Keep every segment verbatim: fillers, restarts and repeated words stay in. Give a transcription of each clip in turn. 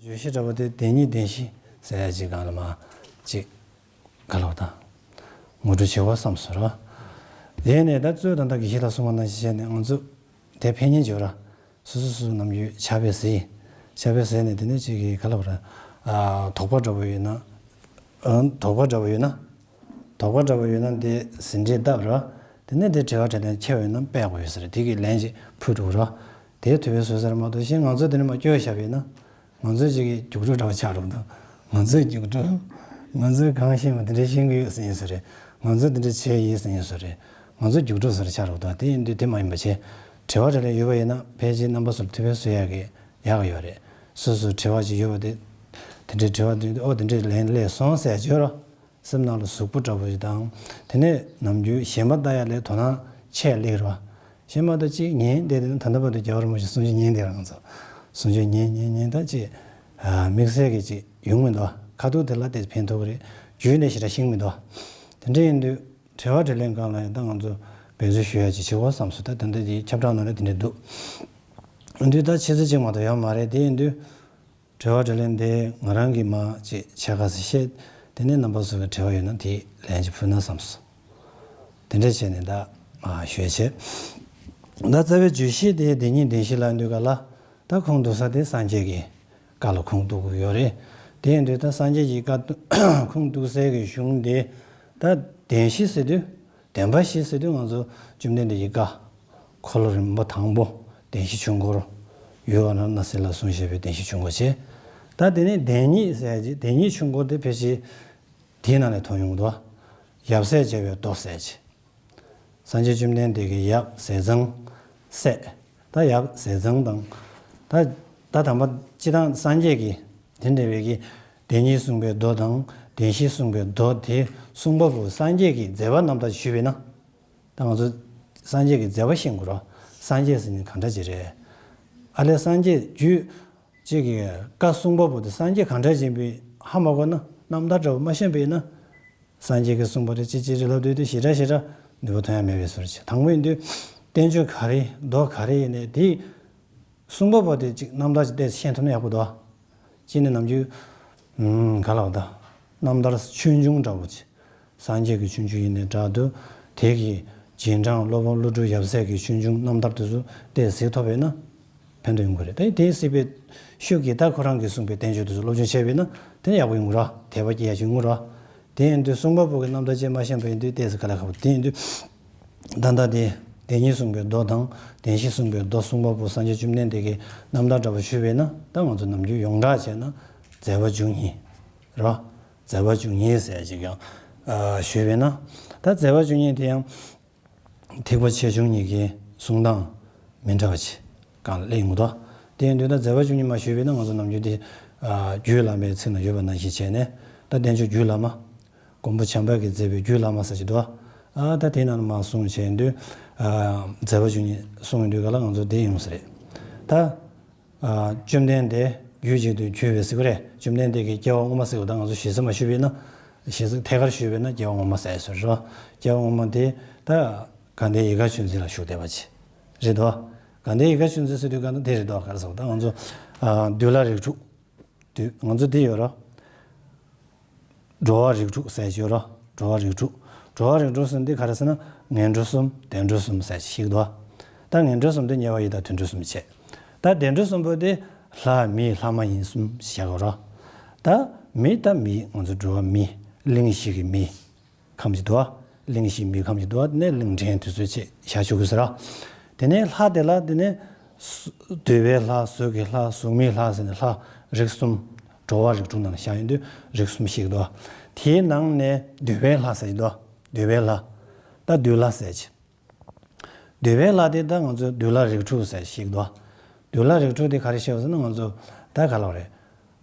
བརྗོད་གཞི་འདྲ་པོ་དེ་བདེན་གཉིས་བདེན་བཞི་ཟེར་ཡ་ཅིག་སྒང་ལ་མར་ཅིག་ག་ལབ་དང་། ངོ་སྤྲོད་བྱེད་དགོས་བསམ་སོང་ར། དེ་ནས་ད་གཙོས་ད་ལྟ་དགེ་བཤེས་ལགས་གསུངས་པ་ནང་བཞིན་བྱས་ནས་ང་ཚོ་དེ་ཕན་ཉེན་བརྗོད་ར། སོ་སོ་སོ་སོ་ནམ་རྒྱུན་ཕྱག་དཔེ་གཟིགས། ཕྱག་དཔེ་གཟིགས་ནས་དེ་ནས་ཅིག་གི་ག་ལབ་ར། ཨ། དོགས་པ་འདྲ་པོ་ཡོད་ན། ཨ། དོགས་པ་འདྲ་པོ་ཡོད་ན། དོགས་པ་འདྲ་པོ་ཡོད་ན་དེ་ཟིན་བྲིས་བཏབ་ར། དེ་ནས་དེ་དྲི་བ་དྲིས་ལན་འཁྱེར་བ་ཡོད་ན་སྤེལ་དགོས་ཡོད་ཟེར། དེ་གི་ལན་ཅིག་ཕུལ་འགྲོ་ར། དེ་ཐུབ་པའི་བཟོ་ཟེར་མ་གཏོགས་གཞན་ང་ཚོ་དེ་ནས་མར་སྐྱོར་བཞག་པ་ཡིན་ན། ང་ཚོ་ཅིག་གི་རྒྱུགས་སྤྲོད་འདྲ་བ་ཆགས་འགྲོ་གི་འདུག་ང་ཚོའི་རྒྱུགས་སྤྲོད། ང་ཚོས་གང་ཤེས་པ་དེ་འདྲ་ཤེས་ཀྱི་ཡོད་ཟེར་ཡིན་བཟོ་རེད། ང་ཚོས་དེ་འདྲ་བྱས་ཡིན་ཟེར་ཡིན་བཟོ་རེད། ང་ཚོ་རྒྱུགས་སྤྲོད་བཟོ་རེ་ཆགས་འགྲོ་གི་འདུག་དེ་ཡིན་དུས་དེ་མ་ཡིན་པ་བྱས། དྲི་བ་དྲིས་ལན་ཡོད་པ་ཡིན་ན་ཕལ་ཆེར་རྣམ་པ་ཚོར་ཐུགས་ཕན་གསོས་ཡག་གི་ཡག་གི་ཡོད་རེད། སོ་སོར་དྲི་བ་ཅིག་ཡོད་པ་དེ། དེ་འདྲའི་དྲི་བ་དེ་ཨོ་དེ་འདྲའི་ལན་སླེབས་སོང་ཟེར་བརྗོད་རོགས། སེམས་ནང་ལ་གཟུགས་པོ་འདྲ་པོ་ཞིག་དང་། དེ་ནས་ནམ་རྒྱུན་གཞན་པ་ལྟ་ཡ་ལས་དོ་སྣང་ཆེ་སླེབས་རོགས། གཞན་མ་གཏོགས་གཅིག་ཉན་བསྡད་དེ་ནི་ད་ལྟ་བར་དུ་རྒྱལ་བ་རིན་པོ་ཆེ་གསུང་ཆོས་ཉན་བསྡད་རང་ཚོ། གསུང་ཆོས་ཉན་ཉན་ཉན་ད་ཅིག་ཨ། དམིགས་བསལ་གྱི་ཅིག་ཡོང་མི་འདུག་ཁ་ཐུག་དེ་ལ་དེ་ཕན་ཐོགས་ཀྱི་རེད། རྒྱུད་ནས་ཞེ་དྲག་ཤེས་མི་འདུག་དེ་འདྲ་ཡིན་དུས་དྲི་བ་དྲིས་ལན་སྒང་ལ་ཡང་ད་ང་ཚོ་འབད་རྩོལ་ཞུ་ཡ་ཅིག་བྱེད་དགོས་བསམ་སོང་། ད་དེ་འདྲ་དེ་ཁྱབ་བསྒྲགས་ནང་ལ་དེ་འདྲ་འདུག་འདུས་ད་ཆུ་ཚོད་གཅིག་མ་གཏོགས་ཡོད་མ་རེད། དེ་ཡིན་དུས། དྲི་བ་དྲིས་ལན་དེ་ང་རང་གིས་མར་ཅིག་ཕྱེད་ཀ་ཙམ་བཤད། དེ་ནས་རྣམ་པ་ཚོ་གི་དྲི་བ་ཡོད་ན་དེའི་ལན་ཅིག་ཕུལ་ན་བསམ་སོང་། དེ་འདྲ་བྱས་ནས་ད་མར་ཞུས་བྱས། ད་རྩ་བའི་བརྗོད་གཞི་དེ་བདེན་གཉིས་བདེན་བཞི་ལབ་དུས་ག་ལ། ད་ཁུངས་གཏུགས་ས་དེ་སངས་རྒྱས་ཀྱི་བཀའ་ལ་ཁུངས་གཏུགས་དགོས་ཡོད་རེད། དེ་ཡིན་དུས་ད་སངས་རྒྱས་ཀྱི་བཀའ་ཁུངས་གཏུགས་སའི་གི་གཞུང་དེ། ད་བདེན་བཞི་ཟེར་དུས། བདེན་པ་བཞི་ཟེར་དུས་ང་ཚོ་བཅོམ་ལྡན་འདས་ཀྱི་བཀའ། འཁོར་ལོ་རིམ་པ་དང་པོ་བདེན་བཞི་ཆོས་འཁོར། ཡུལ་ཨ་ན་ན་སི་ལ་གསུངས་བཞག་པའི་བདེན་བཞི་ཆོས་འཁོར་བྱས། ད་དེ་ནས་བདེན་གཉིས་ཟེར་ཡ་ཅིག་བདེན་གཉིས་ཆོས་འཁོར་དེ་ཕལ་ཆེར་དེའི་ནང་ནས་མཐོང་ཡོང་གི་འདུག་ཡབ་སྲས་བཅས་པའི་མདོ་ཟེར་ཡ་ཅིག་སངས་རྒྱས་བཅོམ་ལྡན་འདས་ཀྱི་ཡབ་ཟས་གཙང་སྲས། ད་ཡབ་ཟས་གཙང་དང་། ད་ད་དམ་པ་སྤྱི་བཏང་སངས་རྒྱས་ཀྱི་དེ་འདྲ་བའི་གི་བདེན་གཉིས་གསུངས་པའི་མདོ་དང་བདེན་བཞི་གསུངས་པའི་མདོ་དེ་གསུངས་པ་པོ་སངས་རྒྱས་ཀྱི་མཛད་པ་རྣམ་ཐར་ཞུས་པས་ན། ད་ང་ཚོ་སངས་རྒྱས་ཀྱི་མཛད་པ་ཤེས་དགོས་རོགས། སངས་རྒྱས་ཟེར་ནི་གང་འདྲ་ཅིག་རེད། ཨ་ལས་སངས་རྒྱས་རྒྱུད་གཅིག་གི་བཀའ་གསུང་པ་པོ་དེ་སངས་རྒྱས་གང་འདྲ་ཅིག་ཡིན་པའི་ཧ་མ་གོ་ན། རྣམ་ཐར་འདྲ་པོ་མ་ཤེས་པ་ཡིན་ན། སངས་རྒྱས་ཀྱིས་གསུངས་པ་རེད་ཅེས་ཅེས་རེ་ལབ་སྡོད་དུས་ཞེ་དྲག་ཞེ་དྲག་ནུས་པ་ཐོན་ཡ་མེད་པའི་བཟོ་འདྲ་ཅིག་དང་པོ་ཡིན་དུས་བསྟན་བཅོས་ག་རེ་མདོ་ག་རེ་ཡིན་ནའི་དེ་གསུང་པ་པོ་དེ་ཅིག་རྣམ་ཐར་ཅིག་བལྟས་ཤེས་ཐུབ་ན་ཡག་པོ་འདུག་གཅིག་ནས་ནམ་རྒྱུན་ཨུམ་ག་ལབ་ད། རྣམ་ཐར་ཆོས་འབྱུང་འདྲ་པོ་ཅིག་སངས་རྒྱས་ཀྱི་ཆོས་འབྱུང་ཡིན་ནའི་འདྲ་འདུག་དེ་གི་རྗེས་འབྲང་སློབ་དཔོན་ཀླུ་སྒྲུབ་ཡབ་སྲས་ཀྱི་ཆོས་འབྱུང་རྣམ་ཐར་དེ་ཚོ་བལྟས་གཟིགས་ཐུབ་པས་ན་ཕན་ཐོགས་ཡོང་གི་རེད། ད་དེ་གཟིགས་པའི་ཤུགས་ཀྱིས་ད་ཁོ་རང་གིས་གསུངས་པའི་བསྟན་བཅོས་དེ་ཚོ་སློབ་སྦྱོང་བྱས་པས་ན་དེ་ནི་ཡག་པོ་ཡོང་གི་རེད། དད་པ་སྐྱེ་ཡ་ཅིག་ཡོང་གི་རེད། དེ་ཡིན་དུས་གསུང་པ་པོ་གི་རྣམ་ཐར་ཅིག་མ་ཤེས་པ་ཡིན་དུས་བལྟས་ཚེ་དཀའ་ལས་ཁག་པོ། དེ་ཡིན་དུས་ད་ལྟ་དེ་བདེན་གཉིས་གསུངས་པའི་མདོ་དང་བདེན་བཞི་གསུངས་པའི་མདོ་གསུང་པ་པོ་སངས་རྒྱས་བཅོམ་ལྡན་འདས་ཀྱི་རྣམ་ཐར་འདྲ་པོ་ཞུས་པས་ན་ད་ང་ཚོ་ནམ་རྒྱུན་ཡོངས་གྲགས་བྱས་ན་མཛད་པ་བཅུ་གཉིས་རེད། མཛད་པ་བཅུ་གཉིས་ཟེར་ཅིག་ཡང་ཨ་ཞུས་པས་ན། ད་མཛད་པ་བཅུ་གཉིས་དེ་ཡང་ཐེག་པ་ཆེ་ཆུང་གཉིས་ཀའི་གསུང་སྟངས་མི་འདྲ་བ་ཅིག་སྒང་ལ་སླེབས་ཡོང་གི་འདུག་དེ་ཡིན་དུས་ད་མཛད་པ་བཅུ་གཉིས་མ་ཞུས་པས་ན་ང་ཚོ་ནམ་རྒྱུན་དེ་ཨ་རྒྱུད་བླ་མའི་ཚིག་ན་ཡོད་པ་ནང་བཞིན་བྱས་ནས་ད་བསྟན་བཅོས་རྒྱུད་བླ་མ། མགོན་པོ་བྱམས་པ་གིས་མཛད་པའི་རྒྱུད་བླ་མ་ཟེར་གྱི་འདུག་ཨ་ད་དེ་ནང་ལ་མར་གསུང་བྱས་དུས་ཨ་མཛད་པ་བཅུ་གཉིས་གསུང་ཡོང་དུས་ག་ལ་ང་ཚོ་དེ་ཡོང་ས་རེད། ད། ཨ་བཅོམ་ལྡན་འདས་རྒྱུད་གཅིག་ཏུ་གྱུར་པའི་ཟེར་གྱི་རེད། བཅོམ་ལྡན་འདས་ཀྱི་སྐྱེ་བ་སྔོན་མ་ཟེར་གྱི་ད་ང་ཚོ་ཞེ་ས་མ་ཞུས་པས་ན། ཞེ་ས་ཐད་ཀར་ཞུས་པས་ན་སྐྱེ་བ་སྔོན་མ་ཟེར་ཡ་ཟེར་རོ། སྐྱེ་བ་སྔོན་མ་དེ་ད་དགའ་ལྡན་ཡིད་དགའ་ཆོས་འཛིན་ལ་བཞུགས་བསྡད་པ་ཅིག་རེད་དོ། དགའ་ལྡན་ཡིད་དགའ་ཆོས་འཛིན་ཟེར་དུས་ག་ན་དེ་རེད་དོ། ག་རེ་ཟེར་བ་ད་ང་ཚོ་ཨ་འདུལ་བ་རིགས་དྲུག་འདུལ་ང་ཚོ་འདི་ཡོད་རོ། འགྲོ་བ་རིགས་དྲུག་ཟེར་ཡོད་རོ། འགྲོ་བ་རིགས་དྲུག་འགྲོ་བ་རིགས་དྲུག་ཟེར་འདི་ག་རེ་ཟེར་ན་ངན་འགྲོ་གསུམ་བདེ་འགྲོ་གསུམ་ཟེར་ཞིག་འདུག་ད་ངན་འགྲོ་གསུམ་དེ་དམྱལ་བ་ཡི་དྭགས་དུད་འགྲོ་གསུམ་བྱས། ད་བདེ་འགྲོ་གསུམ་པོ་དེ་ལྷ་མི་ལྷ་མ་ཡིན་གསུམ་བྱས་གོ་རོ། ད་མི་ད་མི་ང་ཚོ་འགྲོ་བ་མི་གླིང་བཞི་གི་མི་ཁམས་ཀྱི་འདུག་གླིང་བཞི་མི་ཁམས་ཀྱི་འདུག་ནས་གླིང་ཕྲན་དུས་ཚོད་ཆེ་བཞག་ཆོག་གི་ཟེར་ར། དེ་ནས་ལྷ་དེ་ལ་དེ་ནས་སུ་འདོད་པའི་ལྷ་གཟུགས་ཀྱི་ལྷ་གཟུགས་མེད་ལྷ་ཟེར་ནས་ལྷ་རིགས་གསུམ། འགྲོ་བ་རིགས་དྲུག་ནང་བཞག་ཡོང་དུས་རིགས་གསུམ་ཞིག་འདུག་དེའི་ནང་ནས་འདོད་པའི་ལྷ་ཟེར་གྱི་འདུག་འདོད་པའི་ལྷ། ད་འདོད་ལྷ་ཟེར་གྱི། འདོད་པའི་ལྷ་དེ་ད་ང་ཚོ་འདོད་ལྷ་རིགས་དྲུག་ཟེར་ཞིག་འདུག་འདོད་ལྷ་རིགས་དྲུག་དེ་ག་རེ་བཤད་པ་ཟེར་ན་ང་ཚོ་ད་ག་ལབ་རེད།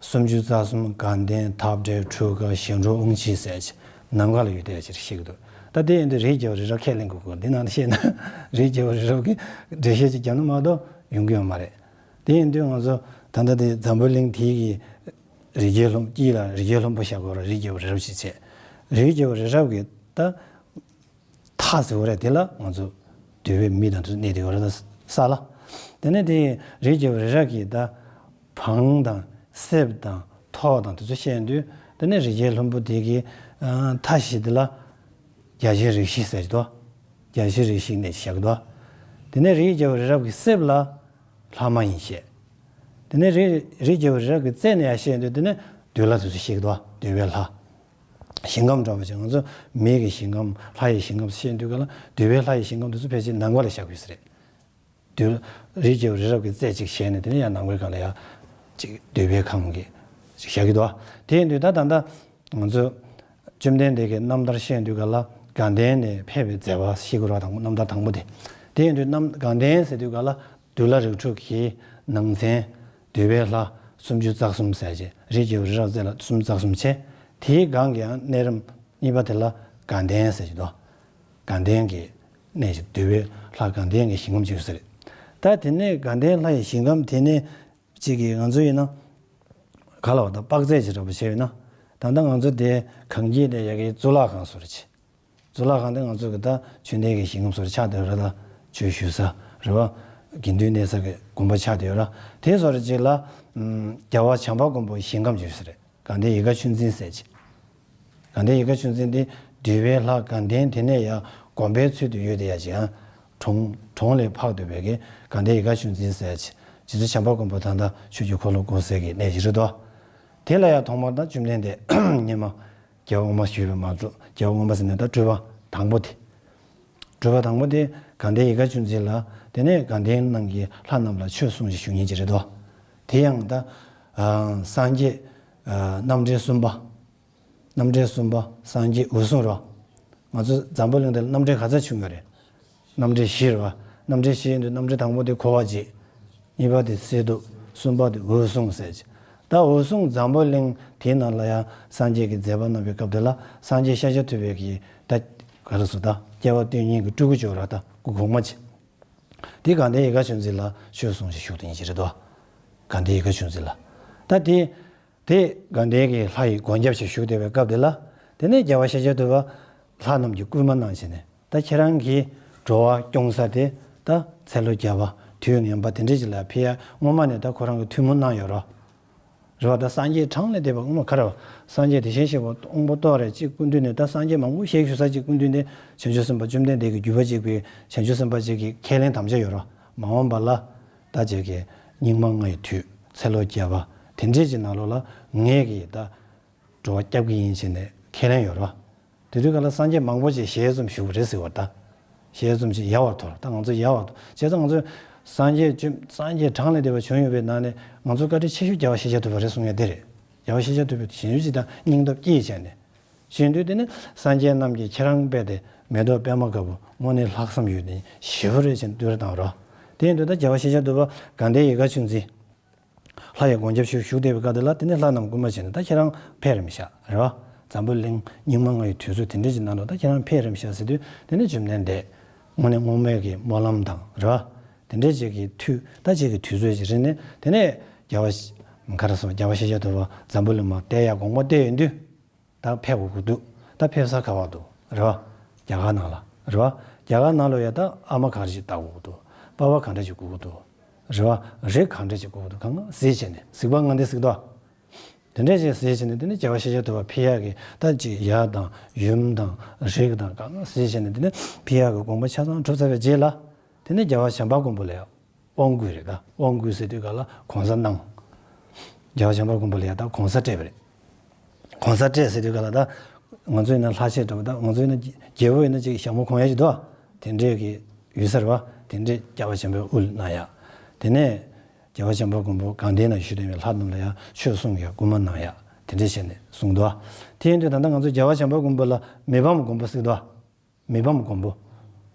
སུམ་ཅུ་རྩ་གསུམ་དགའ་ལྡན་འཐབ་བྲལ་འཁྲུལ་དགག་གཞན་གྲོལ་དབང་བཞི་ཟེར་གྱི་ནམ་མཁའ་ལ་ཡོད་བསྡད་ཅིག་ཞིག་འདུག་ད་དེ་ཡིན་དུས་རིགས་རྒྱལ་བ་རི་རབ་ཁས་ལེན་དགོས་ཀྱི་འདི་ནང་བཤད་ན་རིགས་རྒྱལ་བ་རི་རབ་ཀྱི་འགྲེལ་བཤད་ཅིག་བརྒྱབ་ན་མ་གཏོགས་ཡོང་གི་ཡོད་མ་རེད། དེ་ཡིན་དུས་ང་ཚོ་ད་ལྟ་དེ་འཛམ་བུ་གླིང་དེའི་གི་རི་རྒྱལ་ལྷུན་དཀྱིལ་ལ་རི་རྒྱལ་ལྷུན་པོ་བཞག་དགོས་ར། རིགས་རྒྱལ་བ་རི་རབ་ཅིག་བྱས། རིགས་རྒྱལ་བ་རི་རབ་ཀྱི་ད་མཐའ་ཟེར་བ་རེད། དེ་ལ་ང་ཚོ་འདོད་པའི་མི་དང་དུ་གནས་དེ་བ་ར་ད་ས་ལ། དེ་ནས་དེ་རིགས་རྒྱལ་བ་རི་རབ་ཀྱི་ད་བང་དང་ གསེབ་དང་ཐོག་དང་དེ་ཚོ་བཤད་དུས། དེ་ནས་རི་རྒྱལ་ལྷུན་པོ་དེ་གི་ཨ་མཐའ་བཞི་དེ་ལ་བརྒྱ་བྱིན་རིགས་བཞི་ཟེར་གྱི་འདུག་བརྒྱ་བྱིན་རིགས་བཞི་གནས་བཞག་གི་འདུག་དེ་ནས་རིའི་རྒྱལ་པོ་རི་རབ་ཀྱི་གསེབ་ལ་ལྷ་མ་ཡིན་བཤད། དེ་ནས་རི་རིའི་རྒྱལ་པོ་རི་རབ་ཀྱི་རྩེ་ནས་ཡར་བཤད་དུས། དེ་ནས་འདུལ་བ་དེ་ཚོ་བཤད་ཀྱི་འདུག་འདུལ་བའི་ལྷ། ཞིང་ཁམས་འདྲ་པོ་ཅིག་ང་ཚོ་མི་གི་ཞིང་ཁམས་ལྷ་ཡི་ཞིང་ཁམས་བཤད་དུས་ག་ལ། འདུལ་བའི་ལྷ་ཡི་ཞིང་ཁམས་དེ་ཚོ་ཕལ་ཆེར་ནང་པ་ལ་བཞག་དགོས་ས་རེད། འདུལ། རིའི་རྒྱལ་པོ་རི་རབ་ཀྱི་རྩེ་གཅིག་བྱས་ནས། དེ་ནས་ཡང་ནང་པའི་སྒང་ལ་ཡང་གཅིག་འདུལ་བའི་ཁམས་ཀྱི་གཅིག་བཞག་གི་འདུག་དེ་ཡིན་དུས་ད་ད་ལྟ་ང་ཚོ་བཅོམ་ལྡན་འདས་ཀྱི་རྣམ་ཐར་བཤད་དུས་ག་ལ། དགའ་ལྡན་ནས་ཕེབས་པའི་མཛད་པ་ཤེས་དགོས་ར། དང་པོ་རྣམ་ཐར་དང་པོ་དེ། དེ་ཡིན་དུས་རྣམ་དགའ་ལྡན་ཟེར་དུས་ག་ལ། འདུལ་བ་རིགས་དྲུག་གི་ནང་ཚན་འདུལ་བའི་ལྷ་སུམ་ཅུ་རྩ་གསུམ་ཟེར་བྱས། རིའི་རྒྱལ་པོ་རི་རབ་རྩེ་ལ་སུམ་ཅུ་རྩ་གསུམ་བྱས། དེའི་སྒང་གི་ཡང་གནས་རིམ་གཉིས་པ་དེ་ལ་དགའ་ལྡན་ཟེར་གྱི་འདུག་དགའ་ལྡན་གྱི་གནས་ཤིག་འདུལ་བའི་ལྷ་དགའ་ལྡན་གྱི་ཞིང་ཁམས་ཅིག་ཡོད་ས་རེད། ད་དེ་ནས་དགའ་ལྡན་ལྷ་ཡི་ཞིང་ཁམས་དེ་ནས་གཅིག་གིས་ང་ཚོ་ཡིན་ན་ག་ལ་བ་ད་དཔག་ཚད་ཅིག་འདྲ་པོ་བྱས་ཡོད་ན། ད་ལྟ་ང་ཚོ་དེ་གངས་སྐྱིད་ནས་ཡ་གི་གཙུག་ལག་ཁང་བཟོ་རེ་བྱས། གཙུག་ལག་ཁང་དེ་ང་ཚོ་གི་ད་ཆོས་ལྡན་གྱི་ཞིང་ཁམས་བཟོ་རེ་ཆགས་བསྡད་ཡོད་ར། ད་ཆོས་ཞུ་ས་རེད་བ། དགེ་འདུན་གནས་ས་གི་དགོན་པ་ཆགས་བསྡད་ཡོད་ར། དེ་བཟོ་རེ་ཅིག་ལ་ཨམ་རྒྱལ་བ་བྱམས་པ་མགོན་པོ་ཞིང་ཁམས་ཅིག་ཡོད་ས་རེད། དགའ་ལྡན་ཡིད་དགའ་ཆོས་འཛིན་ཟེར་ཅིག་དགའ་ལྡན་ཡིད་དགའ་ཆོས་འཛིན་དེ་འདུལ་བའི་ལྷ་དགའ་ལྡན་དེ་ནས་ཡང་དགོན་པའི་ཚུལ་དུ་ཡོད་དེ་ཡ་ཅིག་ཡང་གྲོང་གྲོང་ལས་ཕག་འདུས་པའི་གི་དགའ་ལྡན་ཡིད་དགའ་ཆོས་འཛིན་ཟེར་ཅིག་རྗེ་བཙུན་བྱམས་པ་མགོན་པོ་ད་ལྟ་ཆོས་ཀྱི་འཁོར་ལོ་བསྐོར་སའི་གི་གནས་ཅིག་རེད་དོ། དེ་ལ་ཡང་ཐོག་མར་ད་བཅོམ་ལྡན་འདས་སྔོན་མ་རྒྱལ་བ་དབུ་མ་ཞུས་པའི་མ་གཏོགས། རྒྱལ་བ་དབུ་མ་ཟེར་ནས་ད་སྤྲུལ་པ་དང་པོ་དེ། སྤྲུལ་པ་དང་པོ་དེ་དགའ་ལྡན་ཡིད་དགའ་ཆོས་འཛིན་ལ། དེ་ནས་དགའ་ལྡན་ནང་གི་ལྷ་རྣམས་ལ་ཆོས་གསུང་ཞིང་ཞུ་མཁན་ཅིག་རེད་དོ། དེ་ཡང་ད་ཨ་སངས་རྒྱས་ཨ་རྣམ་འདྲེན་གསུམ་པ། རྣམ་འདྲེན་གསུམ་པ་སངས་རྒྱས་འོད་སྲུང་རོ། ང་ཚོ་འཛམ་བུ་གླིང་འདིར་རྣམ་འདྲེན་ག་ཚོད་བྱུང་ཡོད་རེད། རྣམ་འདྲེན་བཞི་རེད་བ། རྣམ་འདྲེན་བཞི་ཡིན་དུས་རྣམ་འདྲེན་དང་པོ་དེ་འཁོར་བ་འཇིག་གཉིས་པ་དེ་གསེར་གདུགས། གསུམ་པ་དེ་འོད་སྲུང་ཟེར་ཅིག་ད་འོད་སྲུང་འཛམ་བུ་གླིང་དེའི་ནང་ལ་ཡང་སངས་རྒྱས་ཀྱི་མཛད་པ་གནང་བའི་སྐབས་དེ་ལ། སངས་རྒྱས་ཤཱཀྱ་ཐུབ་པའི་གི་ད་ག་རེ་ཟེར། ད་སྐྱེ་བ་སྟོང་ཉིད་ཀྱི་སྤྲུལ་སྐུ་ཅིག་ཡོད་ར། ད་སྐུ་གོང་མ་ཅིག་དེ་དགའ་ལྡན་ཡིད་དགའ་ཆོས་འཛིན་ལ་ཆོས་གསུང་ཞིང་བཞུགས་དེ་ཡིན་གྱི་རེད་དོ། དགའ་ལྡན་ཡིད་དགའ་ཆོས་འཛིན་ལ། ད་དེ་དེ་དགའ་ལྡན་གྱི་ལྷ་ཡི་མགོན་སྐྱབས་ཤིག་བཞུགས་བསྡད་པའི་སྐབས་དེ་ལ། དེ་ནས་རྒྱལ་བ་ཤཱཀྱ་ཐུབ་པ་ལྷ་རྣམས་ཀྱིས་བསྐུལ་མ་གནང་བྱས་ནས། ད་ཁྱེད་རང་གིས་འགྲོ་བ་སྐྱོང་ས་དེ་ད་ཚེ་ལོ་བརྒྱ་པ་དུས་ངན་པ་དེ་འདྲས་ཅིག་ལ་ཕེབས་ཡ་སྔོན་མ་ནས་ད་ཁོ་རང་གིས་ཐུགས་སྨོན་གནང་ཡོད་རོ། རེད་བ། ད་སངས་རྒྱས་གྲངས་ལས་འདས་པ་དབུ་མ་ག་རེ་བ། སངས་རྒྱས་དེ་བཞིན་གཤེགས་པ་དབང་པོ་ཏོག་རེ་གཅིག་སྐུ་མདུན་ནས། ད་སངས་རྒྱས་མང་པོ་ཞིག་བཞུགས་ས་གཅིག་སྐུ་མདུན་ནས། བྱང་ཆུབ་སེམས་དཔའ་བཅོམ་ལྡན་འདས་ཀྱི་བརྒྱུད་པ་གཅིག་པའི་བྱང་ཆུབ་སེམས་དཔའ་གཅིག་གི་ཁས་ལེན་དམ་བཅའ་ཡོད་རོ། མ་འོངས་པ་ལ་ད་ཅིག་གི་སྙིགས་མ་ལྔ་ཡི་དུས་ཚེ་ལོ་བརྒྱ་པ་དེ་འདྲས་ཀྱི་ནང་ལོགས་ལ་ངས་ཀྱིས་ད་འགྲོ་བ་སྐྱབས་ཀྱི་ཡིན་བྱས་ནས་ཁས་ལེན་ཡོད་རོ། དེ་དུས་ག་ལ་སངས་རྒྱས་མང་པོ་ཅིག་ཞལ་འཛོམས་ཞུས་པ་རེད་ཟེར་བ་ད། ཞལ་འཛོམས་ཅིག་ཡལ་བར་དོར། ད་ང་ཚོ་ཡལ་བར་དོར། བྱས་ཙང་ང་ཚོ་སངས་རྒྱས་བཅོམ། སངས་རྒྱས་གྲངས་ལས་འདས་པ་བྱུང་ཡོད་པའི་ནང་ནས་ང་ཚོ་བཀའ་དྲིན་ཆེ་ཤོས་རྒྱལ་བ་ཤཱཀྱ་ཐུབ་པ་རེད་གསུང་ཡ་དེ་རེད། རྒྱལ་བ་ཤཱཀྱ་ཐུབ་པའི་ཞལ་འཛོམས་ཅིག་དང་སྙིང་སྟོབས་སྐྱེས་བྱས་ནས། ཞུས་དུས་དེ་ནི་སངས་རྒྱས་རྣམས་ཀྱིས་ཁྱེད་རང་དཔེ་དེ་མེ་ཏོག་པད་མ་དཀར་པོ་དངོས་གནས་ལྷག་བསམ་ཡོད་ནི་ཞེ་པོ་རེད་ཅེས་བསྟོད་བཏང་རོ། དེ་ཡིན་དུས་ད་རྒྱལ་བ་ཤཱཀྱ་ཐུབ་པ་དགའ་ལྡན་ཡིད་དགའ་ཆོས་འཛིན། ལྷ་ཡི་མགོན་སྐྱབས་ཤིག་བཞུགས་བསྡད་པའི་སྐབས་དེ་ལ། དེ་ནས་ལྷ་རྣམས་བསྐུལ་མ་བྱས་ནས། ད་ཁྱེད་རང་ཕེབས་རན་ཤག་རེད་བ། འཛམ་བུ་གླིང་སྙིགས་མ་ལྔ་ཡི་དུས་ཚོད་དེ་འདྲས་ཀྱི་ནང་དུ་ད་ཁྱེད་རང་ཕེབས་རན་ཤག་ཟེར་དུས། དེ་ནས་བཅོམ་ལྡན་འདས་དངོས་གནས་སྔོན་མའི་གི་སྨོན་ལམ་དང་རེད་བ། དེ་འདྲས་ཅིག་གི་དུས། ད་ཅིག་གི་དུས་ཚོད་ཅིག་རིང་ནས། དེ་ནས་རྒྱལ་བ་ག་རེ་ཟེར། རྒྱལ་བ་ཤཱཀྱ་ཐུབ་པ་འཛམ་བུ་གླིང་མར་བསྟན་ཡ་དགོངས་པ་བསྟན་ཡོང་དུས། ད་ཕེབས་དགོས་ཀྱི་འདུག་ད་ཕེབས་ས་ག་པར་འདུག་རེད་བ། རྒྱ་གར་ནང་ལ་རེད་བ། རྒྱ་གར་ནང་ལ་ཡ་ད་ཨ་མ་ག་རེ་ཅིག་བཏགས་དགོས་ཀྱི་འདུག་པ་ཕ་ག་འདྲ་ཅིག་དགོས་ཀྱི་འདུག་རེད་བ། རིགས་ག་འདྲ་ཅིག་དགོས་ཀྱི་འདུག་གང་ག་གཟིགས་བྱས་ནས། གཟིགས་པ་ང་འདི་གཟིགས་དོ། དེ་འདྲས་ཅིག་གཟིགས་བྱས་ནས། དེ་ནས་རྒྱལ་བ་ཤཱཀྱ་ཐུབ་པ་ཕེབས་ཡག་གི་ད་ཅིག་ཡབ་དང་ཡུམ་དང་རིགས་དང་གང་ག་གཟིགས་བྱས་ནས། དེ་ནས་ཕེབས་ཡག་གི་དགོངས་པ་ཆ་ཚང་གྲུབ་ཚར་བའི་རྗེས་ལ། དེ་ནས་རྒྱལ་བ་བྱམས་པ་མགོན་པོ་ལ་ཡ་དབང་བསྐུར་རེད། ད་དབང་བསྐུར་ཟེར་དུས་ག་ལ་གོང་ས་གནང་། རྒྱལ་བ་བྱམས་པ་མགོན་པོ་ལ་ཡ་ད་གོང་ས་སྤྲད་པ་རེད། གོང་ས་སྤྲད་ཟེར་དུས་ག་ལ། ད་ང་ཚོ་ཡིན་ན་ལྷ་ཆས་འདྲ་པོ། ད་ང་ཚོ་ཡིན་ན་རྒྱལ་པོ་ཡིན་ན་ཅིག་ཞྭ་མོ་གོན་ཡ་ཅིག་འདུག་དེ་འདྲས་ཀྱི་ཡོད་ས་རེད་བ། དེ་འདྲས་རྒྱལ་བ་བྱམས་པའི་དབུ་གནང་ཡ། དེ་ནས་རྒྱལ་བ་བྱམས་པ་མགོན་པོ་དགའ་ལྡན་ན་བཞུགས་བསྡད་པའི་ལྷ་རྣམས་ལ་ཡང་ཆོས་གསུང་ཡ་བསྐུལ་མ་གནང་ཡ། དེ་འདྲས་བྱས་ནས་གསུངས་འདུག་དེ་ཡིན་དུས་ད་ལྟ་ང་ཚོ་རྒྱལ་བ་བྱམས་པ་མགོན་པོ་ལ་མི་ཕམ་མགོན་པོ་ཟེར་འདུག་མི་ཕམ་མགོན་པོ།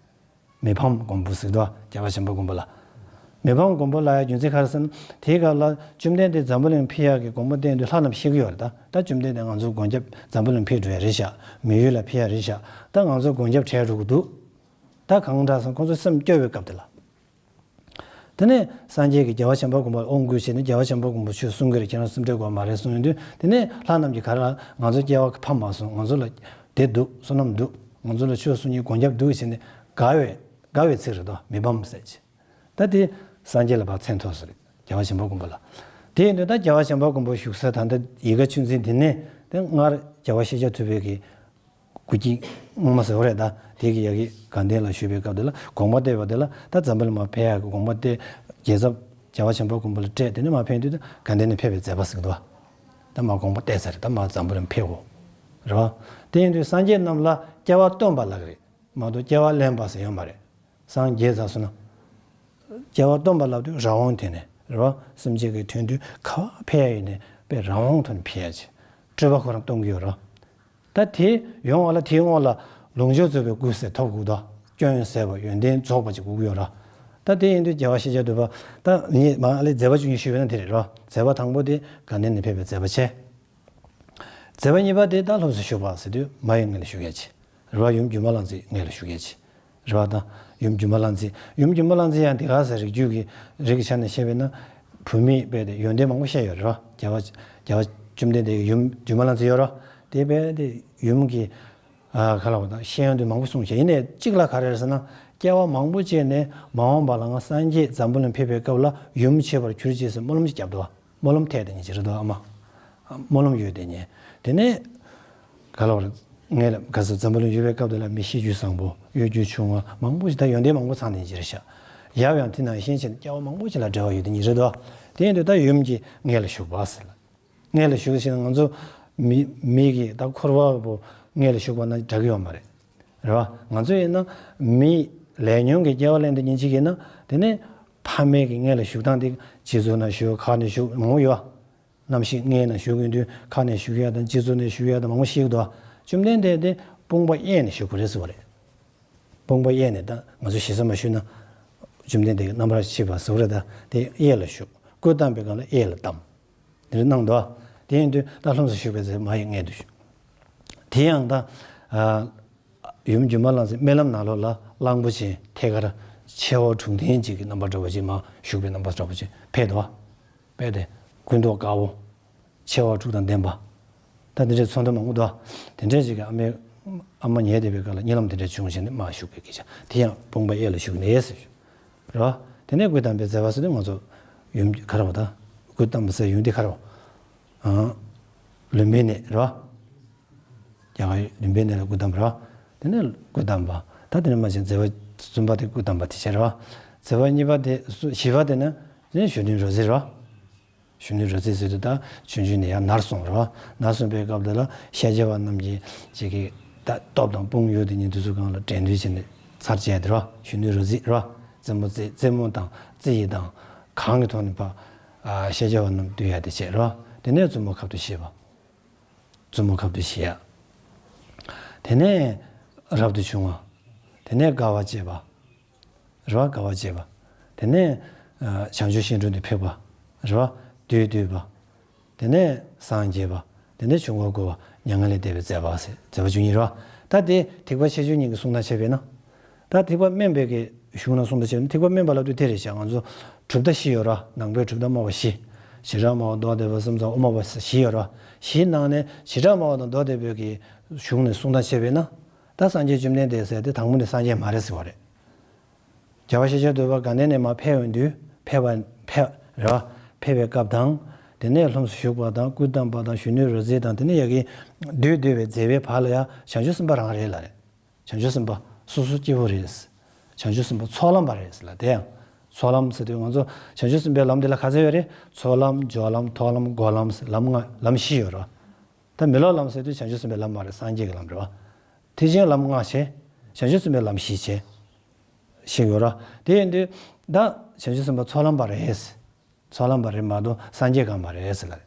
མི་ཕམ་མགོན་པོ་ཟེར་འདུག་རྒྱལ་བ་བྱམས་པ་མགོན་པོ་ལ། མི་ཕམ་མགོན་པོ་ལ་ཡ་རྒྱུ་མཚན་ག་རེ་ཟེར་ན། དེའི་སྐབས་ལ་བཅོམ་ལྡན་འདས་འཛམ་བུ་གླིང་ཕེབས་ཡག་གི་དགོངས་པ་བསྟན་དུས་ལྷ་རྣམས་ཤེས་ཀྱི་ཡོད་རེད། ད་ད་བཅོམ་ལྡན་འདས་ང་ཚོའི་མགོན་སྐྱབས་འཛམ་བུ་གླིང་ཕེབས་འགྲོ་ཡ་རེད་ཤག་མི་ཡུལ་ལ་ཕེབས་ཡ་རེད་ཤག་ད་ང་ཚོའི་མགོན་སྐྱབས་བྱས་འགྲོ་གི་འདུག་ད་གང་འདྲ་ཟེར་ན་ཁོང་ཚོ་སེམས་སྐྱོ་བའི་སྐབས་དེ་ལ། དེ་ནས་སངས་རྒྱས་ཀྱིས་རྒྱལ་བ་བྱམས་པ་མགོན་པོ་ལ་དབང་བསྐུར་བྱས་ནས། རྒྱལ་བ་བྱམས་པ་མགོན་པོ་ཆོས་གསུང་གི་རེད། ཁྱེད་རང་སེམས་ཁྲལ་དགོས་མ་རེད་གསུངས་ཡོང་དུས། དེ་ནས་ལྷ་རྣམས་ཀྱིས་ག་རེ་ལ། ང་ཚོ་སྐྱེ་བ་ཕམ་མ་སོང་། ང་ཚོ་ལ་དེ་འདུག་བསོད་ནམས་འདུག་ང་ཚོ་ལ་ཆོས་གསུང་མཁན་མགོན་སྐྱབས་འདུག་བྱས་ནས་དགའ་བའི་དགའ་བའི་ཚིག་རེད་དོ། མི་ཕམ་ཟེར་གྱི། ད་དེ་སངས་རྒྱས་ལ་ཕར་མཚན་ཐོགས་སོ་རེད། རྒྱལ་བ་བྱམས་པ་མགོན་པོ་ལ། དེ་ཡིན་དུས་ད་རྒྱལ་བ་བྱམས་པ་མགོན་པོ་བཞུགས་ས་ད་ལྟ་ཡིད་དགའ་ཆོས་འཛིན་དེ་ནས་དེ་སྔར་རྒྱལ་བ་ཤེས་བྱ་ཐུབ་པའི་གི་སྐུ་སྐྱིད་སྔོན་མ་ཟེར་བ་རེད། ད་དེ་གི་ཡ་གི་དགའ་ལྡན་ལ་བཞུགས་པའི་སྐབས་དེ་ལ་དགོངས་པ་གཏད་པ་དེ་ལ་ད་འཛམ་བུ་གླིང་མར་ཕེབས་ཡག་གི་དགོངས་པ་གཏད། རྒྱལ་ཚབ་རྒྱལ་བ་བྱམས་པ་མགོན་པོ་ལ་སྤྲད། དེ་ནས་མར་ཕེབས་དུས་ད་དགའ་ལྡན་ནས་ཕེབས་པའི་མཛད་པ་ཟེར་གི་འདུག་ད་མར་དགོངས་པ་གཏད་ཚར་རེད། ད་མར་འཛམ་བུ་གླིང་ཕེབས་འོ་རེད་བ། དེ་ཡིན་དུས་སངས་རྒྱས་རྣམས་ལ་སྐྱེ་བ་སྟོན་པ་ལབ་གི་རེད་མ་གཏོགས་སྐྱེ་བ་ལེན་པ་ཟེར་ཡོད་མ་རེད། སངས་རྒྱས་ཚར་སོང་ན། སྐྱེ་བ་སྟོན་པ་ལབ་དུས་རང་དབང་དེ་ནས་རེད་བ། སེམས་ཅན་གྱི་དོན་དུ་ག་པར་ཕེབས་ཡ་ཡིན་ནའི་དཔེ་རང་དབང་ཐོག་ནས་ཕེབས་ཡ་ཆེ། སྤྲུལ་པ་ཁོ་རང་སྟོན་གྱི་ཡོད་རེད་བ། ད་དེ་ཡོང་བ་ལ་དེའི་སྔོན་ལ་ལོངས་སྤྱོད་རྫོགས་པའི་སྐུ་ཟེར་ཐོབ་དགོས་དོ། སྐྱོན་ཟད་པ་ཡོན་ཏན་རྫོགས་པ་ཅིག་དགོས་ཀྱི་ཡོད་རེད། ད་དེ་ཡིན་དུས་རྒྱལ་བ་ཤེས་བྱ་ཐུབ་པ་ད་ངས་མ་ཨ་ལས་མཛད་པ་བཅུ་གཉིས་ཞུས་པ་ན་དེ་རེད་རེད་བ། མཛད་པ་དང་པོ་དེ་དགའ་ལྡན་ནས་ཕེབས་པའི་མཛད་པ་བྱས། མཛད་པ་གཉིས་པ་དེ་ད་ལྷུམས་སུ་ཞུགས་པ་ཟེར་དུས་མ་ཡི་མངལ་ལ་ཞུགས་ཡ་ཆེ། རེད་བ། ཡུམ་སྒྱུ་མ་ལྷ་མཛེས་མངལ་ལ་ཞུགས་ཡ་ཆེ། རེད་བ། ད་ཡུམ་སྒྱུ་མ་ལྷ་མཛེས། ཡུམ་སྒྱུ་མ་ལྷ་མཛེས་ཡང་དེ་ག་ཟེར་རིགས་རྒྱུད་ཀྱི་རིགས་ཀྱི་ཆ་ནས་བཤད་པས་ན། བུད་མེད་དཔེ་དེ་ཡོན་ཏན་མང་པོ་བཤད་ཡོད་རེད་བ། རྒྱལ་བ་རྒྱལ་བ་བཅོམ་ལྡན་འདས་ཀྱི་ཡུམ་སྒྱུ་མ་ལྷ་མཛེས་ཡོད་རེད་བ། དེ་དཔེ་དེ་ཡུམ་གྱི་ཨ་ག་ལ་བ་དང་ཤེས་ཡོན་དེ་མང་པོ་གསུངས་བྱས། ཡིན་ནའི་གཅིག་ལ་ག་རེ་རེད་ཟེར་ན། སྐྱེ་བ་མང་པོ་སྐྱེས་ནས་མ་འོངས་པ་ལ་ང་སངས་རྒྱས་འཛམ་བུ་གླིང་ཕེབས་པའི་སྐབས་ལ་ཡུམ་བྱེད་པར་གྱུར་ཅིག་ཟེར་སྨོན་ལམ་ཞིག་བརྒྱབ་འདུག་སྨོན་ལམ་ཐེབས་དེ་ཉིད་ཅི་རེད་འདུག་ཨ་མ། སྨོན་ལམ་ཡོད་དེ་ཉིད། དེ་ནས་ག་ལ་བར་ངས་ལ་ག་ཚོད་འཛམ་བུ་གླིང་ཡོད་པའི་སྐབས་དེ་ལ་མི་གཤིས་རྒྱུད་བཟང་པོ་གཡོ་སྒྱུ་ཆུང་བ་མང་པོ་ཞིག་ད་ཡོན་ཏན་མང་པོ་ཚང་དེ་ཉིད་ཅི་རེད་ཤག་ཡབ་ཡང་དེ་ནང་བཞིན་བྱས་ནས་སྐྱེ་བ་མང་པོ་ཞིག་ལ་འབྲེལ་བ་ཡོད་དེ་ཉིད་རེད་འདུག་དེ་ཡིན་དུས་ད་ཡུམ་གྱི་མངལ་ལ་ཞུགས་པ་ཟེར་ལ། མངལ་ལ་ཞུགས་ཞེས་ན་ང་ཚོ་མི་མི་གི་ད་འཁོར་བ་པོ་མངལ་ལ་ཞུགས་པ་ན་འདྲ་གི་ཡོད་མ་རེད། རེད་བ། ང་ཚོ་ཡིན་ན་མི་ལས་ཉོན་གྱི་སྐྱེ་བ་ལེན་དུ་ཉིན་གཅིག་ཡིན་ན། དེ་ནས་ཕ་མའི་གི་མངལ་ལ་ཞུགས་སྟངས་དེ་སྤྱི་གཙུག་ན་ཞུགས་ཁ་ནས་ཞུགས་མང་པོ་ཡོད། གནམ་གཤིས་མངལ་ན་ཞུགས་ཡོང་དུས་ཁ་ནས་ཞུགས་ཡ་དང་སྤྱི་གཙུག་ནས་ཞུགས་ཡ་དང་མང་པོ་ཞིག་འདུག་བཅོམ་ལྡན་འདས་དེ་དཔུང་པ་གཡས་ནས་ཞུགས་པ་རེད་ཟེར་བ་རེད། དཔུང་པ་གཡས་ནས་ད་ང་ཚོ་ཞེ་ས་མ་ཞུས་ན། བཅོམ་ལྡན་འདས་ཀྱི་རྣམ་པར་ཤེས་པ་ཟེར་བ་རེད། ད་དེ་གཡས་ལ་ཞུགས། སྐུ་བལྟམས་པའི་སྒང་ལ་གཡས་ལ་བལྟམས། འདིར་གནང་འདུག་དེ་ཡིན་དུས་ད་ལྷུམས་སུ་ཞུགས་པའི་ཚེ་མ་ཡི་མངལ་དུ་ཞུགས། དེ་ཡང་ད་ཨ་ཡུམ་སྒྱུ་མ་ལྷ་མཛེས་སྨོན་ལམ་ནང་ལོགས་ལ་གླང་པོ་ཆེ་ཐད་ཀར་མཆེ་བ་དྲུག་ལྡན་ཅིག་གི་རྣམ་པ་འདྲ་བོ་ཅིག་མར་བཞུགས་པའི་རྣམ་པ་འདྲ་བོ་ཅིག་ཕེབས་འདུག་དཔེ་དེ་སྐུ་མདོག་དཀར་པོ། མཆེ་བ་དྲུག་དང་ལྡན་པ། ད་དེ་འདྲའི་ཚོན་མདོག་མང་པོ་འདུག་དེ་འདྲའི་ཅིག་གི་ཨ་མའི་ཨ་མ་ཉལ་བསྡད་པའི་སྐབས་ལ་གཉིད་ལམ་དེ་འདྲ་བྱུང་བྱས་ནས་མར་ཞུགས་པའི་སྐད་ཆ་དེ་ཡང་དཔུང་པ་གཡས་ལ་ཞུགས་ནས་ཟེར་ཞུ། རེད་བ། དེ་ནས་སྐུ་བལྟམས་པའི་མཛད་པ་ཟེར་དུས་ང་ཚོ་ཡུམ་ག་རེ་བ་ད། སྐུ་བལྟམས་པ་ཟེར་ཡུམ་དེ་ག་རེ་བ། ཨང་། ལུམ་བི་ནི་རེད་བ། རྒྱ་གར་ལུམ་བི་ནི་ལ་སྐུ་བལྟམས་པ་རེད་བ། དེ་ནས་སྐུ་བལྟམས་པ། ད་དེ་ནས་མར་ཕྱིན་མཛད་པ་གསུམ་པ་དེ་སྐུ་བལྟམས་པ་དེ་བྱས་རེད་བ། མཛད་པ་གཉིས་པ་དེ་སུ་བཞི་པ་དེ་ནི་དེ་ནས་གཞོན་ནུའི་རོལ་རྩེད་རེད་བ། གཞོན་ནུའི་རོལ་རྩེད་ཟེར་དུས་ད་ཆུང་ཆུང་ནས་ཡར་ནར་སོང་རེད་བ། ནར་སོང་པའི་སྐབས་དེ་ལ་ཤཱཀྱ་པ་རྣམས་ཀྱིས་ཅིག་གིས་ད་སྟོབས་དང་དཔུང་ཡོད་དེ་ཉིད་དུ་ཚུར་གང་ལ་འགྲན་བསྡུར་བྱས་ནས་ཚར་བཅད་དེ་རེད་བ། གཞོན་ནུའི་རོལ་རྩེད་རེད་བ། རྩེད་མོ་རྩེ་རྩེད་མོ་དང་རྩེ་ཡི་དང་གང་གི་ཐོག་ནས་ཕ་ཨ་ཤཱཀྱ་པ་རྣམས་བཏུལ་ཡ་དེ་བྱས་རེད་བ། དེ་ནས་བཙུན་མོ་ཁབ་ཏུ་བཞེས་པ། བཙུན་མོ་ཁབ་ཏུ་བཞེས་ཡ། དེ་ནས་རབ་ཏུ་བྱུང་བ། དེ་ནས་དགའ་བ་བསྐྱེད་པ། རེད་བ། དགའ་བ་བསྐྱེད་པ། དེ་ནས་ཨ་བྱང་ཆུབ་ཤིང་དྲུང་དུ་ཕེབས་པ། རེད་བ། བདུད་བཏུལ་བ། དེ་ནས་སངས་རྒྱས་པ། དེ་ནས་འབྱུང་བ་བསྐུར་བ། མྱ་ངན་ལས་འདས་པའི་མཛད་པ་ཟེར་མཛད་པ་བཅུ་གཉིས་རེད་བ། ད་དེ་ཐེག་པ་ཆེ་ཆུང་གཉིས་ཀྱི་གསུང་སྟངས་བྱས་པས་ན། ད་ཐེག་པ་དམན་པའི་གི་གཞུང་ན་གསུང་སྟངས་བྱས་ན་ཐེག་པ་དམན་པ་ལབ་དུས་དེ་རེད་བཞག་ང་ཚོ་གྲུབ་མཐའ་བཞི་ཡོད་རེད་བ། ནང་པའི་གྲུབ་མཐའ་སྨྲ་བ་བཞི། བྱེ་བྲག་སྨྲ་བ་མདོ་སྡེ་པ་གསུམ་ཚང་དབུ་མ་པ་བཞི་ཡོད་རེད་བ། བཞིའི་ནང་ནས་བྱེ་བྲག་སྨྲ་བ་དང་མདོ་སྡེ་པའི་གི་གཞུང་ནས་གསུང་སྟངས་བྱས་པས་ན། ད་སངས་རྒྱས་བཅོམ་ལྡན་འདས་ཟེར་དེ་དང་པོ་ནས་སངས་རྒྱས་མ་རེད་ཟེར་བ་རེད། རྒྱལ་བ་ཤཱཀྱ་ཐུབ་པ་དགའ་ལྡན་ནས་མར་ཕེབས་ཡོང་དུས་ཕེབས་པ་ཕེབས་རེད་བ། ཕེབས་པའི་སྐབས་དང་། དེ་ནས་ལྷུམས་སུ་ཞུགས་པ་དང་སྐུ་བལྟམས་པ་དང་གཞོན་ནུའི་རོལ་རྩེད་དང་དེ་ནས་ཡ་གི་བདུད་བཏུལ་བའི་མཛད་པའི་བར་ལ་ཡང་བྱང་ཆུབ་སེམས་དཔའ་རང་རེད་ལ་རེད། བྱང་ཆུབ་སེམས་དཔའ་སོ་སོ་སྐྱེ་བོ་རེད། བྱང་ཆུབ་སེམས་དཔའ་ཚོགས་ལམ་པ་རེད་ལ་དེ་ཡང་། ཚོགས་ལམ་ཟེར་དུས་ང་ཚོ་བྱང་ཆུབ་སེམས་དཔའི་ལམ་དེ་ལ་ག་ཚོད་ཡོད་རེད། ཚོགས་ལམ་སྦྱོར་ལམ་ཐོགས་ལམ་སྒོམ་ལམ་ཟེར་ལམ་ལྔ་ལམ་བཞི་ཡོད་རེད་བ། ད་མི་སློབ་ལམ་ཟེར་དུས་བྱང་ཆུབ་སེམས་དཔའི་ལམ་མ་རེད། སངས་རྒྱས་ཀྱི་ལམ་རེད་བ། ཐེག་ཆེན་ལམ་ལྔ་བྱས། བྱང་ཆུབ་སེམས་དཔའི་ལམ་བཞི་བྱས། ཞིག་ཡོད་ར། དེ་ཡིན་དུས་ད་བྱང་ཆུབ་སེམས་དཔའ་ཚོགས་ལམ་པ་རེད། ཚོགས་ལམ་པ་རེད་མ་གཏོགས་སངས་རྒྱས་གང་མ་རེད་ཟེར་ལ།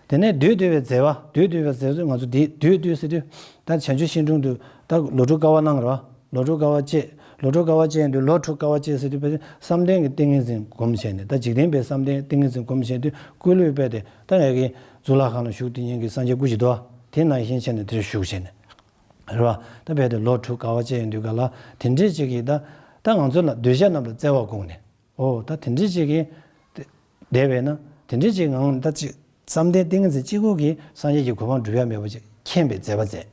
དེ་ནས་བདུད་བཏུལ་བའི་མཛད་པ། བདུད་བཏུལ་བའི་མཛད་པ་ང་ཚོ་འདི་བདུད་བཏུལ་ཟེར་དུས་ད་བྱང་ཆུབ་ཤིང་དྲུང་དུ་ད་ལོ་དྲུག་དཀའ་བ་གནང་ར། ལོ་དྲུག་དཀའ་བ་སྤྱད། ལོ་དྲུག་དཀའ་བ་སྤྱད་ཡིན་དུས་ལོ་དྲུག་དཀའ་བ་སྤྱད་ཟེར་དུས་བསམ་གཏན་གྱི་ཏིང་ངེ་འཛིན་སྒོམ་བྱས་ནས་ད་འཇིག་རྟེན་པའི་བསམ་གཏན་ཏིང་ངེ་འཛིན་སྒོམ་བྱས་དུས་སྐུ་ལུས་པས་དེ་ད་ངེད་ཀྱི་གཙུག་ལག་ཁང་ལ་བཞུགས་དེ་ཉིན་གྱི་སངས་རྒྱས་སྐུ་ཅིག་འདུག་དེ་ནང་བཞིན་བྱས་ནས་དེར་བཞུགས་བྱས་ནས། རེད་བ། ད་བས་དེ་ལོ་དྲུག་དཀའ་བ་སྤྱད་ཡོང་དུས་ག་ལ་དེ་འདྲས་ཅིག་གིས་ད་ད་ང་ཚོ་ལ་འདོད་ཆགས་རྣམས་ལ་བརྩེ་བ་བསྐུངས་ནས། ཨོ་ད་དེ་འདྲས་ཅིག་གིས་བསྡད་པས་ན་དེ་འདྲས་ཅིག་ངང་ད་ཅིག་བསམ་གཏན་ཏིང་ངེ་འཛིན་གཅིག་པོ་གིས་སངས་རྒྱས་ཀྱི་གོ་འཕང་སྒྲུབ་ཡ་མེད་པ་ཅིག་མཁྱེན་པའི་མཛད་པ་མཛད།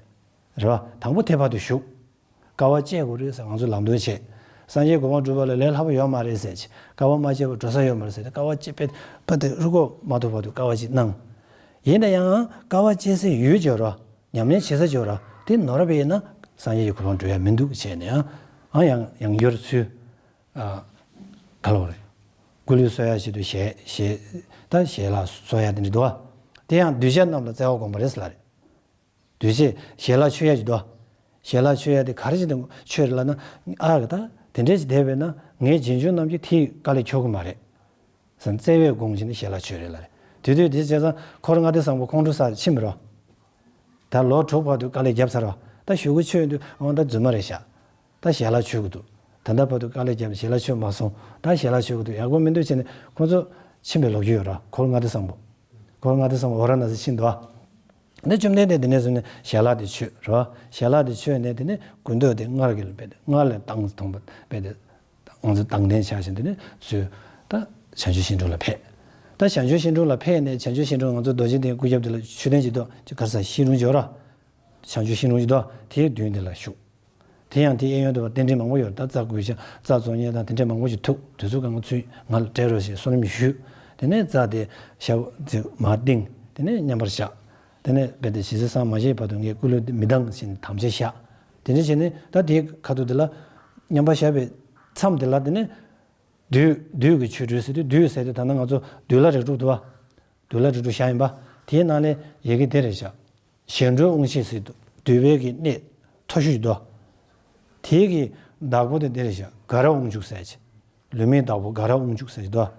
རེད་བ། དང་པོ་ཐེག་པ་དུ་ཞུགས། དཀའ་བ་སྤྱད་དགོས་རེད་ཟེར་ང་ཚོ་ལམ་སྟོན་བྱས། སངས་རྒྱས་གོ་འཕང་སྒྲུབ་པ་ལ་ལས་སླ་པོ་ཡོད་མ་རེད་ཟེར་གྱི། དཀའ་བ་མ་སྤྱད་པར་འགྲོ་ས་ཡོད་མ་རེད་ཟེར་ཏེ། དཀའ་བ་སྤྱད་པས་པ་དེ་རུ་ཀོ་མ་ཐུབ་བར་དུ་དཀའ་བ་ཅིག་གནང་། ཡིན་ན་ཡང་དཀའ་བ་སྤྱད་སའི་ཡུལ་ཅིག་ཡོད་རོ། ཉམས་ལེན་བྱེད་ས་ཅིག་ཡོད་རོ། དེ་ནོར་བ་ཡིན་ན་སངས་རྒྱས་ཀྱི་གོ་འཕང་འགྲོ་ཡ་མི་འདུག་བྱས་ནས་ཡང་ཨང་ཡང་ཡང་འགྱུར་ཚུལ། ཨ། ག་ལ་བ་རེད། སྐུ་ལུས་གསོ་ཡ་ཆེད་དུ་ཞལ་ཞལ་ད་ཞལ་ལག་གསོ་ཡ་དེ་འདྲ་འདུག་བ། དེ་ཡང་གདུལ་བྱ་རྣམས་ལ་བརྩེ་བ་བསྒོམ་པ་རེད་ཟེར་ལ་རེད། གདུལ་བྱས་ཞལ་ལག་མཆོད་ཡ་ཅིག་འདུག་བ། ཞལ་ལག་མཆོད་ཡ་དེ་ག་རེ་བྱས་ཏེ་མཆོད་རེད་ལབ་ན། ཨ་གི་ད་དེ་འདྲས་ཅིག་བསྡད་པས་ན་ངའི་རྗེས་འཇུག་རྣམས་ཀྱིས་དེའི་དཀའ་ལས་ཁྱོག་གི་མ་རེད། བརྩེ་བས་དགོངས་བྱས་ནས་ཞལ་ལག་མཆོད་རེད་ལ་རེད། དེ་དུས་དེ་བྱས་ཙང་འཁོར་ལྔ་སྡེ་བཟང་པོ་ཁོང་ཁྲོ་ཟ་ཕྱིན་པ་རོ། ད་ལོ་དྲུག་བར་དུ་དཀའ་ལས་བརྒྱབ་ཚར་བ། ད་གཞུག་གུ་མཆོད་དུས་འོང་ད་རྫུན་མ་རེད་ཤག་ད་ཞལ་ལག་མཆོད་གི་འདུག་ད་ལྟ་བར་དུ་དཀའ་ལས་བརྒྱབ་ཞལ་ལག་མཆོད་མ་སོང་། ད་ཞལ་ལག་མཆོད་གི་འདུག་ཡག་པོ་མི་འདུག་བྱས་ནས་ཁོང་ཚོ་ཕྱིན་པའི་ལོ་རྒྱུས་ཡོད་ར། འཁོར་ལྔ་སྡེ་བཟང་པོ། འཁོར་ལྔ་སྡེ་བཟང་པོ་ཝཱ་ར་ཎ་སི་ཕྱིན་འདུག་ཨ། འདི་བཅོམ་ལྡན་འདས་དེ་ནས་བཟུང་ནས་ཞལ་ལག་དེ་མཆོད་ར། ཞལ་ལག་དེ་མཆོད་ནས་དེ་ནས་དགུན་སྟོད་དེ་སྔར་གྱི་ལ་བས་ཏེ་སྔར་ལས་བཏང་ཐོང་པ་བས་ཏེ། ང་ཚོ་དང་ལྡན་ཆགས་ཤིང་དེ་ནས་ཚུར་ད་བྱང་ཆུབ་ཤིང་དྲུང་ལ་ཕེབས། ད་བྱང་ཆུབ་ཤིང་དྲུང་ལ་ཕེབས་ནས་བྱང་ཆུབ་ཤིང་དྲུང་ང་ཚོ་རྡོ་རྗེ་གདན་སྐུ་རྒྱབ་དེ་ལ་མཆོད་རྟེན་ཅིག་འདུག་ཅིག་ག་རེ་ཟེར་ཤིང་དྲུང་ཅིག་ཡོད་ར། བྱང་ཆུབ་ཤིང་དྲུང་ཅིག་འདུག་དེའི་མདུན་དེ་ལ་བཞུགས། དེ་ཡང་དེའི་གཡས་གཡོན་དུ་བ་རྟེན་འབྲེལ་མང་པོ་ཡོད་རེད། ད་རྩྭ་འགུལ་ཤ་རྩྭ་བཙོང་མཁན་དང་དེ་འདྲས་མང་པོ་ཞིག་ཐུག་དུས་ཚོད་གང་ག་ཚུད་ང་ལ་སྤྲད་རོགས་ཞེས་བསོད་ནམས་ཞུས། དེ་ནས་རྩྭ་དེ་ཞབས་ཅིག་མར་བཏིང་། དེ་ནས་མཉམ་པར་བཞག་དེ་ནས་རྦད་དེ་ཞེ་ས་སངས་མ་རྒྱས་བར་དུ་ངས་སྐུ་ལུས་འདི་མི་ལྡང་ཞེས་དམ་བཅའ་བཞག་དེ་འདྲ་བྱས་ནས་ད་དེའི་ཁ་ཐུག་དེ་ལ་མཉམ་པར་བཞག་པའི་མཚམས་དེ་ལ་དེ་ནས་བདུད་བདུད་ཀྱི་ཆོ་འཕྲུལ་ཟེར་དུས་བདུད་ཟེར་དུས་ད་ནང་ང་ཚོ་འདུལ་བ་རིགས་དྲུག་འདུག་བ། འདུལ་བ་རིགས་དྲུག་བཞག་ཡིན་པ། དེའི་ནང་ནས་ཡི་གེ་དེ་རེད་བཞག་གཞན་འཕྲུལ་དབང་བྱེད་ཟེར་དུས་བདུད་པའི་གི་གནས་མཐོ་ཤོས་ཤིག་འདུག་དེའི་གི་བདག་པོ་དེ་དེ་རེད་བཞག་དགའ་རབ་དབང་ཕྱུག་ཟེར་ཅིག་ལུས་མེད་བདག་པོ་དགའ་རབ་དབང་ཕྱུག་ཟེར་ཅིག་འདུག་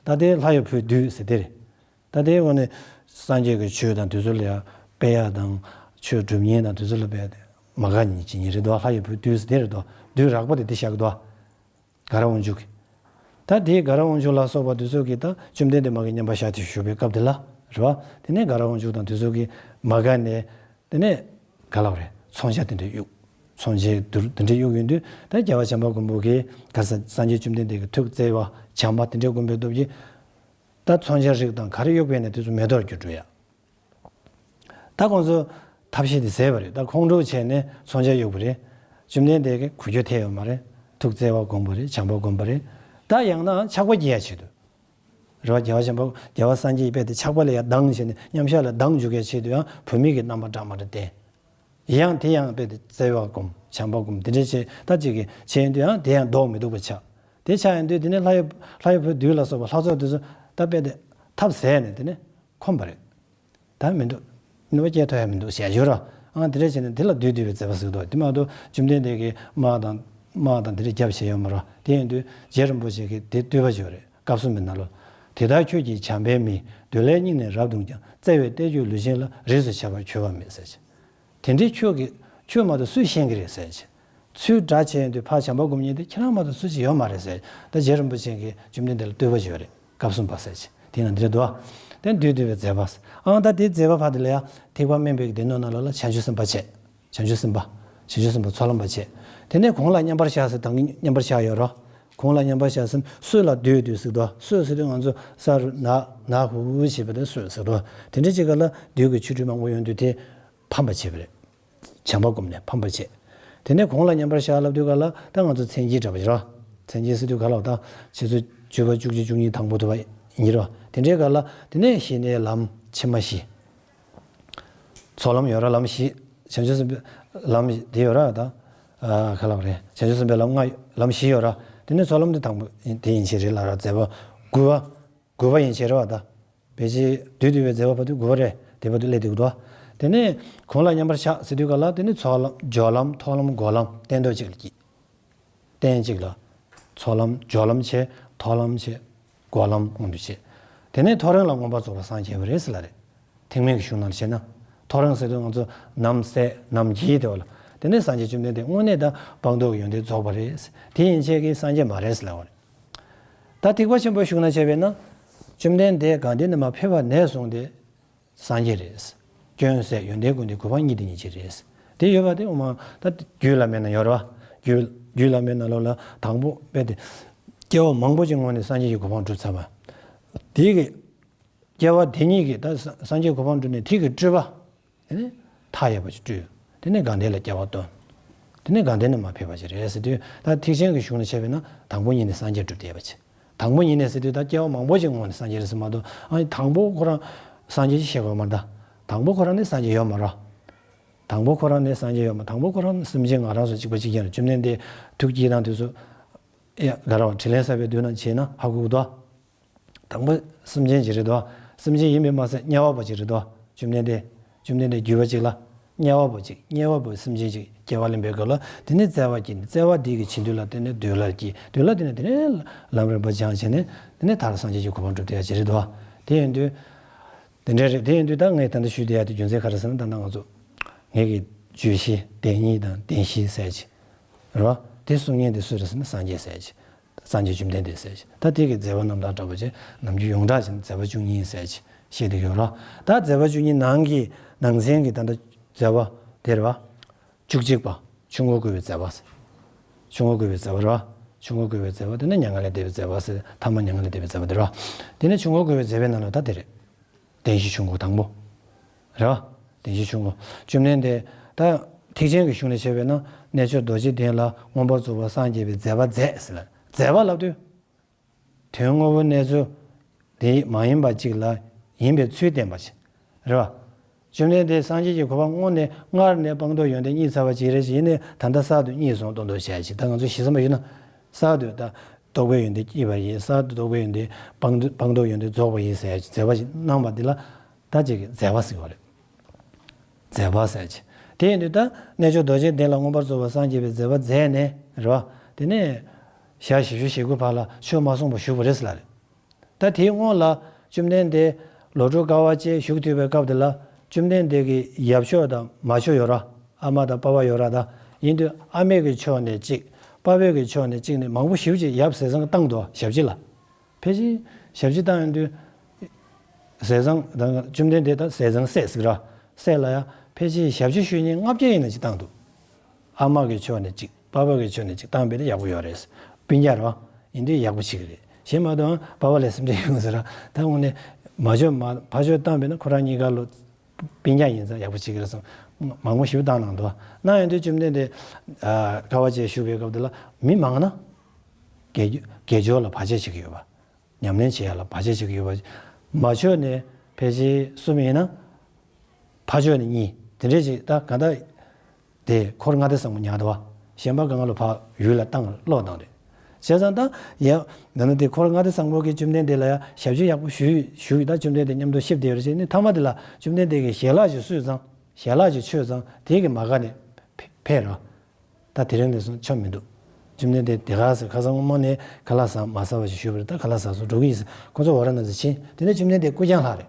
ད་དེ་ལྷ་ཡི་བུ་བདུད་ཟེར་དེ་རེད། ད་དེའི་འོག་ནས་སངས་རྒྱས་ཀྱི་ཆོས་དང་དེ་ཚོ་ལ་ཡང་སྤེལ་ཡ་དང་ཆོས་སྒྲུབ་མཁན་དང་དེ་ཚོ་ལ་སྤེལ་ཡ་དེ་མ་ག་ཉིད་ཅིག་ཉིད་རེད་འདུག་ལྷ་ཡི་བུ་བདུད་ཟེར་དེ་རེད་འདུག་བདུད་རགས་པ་དེ་དེ་བཞག་གི་འདུག་དགའ་རབ་དབང་ཕྱུག་གིས། ད་དེའི་དགའ་རབ་དབང་ཕྱུག་ལ་སོགས་པ་དེ་ཚོ་གིས་ད་བཅོམ་ལྡན་འདས་མ་གི་མཉམ་པར་བཞག་སྟེ་བཞུགས་པའི་སྐབས་དེ་ལ་རེད་བ། དེ་ནས་དགའ་རབ་དབང་ཕྱུག་དང་དེ་ཚོ་གིས་མ་ག་ནས་དེ་ནས་ག་ལ་བ་རེད། མཚོན་ཆ་དེ་འདྲ་གཡུགས། མཚོན་ཆའི་དུར་དེ་འདྲ་གཡུགས་ཡོང་དུས་ད་རྒྱལ་བ་བྱམས་པ་མགོན་པོ་གིས་ག་ས་སངས་རྒྱས་བཅོམ་ལྡན་འདས་ཀྱི་ཐུགས་བརྩེ་བ་བྱམས་པ་དེ་འདྲ་བསྒོམས་པའི་སྟོབས་ཀྱིས་ད་མཚོན་ཆ་རིགས་དང་ག་རེ་གཡུགས་པས་ནས་དེ་ཚོ་མེ་ཏོག་གྱུར་འགྲོ་ཡ། ད་ཁོང་ཚོ་ཐབས་ཤེས་དེ་ཟད་པ་རེད། ད་ཁོང་ཁྲོ་བྱས་ནས་མཚོན་ཆ་གཡུགས་པ་རེད། བཅོམ་ལྡན་འདས་ཀྱི་གུས་གུས་ཐེབས་ཡོད་མ་རེད། ཐུགས་བརྩེ་བ་བསྒོམས་པ་རེད། བྱམས་པ་བསྒོམས་པ་རེད། ད་ཡང་ན་ཆགས་པ་སྐྱེ་ཡ་ཆེད་དུ། རེད་བ། རྒྱལ་བ་བྱམས་པ་རྒྱལ་བ་སངས་རྒྱས་ཀྱི་དཔེ་དེ་ཆགས་པ་ལ་ཡང་སྡང་བྱས་ནས་མཉམ་བཞག་ལ་སྡང་འཇུག་ཡ་ཆེད་དུ་ཡང་བུད་མེད་ཀྱི་རྣམ་པ་འདྲ་མ་འདྲ་བསྟན། ཡང་དེ་ཡང་དཔེ་དེ་བརྩེ་བ་བསྒོམ་བྱམས་པ་བསྒོམ་དེ་འདྲ་བྱས་ད་ཅིག་གི་བྱས་ཡོང་དུས་ཡང་དེ་ཡང་ལྡོག་མི་ཐུབ་པ་ཆགས། དེ་ཆགས་ཡོང་དུས་དེ་ནས་ལྷ་ཡི་ལྷ་ཡི་བུ་བདུད་ལ་སོགས་པ་ལྷ་ཚོགས་དེ་ཚོ་ད་དཔེ་དེ་ཐབས་ཟད་ནས་དེ་ནས་འཁོམས་པ་རེད། ད་མི་འདུག་ནུས་པ་སྐྱེ་ཐུབ་ཡ་མི་འདུག་ཞེས་ཞུ་ར། ཨང་དེ་འདྲ་བྱས་ནས་དེ་ལ་བདུད་འདུལ་བའི་མཛད་པ་ཟེར་གི་འདུག་དེ་མ་གཏོགས་བཅོམ་ལྡན་འདས་ཀྱིས་དམག་དང་དམག་དང་དེ་འདྲ་རྒྱབ་བྱས་ཡོད་མ་རེད། དེ་ཡིན་དུས་རྗེ་རིན་པོ་ཆེ་གིས་དེ་བསྟོད་པ་བརྗོད་རེད། སྐབས་གསུམ་པའི་ནང་ལོགས། དེ་ལྟར་ཁྱོད་ཀྱིས་བྱམས་པའི་མིག་བདུད་ལས་སྙིང་ནས་རབ་བརྡུངས་ཀྱང་། བརྩེ་བས་གཏད་གཅོད་ལུས་ཅན་ལ། རིས་སུ་ཆད་པར་གྱུར་པ་མེད་ཟེར། དེ་འདྲའི་ཁྱོད་ཀྱིས་ཁྱོད་མ་གཏོགས་སུས་ཤེས་ཀྱི་རེད་ཟེར་གྱི། ཚུལ་འདྲ་བྱས་ཡོང་དུས་ཕར་བྱམས་པ་སྒོམ་མཁན་དེ་ཁྱེད་རང་མ་གཏོགས་སུ་ཅིག་ཡོད་མ་རེད་ཟེར། ད་རྗེ་རིན་པོ་ཆེ་གིས་བཅོམ་ལྡན་འདས་ལ་བསྟོད་པ་བརྗོད་རེད། སྐབས་གསུམ་པ་ཟེར་གྱི་དེ་ན་འདི་རེད་འདུག་དེ་བདུད་འདུལ་བའི་མཛད་པ། ཨང་ད་དེའི་མཛད་པ་ཕར་དེ་ལ་ཡང་ཐེག་པ་དམན་པའི་སྡེ་སྣོད་ནང་ལོགས་ལ་བྱང་ཆུབ་སེམས་དཔའ་བྱས། བྱང་ཆུབ་སེམས་དཔའ། བྱང་ཆུབ་སེམས་དཔའ་ཚོགས་ལམ་པ་བྱས། དེ་ནས་གོང་ལ་མཉམ་པར་བཞག་ཟེར་ད་གིན་མཉམ་པར་བཞག་ཡོད་རོ། གོང་ལ་མཉམ་པར་བཞག་ཟེར་གསོད་ལ་བདུད་འདུལ་ཟེར་དོ། གསོད་ཟེར་དུས་ང་ཚོ་ས་རུ་ན་ན་ཧུ་ཧུ་བྱེད་པ་དེ་གསོད་ཟེར་དོ། དེ་འདྲ་ཅིག་ག་ལ་བདུད་ཀྱི་ཆོ་འཕྲུལ་མང་པོ་ཡོང་དུས་དེ་ཕམ་པ་བྱེད་པ་རེད། བྱམས་པ་བསྒོམས་ནས་ཕམ་པར་བྱེད། དེ་ནས་གོང་ལ་མཉམ་པར་བཞག་ལབ་དུས་ག་ལ་ད་ང་ཚོ་མཚན་བཅས་འདྲ་བ་ཡིན་རོ། མཚན་བཅས་ཟེར་དུས་ག་ལ་ད་ཆུ་ཚོད་བཅུ་པ་བཅུ་གཅིག་བཅུ་གཉིས་དང་པོ་དུ་བ་ཡིན་རོ། དེ་འདྲའི་ག་ལ་དེ་ནས་ཞི་གནས་ལམ་ཕྱི་མ་བཞི། ཚོགས་ལམ་ཡོད་ར་ལམ་བཞི། བྱང་ཆུབ་སེམས་དཔའི་ལམ་དེ་ཡོད་ར་ད། ཨ་ག་ལ་བ་རེད། བྱང་ཆུབ་སེམས་དཔའི་ལམ་ལྔ་ལམ་བཞི་ཡོད་ར། དེ་ནས་ཚོགས་ལམ་དེ་དང་པོ་དེ་ཡན་ཆད་རེད་ལ་ར་མཛད་པ་དགུ་པ། དགུ་པ་ཡན་ཆད་རེད་བ་ད། ཕལ་ཆེར་བདུད་འདུལ་བའི་མཛད་པ་བར་དུ་དགུ་པ་རེད། དེ་བར་དུ་སླེབས་དེ་དགུ་པ། དེ་ནས་གོང་ལ་མཉམ་པར་བཞག་ཟེར་དུས་ག་ལ་དེ་ནས་ཚོགས་ལམ་སྦྱོར་ལམ་ཐོགས་ལམ་སྒོམ་ལམ་སྟན་ཐོག་གཅིག་ལ་སྐྱེས། སྟན་གཅིག་ལ། ཚོགས་ལམ་སྦྱོར་ལམ་བྱས། ཐོགས་ལམ་བྱས། སྒོམ་ལམ་མངོན་དུ་བྱས། དེ་ནས་ཐོ་རངས་ལ་མངོན་པར་རྫོགས་པར་སངས་རྒྱས་པ་རེད་ཟེར་ལ་རེད། ཐེག་དམན་གྱི་གཞུང་ནང་བཤད་ན། ཐོ་རངས་ཟེར་དུས་ང་ཚོ་ནམ་ཟད་ནམ་འགྱིས་དེ་བ་ལ། དེ་ནས་སངས་རྒྱས་བཅོམ་ལྡན་འདས་དངོས་གནས་དང་སྤངས་རྟོགས་ཀྱི་ཡོན་ཏན་རྫོགས་པ་རེད། དེ་ཡན་ཆད་ཀྱི་སངས་རྒྱས་མ་རེད་ཟེར་ལ་བ་རེད། ད་ཐེག་པ་ཆེན་པོའི་གཞུང་ན་བྱས་པས་ན། བཅོམ་ལྡན་འདས་གང་འདི་ནས་མ་ཕེབས་པ་ནས་བཟུང་སྟེ། སངས་རྒྱས་རེད། སྐྱོན་ཟད་ཡོན་ཏན་ཀུན་ལྡན་གོ་འཕང་གཉིས་དེ་ཉིད་ཀྱི་རེད། དེ་ཡོད་པ་དེ་འོ་མ་ད་རྒྱུད་བླ་མའི་ནང་ཡོད་རེད་བ། རྒྱུད་རྒྱུད་བླ་མའི་ནང་ལོགས་ལ་དང་པོ་དཔེ་དེ། སྐྱེ་བ་མང་པོ་ཅིག་སྔོན་ནས་སངས་རྒྱས་ཀྱི་གོ་འཕང་སྒྲུབ་ཚར་བ། དེ་གི་སྐྱེ་བ་དེ་ཉིད་ཀྱི་ད་སངས་རྒྱས་གོ་འཕང་སྒྲུབ་ནས་ཐིག་གི་སྤྲུལ་པ། དེ་ནས་མཐའ་ཡས་པ་ཅིག་སྤྲུལ། དེ་ནས་དགའ་ལྡན་ལ་སྐྱེ་བ་སྟོན། དེ་ནས་དགའ་ལྡན་ནས་མར་ཕེབས་པ་ཅིག་རེད་ཟེར་དུས། ད་ཐེག་ཆེན་གྱི་གཞུང་ལ་བྱས་པས་ན་དང་པོ་ཉིད་ནས་སངས་རྒྱས་སྒྲུབ་བསྡད་པ་ཅིག་དང་པོ་ཉིད་ནས་ཟེར་དུས་ད་སྐྱེ་བ་མང་པོ་ཞིག་སྔོན་ནས་སངས་རྒྱས་རེད་ཟེར་མ་གཏོགས། ཨ་ནི་དང་པོ་ཁོ་རང་སངས་རྒྱས་ཅིག་ཤེས་དགོས་མ་རེད། ད་དང་པོ་ཁོ་རང་ནས་སངས་རྒྱས་ཡོད་མ་རེད། དང་པོ་ཁོ་རང་ནས་སངས་རྒྱས་ཡོད་མ། དང་པོ་ཁོ་རང་སེམས་ཅན་ང་རང་ཚོ་གཅིག་པ་གཅིག་རྐྱང་རེད། བཅོམ་ལྡན་འདས་ཐུགས་བསྐྱེད་དང་དུས་སུ། ཡ་ག་ར་བ་དྲིན་ལན་བསབ་པའི་དུས་ན་བྱས་ན་ཧ་གོ་གི་འདུག་དང་པོ་སེམས་ཅན་ཅིག་རེད་དོ། སེམས་ཅན་ཡིན་པས་མ་ཟད་དམྱལ་བ་པོ་ཅིག་རེད་དོ། བཅོམ་ལྡན་འདས། བཅོམ་ལྡན་འདས་བརྒྱུད་པ་ཅིག་ལ་དམྱལ་བ་པོ་ཅིག་དམྱལ་བ་པོའི་སེམས་ཅན་ཅིག་སྐྱེ་བ་ལེན་པའི་སྐབས་ལ། དེ་ནས་བརྩེ་བ་སྐྱེས་ནས། བརྩེ་བ་དེ་གིས་བྱིན་མཐུ་ལ་བརྟེན་ནས་འདོད་ལ་སྐྱེས། འདོད་ལ་བརྟེན་ནས་དེ་ནས་ལམ་རིམ་པ་སྦྱངས་བྱས་ནས། དེ་ནས་མཐར་སངས་རྒྱས་ཀྱི་གོ་འཕང་སྒྲུབ་བསྡད་ཡ་ཅིག་རེད་དོ། དེ་ཡིན་དུས། དེ་འདྲ་རེད། དེ་ཡིན་དུས་ད་ངས་ད་ལྟ་ཞུས་བསྡད་ཡ་དེ་རྒྱུ་མཚན་ག་རེ་ཟེར་ན། ད་ལྟ་ང་ཚོ་ངེད་ཀྱི་བརྗོད་གཞི་བདེན་གཉིས་དང་བདེན་བཞི་ཟེར་ཅིག་རེད་བ། དེ་གསུང་མཁན་དེ་སུ་རེད་ཟེར་ན་སངས་རྒྱས་ཟེར་ཅིག་སངས་རྒྱས་བཅོམ་ལྡན་འདས་ཟེར་ཅིག་ད་དེ་གི་མཛད་པ་རྣམ་ཐར་འདྲ་པོ་ཅིག་ནམ་རྒྱུན་ཡོངས་གྲགས་ཅན་མཛད་པ་བཅུ་གཉིས་ཟེར་ཅིག་བཤད་དེ་ཡོད་རེད་བ། ད་མཛད་པ་བཅུ་གཉིས་ནང་གི་ནང་ཚན་གྱི་ད་ལྟ་མཛད་པ་དེ་རེད་བ། བཅུ་གཅིག་པ། ཆུ་འགོ་བསྐོལ་བའི་མཛད་པ་ཟེར། ཆུ་འགོ་བསྐོལ་བའི་མཛད་པ་རེད་བ། ཆུ་འགོ་བསྐོལ་བའི་མཛད་པ་དེ་ནི་མྱ་ངན་ལས་འདས་པའི་མཛད་པ་ཟེར། ཐ་མ་མྱ་ངན་ལས་འདས་པའི་མཛད་པ་དེ་རེད་བ། དེ་ནི་ཆུ་འགོ་བསྐོལ་བའི་མཛད་པའི་ནང་ལ་ད་དེ་རེད། བདེན་བཞི་ཆུ་འགོ་དང་པོ། རེད་བ། བདེན་བཞི་ཆུ་འགོ། བཅོམ་ལྡན་འདས་ད་ཐེག་ཆེན་གྱི་གཞུང་ལ་བྱས་པས་ན། རྣལ་འབྱོར་རྡོ་རྗེ་གདན་ལ་མངོན་པར་རྫོགས་པར་སངས་རྒྱས་པའི་མཛད་པ་མཛད་ཟེར་ལ། མཛད་པ་ལབ་དུས། དོན་དངོས་པོ་གནས་ཚུལ་དེ་མ་ཡིན་པ་ཅིག་ལ་ཡིན་པའི་ཚུལ་བསྟན་པ་ཞིག་རེད་བ། བཅོམ་ལྡན་འདས་སངས་རྒྱས་ཀྱི་གོ་འཕང་དངོས་གནས་སྔར་ནས་སྤངས་རྟོགས་ཡོན་ཏན་རྙེད་ཚར་བ་ཅིག་རེད་ཅེས། ཡིན་ནའི་ད་ལྟ་གསར་དུ་རྙེད་སོང་། མདོར་བསྡུས་བྱས་ཅིག་ད་ང་ཚོ་ཞིབ་ཙམ་ཞུས་ན། གསར་དུ་ད་རྟོགས་པའི་ཡོན་ཏན་སྐྱེས་པ་ཡིན། གསར་དུ་རྟོགས་པའི་ཡོན་ཏན་སྤངས་སྤངས་རྟོགས་ཡོན་ཏན་རྫོགས་པ་ཡིན་ཟེར་ཅིག་མཛད་པ་ཞིག་གནང་བ་འདི་ལ། ད་ཅིག་གི་མཛད་པ་ཟེར་བ་རེད། མཛད་པ་ཟེར་ཅིག་དེ་ཡིན་དུས་ད་རྣལ་འབྱོར་རྡོ་རྗེ་གདན་ལ་མངོན་པར་རྫོགས་པར་སངས་རྒྱས་པའི་མཛད་པ་མཛད་ནས་རེད་བ། དེ་ནས་ཞག་བཞི་བཅུ་ཞེ་དགུ་བར་ལ་ཆོས་མ་གསུངས་པར་བཞུགས་པ་རེད་ཟེར་ལ་རེད། ད་དེའི་སྔོན་ལ་བཅོམ་ལྡན་འདས་ལོ་དྲུག་དཀའ་བ་སྤྱད་བཞུགས་བསྡད་པའི་སྐབས་དེ་ལ། བཅོམ་ལྡན་འདས་ཀྱི་ཡབ་མཆོག་དང་མ་མཆོག་ཡོད་ར། ཨ་མ་དང་པ་ཕ་ཡོད་ར། ད་ཡིན་དུས་ཨ་མའི་གི་ཕྱོགས་ནས་གཅིག་པ་ཕའི་གི་ཕྱོགས་ནས་གཅིག་ནས་མང་པོ་ཞེ་པོ་ཅིག་ཡབ་ཟས་གཙང་བཏང་འདུག་ཞབས་ཕྱི་ལ། ཕལ་ཆེར་ཞབས་ཕྱི་བཏང་ཡོང་དུས། ཟས་གཙང་དང་བཅོམ་ལྡན་འདས་དང་ཟས་གཙང་སྲས་ཟེར་གི་ར། སྲས་ལ་ཡང་ཕལ་ཆེར་ཞབས་ཕྱི་ཞུ་མཁན་ལྔ་བརྒྱ་ཡིན་ན་ཅིག་བཏང་འདུག་ཨ་མ་གི་ཕྱོགས་ནས་གཅིག་པ་ཕ་གི་ཕྱོགས་ནས་གཅིག་བཏང་བས་ན་ཡག་པོ་ཡོད་རེད། སྤུན་ཀྱག་རེད་བ། ཡིན་དུས་ཡག་པོ་ཞིག་རེད། གཞན་མ་གཏོགས་པ་ཕ་ལ་སེམས་ཁྲལ་ཡོང་ཟེར་ར། ད་དངོས་གནས་མ་ཕྱོགས་མ་ཕ་ཕྱོགས་བཏང་བས་ན་ཁོ་རང་གཉིས་ཀ་ལོ། སྤུན་ཀྱག་ཡིན་ཙང་ཡག་པོ་བྱེད་ཀྱི་རེད་བསམ། མང་པོ་ཞིག་བཏང་གནང་འདུག་གནང་ཡོང་དུས་བཅོམ་ལྡན་འདས། ཨ་དཀའ་བ་སྤྱད་བཞུགས་པའི་སྐབས་དེ་ལ་མི་མང་ན། དགེ་དགེ་སྦྱོར་ལ་བར་ཆད་བྱེད་ཀྱི་ཡོད་པ། ཉམས་ལེན་བྱེད་ཡ་ལ་བར་ཆད་བྱེད་ཀྱི་ཡོད་པ། མ་ཕྱོགས་ནས་ཕལ་ཆེར་གསུམ་ཡིན་ན། ཕ་ཕྱོགས་ནས་གཉིས། དེ་འདྲས་ཅིག་ད་ག་ད། དེ་འཁོར་ལྔ་སྡེ་བཟང་པོ་ཉར་འདུག་བ། གཞན་པ་གང་ག་ལ་ཕར་ཡུལ་ལ་བཏང་ཀློག་བཏང་རེད། བྱས་ཙང་ད་ཡ། ད་ནི་དེ་འཁོར་ལྔ་སྡེ་བཟང་པོ་གིས་བཅོམ་ལྡན་འདས་ལ་ཡ་ཞབས་ཕྱི་ཡག་པོ་ཞུས་ཞུས། ད་བཅོམ་ལྡན་འདས་མཉམ་དུ་གཤིབས་བསྡད་ཡོད་རེད་ཅེས་ནི། མཐའ་མ་དེ་ལ་བཅོམ་ལྡན་འདས་ཀྱིས་ཞལ་ལག་ཅིག་གསོལ་ཙང་། ཞལ་ལག་ཅིག་མཆོད་ཙང་དེ་གི་མ་དགའ་ནས་ཕེ་ཕེབས་རོ། ད་དེ་རིང་ནས་བཟུང་ཆོ་མི་འདུག་བཅོམ་ལྡན་འདས་དེ་ག་ཟེར། ཁ་སང་སྔོན་མ་ནས་ཁ་ལག་ཟ་མ་ཟ་བ་ཞིག་ཞུས་པ་རེད། ད་ཁ་ལག་ཟ་སོང་འགྲོ་གི་ཡིན་ཟེར། ཁོ་ཚོ་ཝཱ་ར་ཎ་སི་ཕྱིན། དེ་ནས་བཅོམ་ལྡན་འདས་སྐུ་རྐྱང་ལྷག་རེད།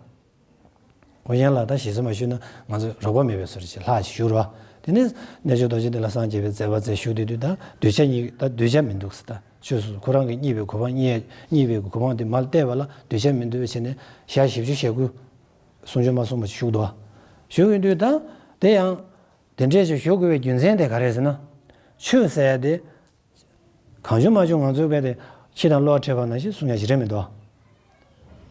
སྐུ་རྐྱང་ལ་ད་ཞེ་ས་མ་ཞུས་ན་ང་ཚོ་རོགས་པ་མེད་པའི་བཟོ་འདྲ་ཅིག་ལྷག་ཅིག་ཞུ་རོགས། དེ་ནས་རྣལ་འབྱོར་རྡོ་རྗེ་གདན་ལ་སངས་རྒྱས་པའི་མཛད་པ་མཛད་བཞུགས་བསྡད་དུས་ད་འདོད་ཆགས་གཉིས། ད་འདོད་ཆགས་མི་འདུག་ཟེར། ད་ཆོས་སོ་སོ་ཁོ་རང་གིས་རྙེད་པའི་གོ་འཕང་རྙེད་རྙེད་པའི་གོ་འཕང་དེ་མར་བལྟས་པ་ལ་འདོད་ཆགས་མི་འདུག་བྱས་ནས་ཞག་བཞི་བཅུ་ཞེ་དགུ་གསུང་ཆོས་མ་གསུངས་པ་ཞིག་བཞུགས་འདུག་བཞུགས་ཡོང་དུས་ད་དེ་ཡང་དེ་འདྲས་ཅིག་བཞུགས་དགོས་པའི་རྒྱུ་མཚན་དེ་ག་རེ་རེད་ཟེར་ན། ཆོས་ཟེར་ཡ་དེ། གང་བྱུང་མ་བྱུང་ང་ཚོའི་བས་དེ་ཁྱི་དང་གློག་འཕྲད་པ་ནང་བཞིན་གསུང་ཡ་ཞིག་རེད་མི་འདུག་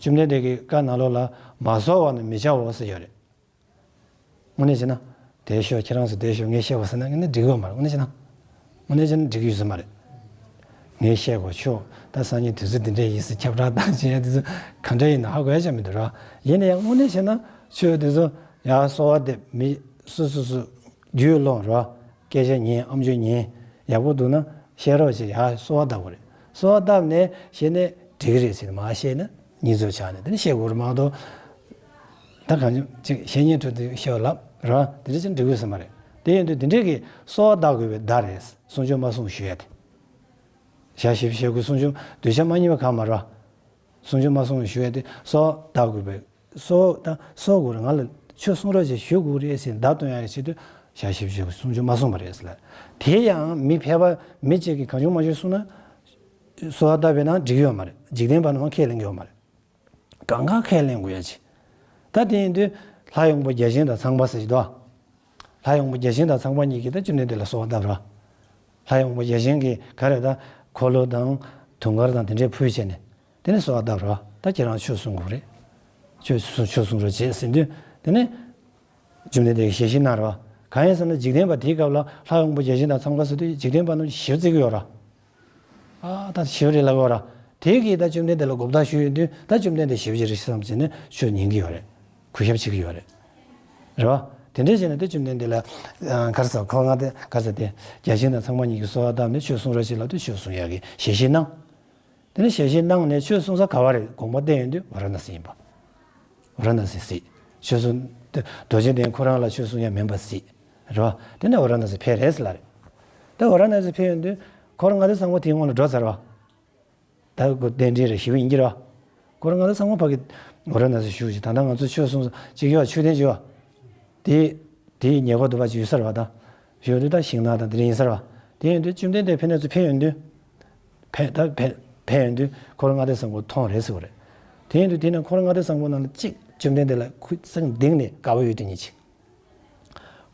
བཅོམ་ལྡན་འདས་ཀྱི་བཀའ་ནང་ལོགས་ལ་མ་གསོལ་བ་ནི་མི་བྱའོ་ཟེར་ཡོད་རེད། དངོས་གནས་བྱས་ན། དེ་ཤོག་ཁྱེད་རང་ཚོ་དེ་ཤོག་ངས་བཤད་པ་ཟེར་ན་ངས་ནི་འགྲིག་ཡོད་མ་རེད། དངོས་གནས་བྱས་ན། དངོས་གནས་བྱས་ན་འགྲིག་ཡོད་ས་མ་རེད། ངས་བཤད་དགོས་ཆོག་ད་སང་ཉིན་དུས་ཚོད་འདི་འདྲས་ཡིན་ཟེར་ཁྱབ་བསྒྲགས་བཏང་བྱས་དུས་ཚོད་ག་འདྲ་ཡིན་ན་ཧ་གོ་ཡ་ཅང་མི་འདུག་ར། ཡིན་ན་ཡང་དངོས་གནས་བྱས་ན་ཆོས་དེ་ཚོ་ཡར་གསོལ་བ་འདེབས། མི་སུ་སུ་སུ་རྒྱུས་ལོངས་ར། སྐད་ཆ་ཉན། ཨམ་ཅོག་ཉན། ཡག་པོ་འདུག་ན་བཤད་རོགས་བྱེད། ཡར་གསོལ་བ་བཏབ་དགོས་རེད། གསོལ་བ་བཏབ་ནས་བྱས་ནས་འགྲིག་གི་རེད་ཟེར་ནས་མར་བཤད་ན་གཉིས་ཚོད་ཆགས་ནས་དེ་ནས་བཤད་དགོས་རེད་མ་གཏོགས། ད་གང་བྱུང་ཅིག་བཤད་ཉན་ཁྲོད་དུ་བཤད་པ་ལབ་ར། དེ་འདྲ་ཅིག་འགྲིག་གི་ཡོད་ས་མ་རེད། དེ་ཡིན་དུས་དེ་འདྲས་ཀྱི་གསོལ་བ་བཏབ་དགོས་པའི་བརྡ་རེད། གསུང་ཆོས་མ་གསུངས་ཞུ་ཡ་དེ། ཞག་བཞི་བཅུ་ཞེ་དགུ་གསུང་ཆོས་འདོད་ཆགས་མ་རྙེད་པ་གང་མ་ར། གསུང་ཆོས་མ་གསུངས་ཞུ་ཡ་དེ་གསོལ་བ་བཏབ་དགོས་པའི། གསོལ་ད་གསོལ་དགོས་རེད། ང་ལ་ཆོས་གསུང་རོགས་བྱེད་ཞུ་དགོས་རེད་ཟེར་བརྡ་སྟོན་ཡ་གི་ཆེད་དུ་ཞག་བཞི་བཅུ་གསུང་ཆོས་མ་གསུངས་པ་རེད་ཟེར་ལ། དེ་ཡང་མི་ཕལ་པ་མི་གཅིག་གིས་གང་བྱུང་མ་བྱུང་གསུངས་ན། གསོལ་བ་བཏབ་པས་ན་འགྲིག་ཡོད་མ་རེད། འཇིག་རྟེན་པ་རྣམས་ཁས་ལེན་གྱི་ཡོད་མ་རེད། གང་ག་ཁས་ལེན་དགོས་ཡ་ཆེ། ད་དེ་ཡིན་དུས་ལྷ་ཡོང་པོ་བརྒྱ་བྱིན་དང་ཚངས་པ་ཟེར་གྱི་འདུག་ལྷ་ཡོང་པོ་བརྒྱ་བྱིན་དང་ཚངས་པ་གཉིས་ཀྱིས་ད་བཅོམ་ལྡན་འདས་ལ་གསོལ་བ་བཏབ་ར། ལྷ་ཡོང་པོ་བརྒྱ་བྱིན་གྱིས་ག་རེ་ད་འཁོར་ལོ་དང་དུང་དཀར་དང་དེ་འདྲས་ཕུལ་བྱས་ནས། དེ་ནས་གསོལ་བ་བཏབ་རོགས། ད་ཁྱེད་རང་ཆོས་གསུང་དགོས་རེད། ཆོས་གསུང་ཆོས་གསུང་རོགས་བྱེད་ཟེར་དུས། དེ་ནས་བཅོམ་ལྡན་འདས་ཀྱིས་ཞལ་བཞེས་གནང་རོགས། གང་ཡིན་ཟེར་ན་འཇིག་རྟེན་པ་དེའི་སྐབས་ལ་ལྷ་དབང་པོ་བརྒྱ་བྱིན་དང་ཚངས་པ་སོགས་དེ་འཇིག་རྟེན་པ་རྣམས་ཞེ་པོ་བརྩི་གི་ཡོད་ར། ཨ་ད་ཞེ་པོ་རེད་ལབ་ཡོད་ར། དེ་གིས་ད་བཅོམ་ལྡན་འདས་ལ་མགོ་བཏགས་ཞུས་ཡོང་དུས་ད་བཅོམ་ལྡན་འདས་ཞེ་པོ་ཅིག་རེད་བསམ་བྱས་ནས་ཆོས་ཉན་གི་ཡོད་རེད། གུས་ཞབས་བྱེད་ཀྱི་ཡོད་རེད། རེད་བ། དེ་འདྲ་བྱས་ནས་ད་བཅོམ་ལྡན་འདས་ལ་ཨ་ག་རེ་ཟེར། འཁོར་ལྔ་སྡེ་ག་རེ་ཟེར་དེ་བརྒྱ་བྱིན་དང་ཚངས་པ་གཉིས་ཀྱིས་གསོལ་བ་བཏབ་ནས་ཆོས་གསུང་རོགས་བྱེད་ལབ་དུས་ཆོས་གསུང་ཡག་གི་ཞལ་བཞེས་གནང་། དེ་ནས་ཞལ་བཞེས་གནང་ནས་ཆོས་གསུང་ས་ག་བ་རེད། དགོངས་པ་བསྟན་ཡོང་དུས་ཝཱ་ར་ཎ་སི་ཡིན་པ། ཝཱ་ར་ཎ་སི་གཟིགས། ཆོས་གསུང་། རྡོ་རྗེ་གདན་ཁོ་རང་ལ་ཆོས་གསུང་ཡ་མིན་པ་གཟིགས། རེད་བ། དེ་ནས་ཝཱ་ར་ཎ་སི་ཕེབས་རེད་ཟེར་ལ་རེད། ད་ཝཱ་ར་ཎ་སི་ཕེབས་ཡོང་དུས་འཁོར་ལྔ་སྡེ་བཟང་པོ་དེའི་སྔོན་ལ་འགྲོ་ཚར་བ། ད་ཁོ་གདན་འདྲེན་རེ་ཞུས་པ་ཡིན་གྱི་རེད་བ། འཁོར་ལྔ་སྡེ་བཟང་པོ་ཕ་གི་ཝཱ་ར་ཎ་སི་བཞུགས་ཤིག་ད་ལྟ་ང་ཚོ་ཆོས་གསུང་ས་ཅིག་ཡོད་བ། མཆོད་རྟེན་ཅིག་ཡོད་བ། དེ་དེའི་ཉེ་འཁོར་དུ་ཕར་ཅིག་ཡོད་ས་རེད་བ། ད་ཡོད་དུས་ད་ཤིང་ནགས་དང་དེ་འདྲ་ཡིན་ས་རེད་བ། དེ་ཡིན་དུས་བཅོམ་ལྡན་འདས་ཕེབས་ནས་ཚུར་ཕེབས་ཡོང་དུས། ཕེབས་ད་ཕེབས་ཕེབས་ཡོང་དུས་འཁོར་ལྔ་སྡེ་བཟང་པོ་མཐོང་རེད་ཟེར་བ་རེད། དེ་ཡིན་དུས་དེ་ནས་འཁོར་ལྔ་སྡེ་བཟང་པོ་ནང་ལ་གཅིག་བཅོམ་ལྡན་འདས་ལ་ཁོའི་སེམས་གཏིང་ནས་དགའ་བོ་ཡོད་དེ་ཉིད་ཅིག་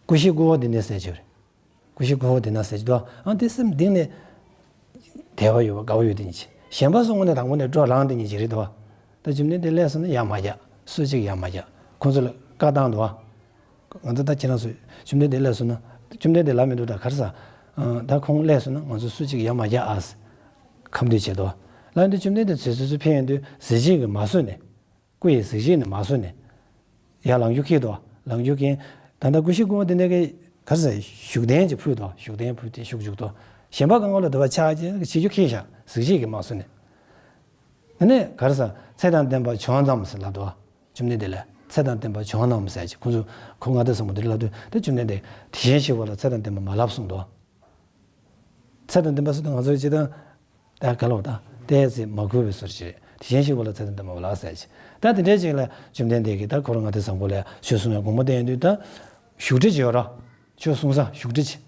ཀུ་ཤའི་ཀུ་ཧོ་འདི་ནས་ཟེར་གྱི་རེད། ཀུ་ཤའི་ཀུ་ཧོ་འདི་ན་ཟེར་གྱི་འདུག་ཨ་དེ་སེམས་གཏིང་ནས་དད་པ་ཡོད་པ་དགའ་བོ་ཡོད་དེ་ཉིད་ཅིག་གཞན་པ་སོང་ངོ་ནས་དང་པོ་ནས་སྤྲོ་ལངས་དེ་ཉིད་ཅིག་རེད་འདུག་ད་བཅོམ་ལྡན་འདས་སླེབས་སོང་ན་ཡ་མ་རྒྱག་སུ་གཅིག་ཡ་མ་རྒྱག་ཁོང་ཚོ་ལ་བཀའ་བཏང་འདུག་ང་ཚོ་ད་ཁྱེད་རང་ཚོ་བཅོམ་ལྡན་འདས་སླེབས་སོང་ན། བཅོམ་ལྡན་འདས་ལབ་མི་འདུག་ད་ག་རེ་ཟ། ཨ་ད་ཁོང་སླེབས་སོང་ན་ང་ཚོ་སུ་གཅིག་ཡ་མ་རྒྱག་ཨ་ཟེར། ཁ་འདོན་བྱེད་དོ། ལབ་དུས་བཅོམ་ལྡན་འདས་ཚོས་སོ་སོ་ཕེབས་ཡོང་དུས་གཟི་བརྗིད་ཀྱིས་མ་བཟོད་ནས། སྐུ་ཡི་གཟི་བརྗིད་ནས་མ་བཟོད་ནས། ཡར་ལངས་རྒྱུ་ཁེལ་དོ། ལངས་རྒྱུ་ཁེལ། ད་ལྟ་ཀུ་ཤའི་ཀུ་ཧོ་དེ་ནས་གི་ག་རེ་ཟ། བཞུགས་གདན་ཅིག་ཕུལ་དོ། བཞུགས་གདན་ཕུལ་ཏེ་བཞུགས་བཅུག་དོ། གཞན་པ་གང་ག་ལ་དུ་བ་ཆགས་ཀྱི་བྱེད་རྒྱུ་ཁེལ་ཤག་གཟི་བརྗིད་ཀྱིས་མ་བཟོད་ནས། དེ་ནས་ག་རེ་ཟ། ཚེ་དང་ལྡན་པ་བྱོན་ནམ་ཟེར་ལབ་དོ། བཅོམ་ལྡན་འདས་ལ་ཚེ་དང་ལྡན་པ་བྱོན་ནམ་ཟེར་གྱི་ཁོང་ཚོ་འཁོར་ལྔ་སྡེ་བཟང་པོ་འདིར་ལབ་དུས་དེ་བཅོམ་ལྡན་འདས་དེ་བཞིན་གཤེགས་པ་ལ་ཚེ་དང་ལྡན་པ་མ་ལབ་གསུངས་དོ། ཚེ་དང་ལྡན་པ་ཟེར་དུས་ང་ཚོའི་སྤྱི་དང་། ད་ག་ལོག་ད་ཏོག་ཙམ་མ་གུས་པའི་བཟོ་ཞིག་རེད། དེ་བཞིན་གཤེགས་པ་ལ་ཚེ་དང་ལྡན་པ་མ་ལབ་ཟེར་གྱི། ད་དེ་འདྲའི་ཅིག་ལ་བཅོམ་ལྡན་འདས་ཀྱིས་ད་འཁོར་ལྔ་སྡེ་བཟང་པོ་ལ་ཆོས་གསུང་བའི་དགོངས་པ་བསྟན་ཡོང་དུས་ད། བཞུགས་ཁྲི་ཅིག་ཡོད་ར། ཆོས་གསུང་ས་བཞུགས་ཁྲི་ཅིག་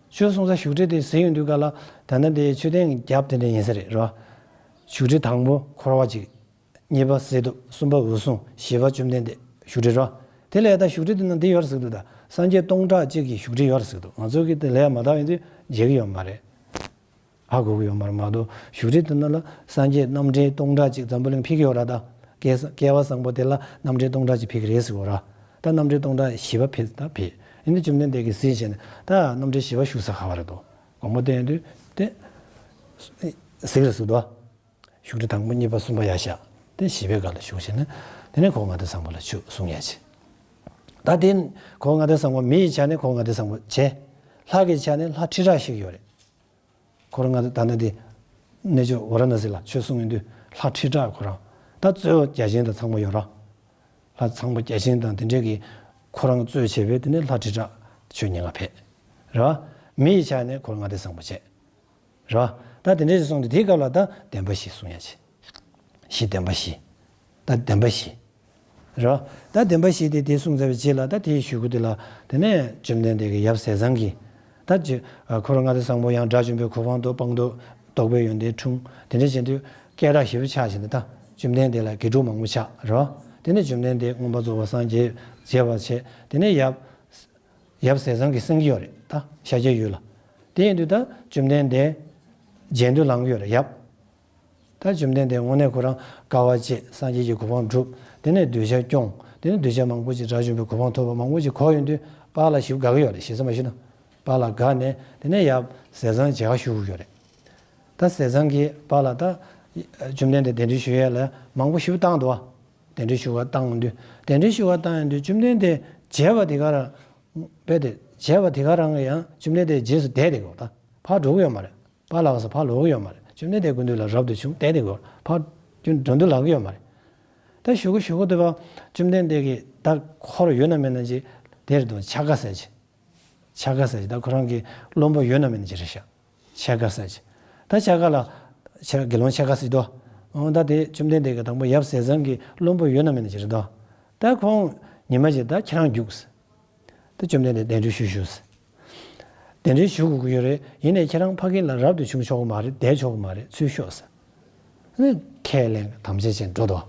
ཆོས་གསུང་ས་བཞུགས་ཁྲི་དེ་ཟིན་ཡོང་དུས་ག་ལ་ད་ནི་དེ་མཆོད་རྟེན་རྒྱབ་དེ་འདྲ་ཡིན་ས་རེད་ར། བཞུགས་ཁྲི་དང་པོ་འཁོར་བ་ཅིག་གཉིས་པ་ཟེར་དུ། གསུམ་པ་འོད་སྲུང་། བཞི་པ་བཅོམ་ལྡན་འདས། བཞུགས་ཁྲི་རོ། དེ་ལས་ད་བཞུགས་ཁྲི་དེ་ནང་འདི་ཡོད་རེད་ཟེར་འདུག་ད་སངས་རྒྱས་སྟོང་ཕྲག་གཅིག་གི་བཞུགས་ཁྲི་ཡོད་རེད་ཟེར་འདུག་ང་ཚོ་གི་དེ་ལས་མ་དག་ཡོང་དུས་མཇལ་གི་ཡོད་མ་རེད། ཧ་གོ་གི་ཡོད་མ་རེད་མ་གཏོགས་བཞུགས་ཁྲི་དེ་ནང་ལ་སངས་རྒྱས་རྣམ་འདྲེན་སྟོང་ཕྲག་གཅིག་འཛམ་བུ་གླིང་ཕེབས་ཀྱི་ཡོད་རེད་ད། སྐལ་བཟང་སྐལ་བ་བཟང་པོ་དེ་ལ་རྣམ་འདྲེན་སྟོང་ཕྲག་གཅིག་ཕེབས་ཀྱི་རེད་ཟེར་གོ་ར། ད་རྣམ་འདྲེན་སྟོང་ཕྲག་བཞི་པ་ཕེབས་ད་ཕེབས། ཡིན་དུས་བཅོམ་ལྡན་འདས་ཀྱིས་གཟིགས་བྱས་ནས་ད་རྣམ་འདྲེན་བཞི་པ་བཞུགས་ས་ག་བ་རེད་དོ། དགོངས་པ་བསྟན་དུས་དེ་གཟིགས་རེད་ཟེར་དོ། བཞུགས་ཁྲི་དང་པོ་གཉིས་པ་གསུམ་པ་ཡར་བཞག་དེ་བཞི་པའི་སྒང་ལ་བཞུགས་བྱས་ནས་དེ་ནས་འཁོར་ལྔ་སྡེ་བཟང་པོ་ལ་ཆོས་གསུང་ཡ་བྱས། ད་དེ་འཁོར་ལྔ་སྡེ་བཟང་པོ་མི་ཡི་ཆ་ནས་འཁོར་ལྔ་སྡེ་བཟང་པོ་བྱས། ལྷ་གི་ཆ་ནས་ལྷ་ཁྲི་ཕྲག་ཞིག་ཡོད་རེད། འཁོར་ལྔ་སྡེ་ད་ནི་དེ་གནས་མཆོག་ཝཱ་ར་ཎ་སི་ལ་ཆོས་གསུང་ཡོང་དུས་ལྷ་ཁྲི་ཕྲག་ཁོ་རང་ད་གཙོས་བརྒྱ་བྱིན་དང་ཚངས་པ་ཡོད་ར། ལྷ་ཚངས་པ་བརྒྱ་བྱིན་དང་དེ་འདྲས་ཀྱི་ཁོ་རང་གཙོས་བྱས་པའི་དེ་ནས་ལྷ་ཁྲི་ཕྲག་ཆོས་ཉན་ག་ཕེབས། རེད་བ། མི་ཡི་ཆ་ནས་འཁོར་ལྔ་སྡེ་བཟང་པོ་བྱས། རེད་བ། ད་དེ་འདྲས་ཀྱི་སོང་དུས་དེའི་སྐབས་ལ་ད་བདེན་པ་བཞི་གསུང་ཡ་བྱས། བཞི་བདེན་པ་བཞི། ད་བདེན་པ་བཞི། རེད་བ། ད་བདེན་པ་བཞི་དེ་དེ་གསུངས་ཚར་བའི་རྗེས་ལ་ད་དེའི་གཞུག་གུ་དེ་ལ་དེ་ནས་བཅོམ་ལྡན་འདས་ཀྱིས་ཡབ་ཟས་གཙང་གིས་ད་ཅི་འཁོར་ལྔ་སྡེ་བཟང་པོ་ཡང་དགྲ་བཅོམ་པའི་གོ་འཕང་ཐོབ་སྤངས་རྟོགས་རྟོགས་པའི་ཡོན་ཏན་འཁྲུངས་དེ་འདྲས་བྱེད་དུས་སྐད་གྲགས་ཞེ་པོ་ཆགས་བྱས་ནས་ད་བཅོམ་ལྡན་འདས་ལ་དགེ་ཕྲུག་མང་པོ་ཆགས་རེད་བ། དེ་ནས་བཅོམ་ལྡན་འདས་མངོན་པར་རྫོགས་པར་སངས་རྒྱས་རྒྱས་པར་བྱས་དེ་ནས་ཡབ་ཡབ་ཟས་གཙང་གིས་གསན་གྱི་ཡོད་རེད་ད་ཤཱཀྱའི་ཡུལ་ལ། དེ་ཡིན་དུས་ད་བཅོམ་ལྡན་འདས་རྗེས་ཟློས་ལངས་ཀྱི་ཡོད་རེད་ཡབ། ད་བཅོམ་ལྡན་འདས་དངོས་གནས་ཁོ་རང་དཀའ་བ་སྤྱད་སངས་རྒྱས་ཀྱི་གོ་འཕང་བསྒྲུབས། དེ་ནས་གདུལ་བྱ་སྐྱོང་། དེ་ནས་གདུལ་བྱ་མང་པོ་ཅིག་དགྲ་བཅོམ་པའི་གོ་འཕང་ཐོབ་པ་མང་པོ་ཅིག་གོ་ཡོང་དུས་པཱ་ལགས་ཞེ་པོ་དགའ་གི་ཡོད་རེད། ཞེ་ས་མ་ཞུ་ན། པཱ་ལགས་དགའ་ནས་དེ་ནས་ཡབ་ཟས་གཙང་མཇལ་ཁ་ཞུ་གི་ཡོད་རེད། ད་ཟས་གཙང་གིས་པཱ་ལགས་ད་བཅོམ་ལྡན་འདས་གདན་འདྲེན་ཞུ་ཡས་ལ་མང་པོ་ཞེ་པོ་བཏང་འདུག་བ། གདན་འདྲེན་ཞུ་ག་བཏང་ཡོང་དུས་གདན་འདྲེན་ཞུ་ག་བཏང་ཡོང་དུས་བཅོམ་ལྡན་འདས་མཇལ་བ་དེ་ག་རང་། རྦད་དེ་མཇལ་བ་དེ་ག་རང་གི་ཡང་བཅོམ་ལྡན་འདས་རྗེས་སུ་བསྡད་དེ་གོ་ད་ཕར་འགྲོ་གི་ཡོད་མ་རེད། པཱ་ལགས་སུ་ཕར་ལོག་གི་ཡོད་མ་རེད། བཅོམ་ལྡན་འདས་སྐུ་མདུན་ལ་རབ་ཏུ་བྱུང་བསྡད་དེ་གོ་ཕར་ཀྱང་འགྲོ་འདུག་ལག་གི་ཡོད་མ་རེད། ད་ཞུ་གི་ཞུ་གི་འདུག་བ། བཅོམ་ལྡན་འདས་ཀྱི་ད་འཁོར་ཡོད་ན་མེད་ན་ཅིག་དེ་རེད་དོ། ཕྱག་དཀར་ཟེར་ཅིག་ཕྱག་དཀར་ཟེར་ཅིག་ད་ཁོ་རང་གི་བློན་པོ་ཡོད་ན་མེད་ན་ཅིག་རེད་ཤག་ཕྱག་དཀར་ཟེར་ཅིག་ད་ཕྱག་དཀར་ལ་ཕྱག་དགེ་སློང་ཕྱག་དཀར་ཟེར་དོ། འོ་ད་དེ་བཅོམ་ལྡན་འདས་ཀྱི་དང་པོ་ཡབ་ཟས་གཙང་གི་བློན་པོ་ཡོད་ན་མེད་ན་ཅིག་རེད་དོ། ད་ཁོང་ཉི་མ་ཅིག་ད་ཁྱེད་རང་རྒྱུགས། ད་བཅོམ་ལྡན་འདས་གདན་འདྲེན་ཞུ་ཞུ་ཟེར། གདན་འདྲེན་ཞུ་དགོས་ཀྱི་ཡོད་རེད། ཡིན་ནའི་ཁྱེད་རང་ཕ་གི་ལ་རབ་ཏུ་བྱུང་ཆོག་གི་མ་རེད། བསྡད་ཆོག་གི་མ་རེད། ཚུར་ཤོག་ཟེར། ནི་ཁས་ལེན་དམ་བཅའ་བྱས་འགྲོ་དོ།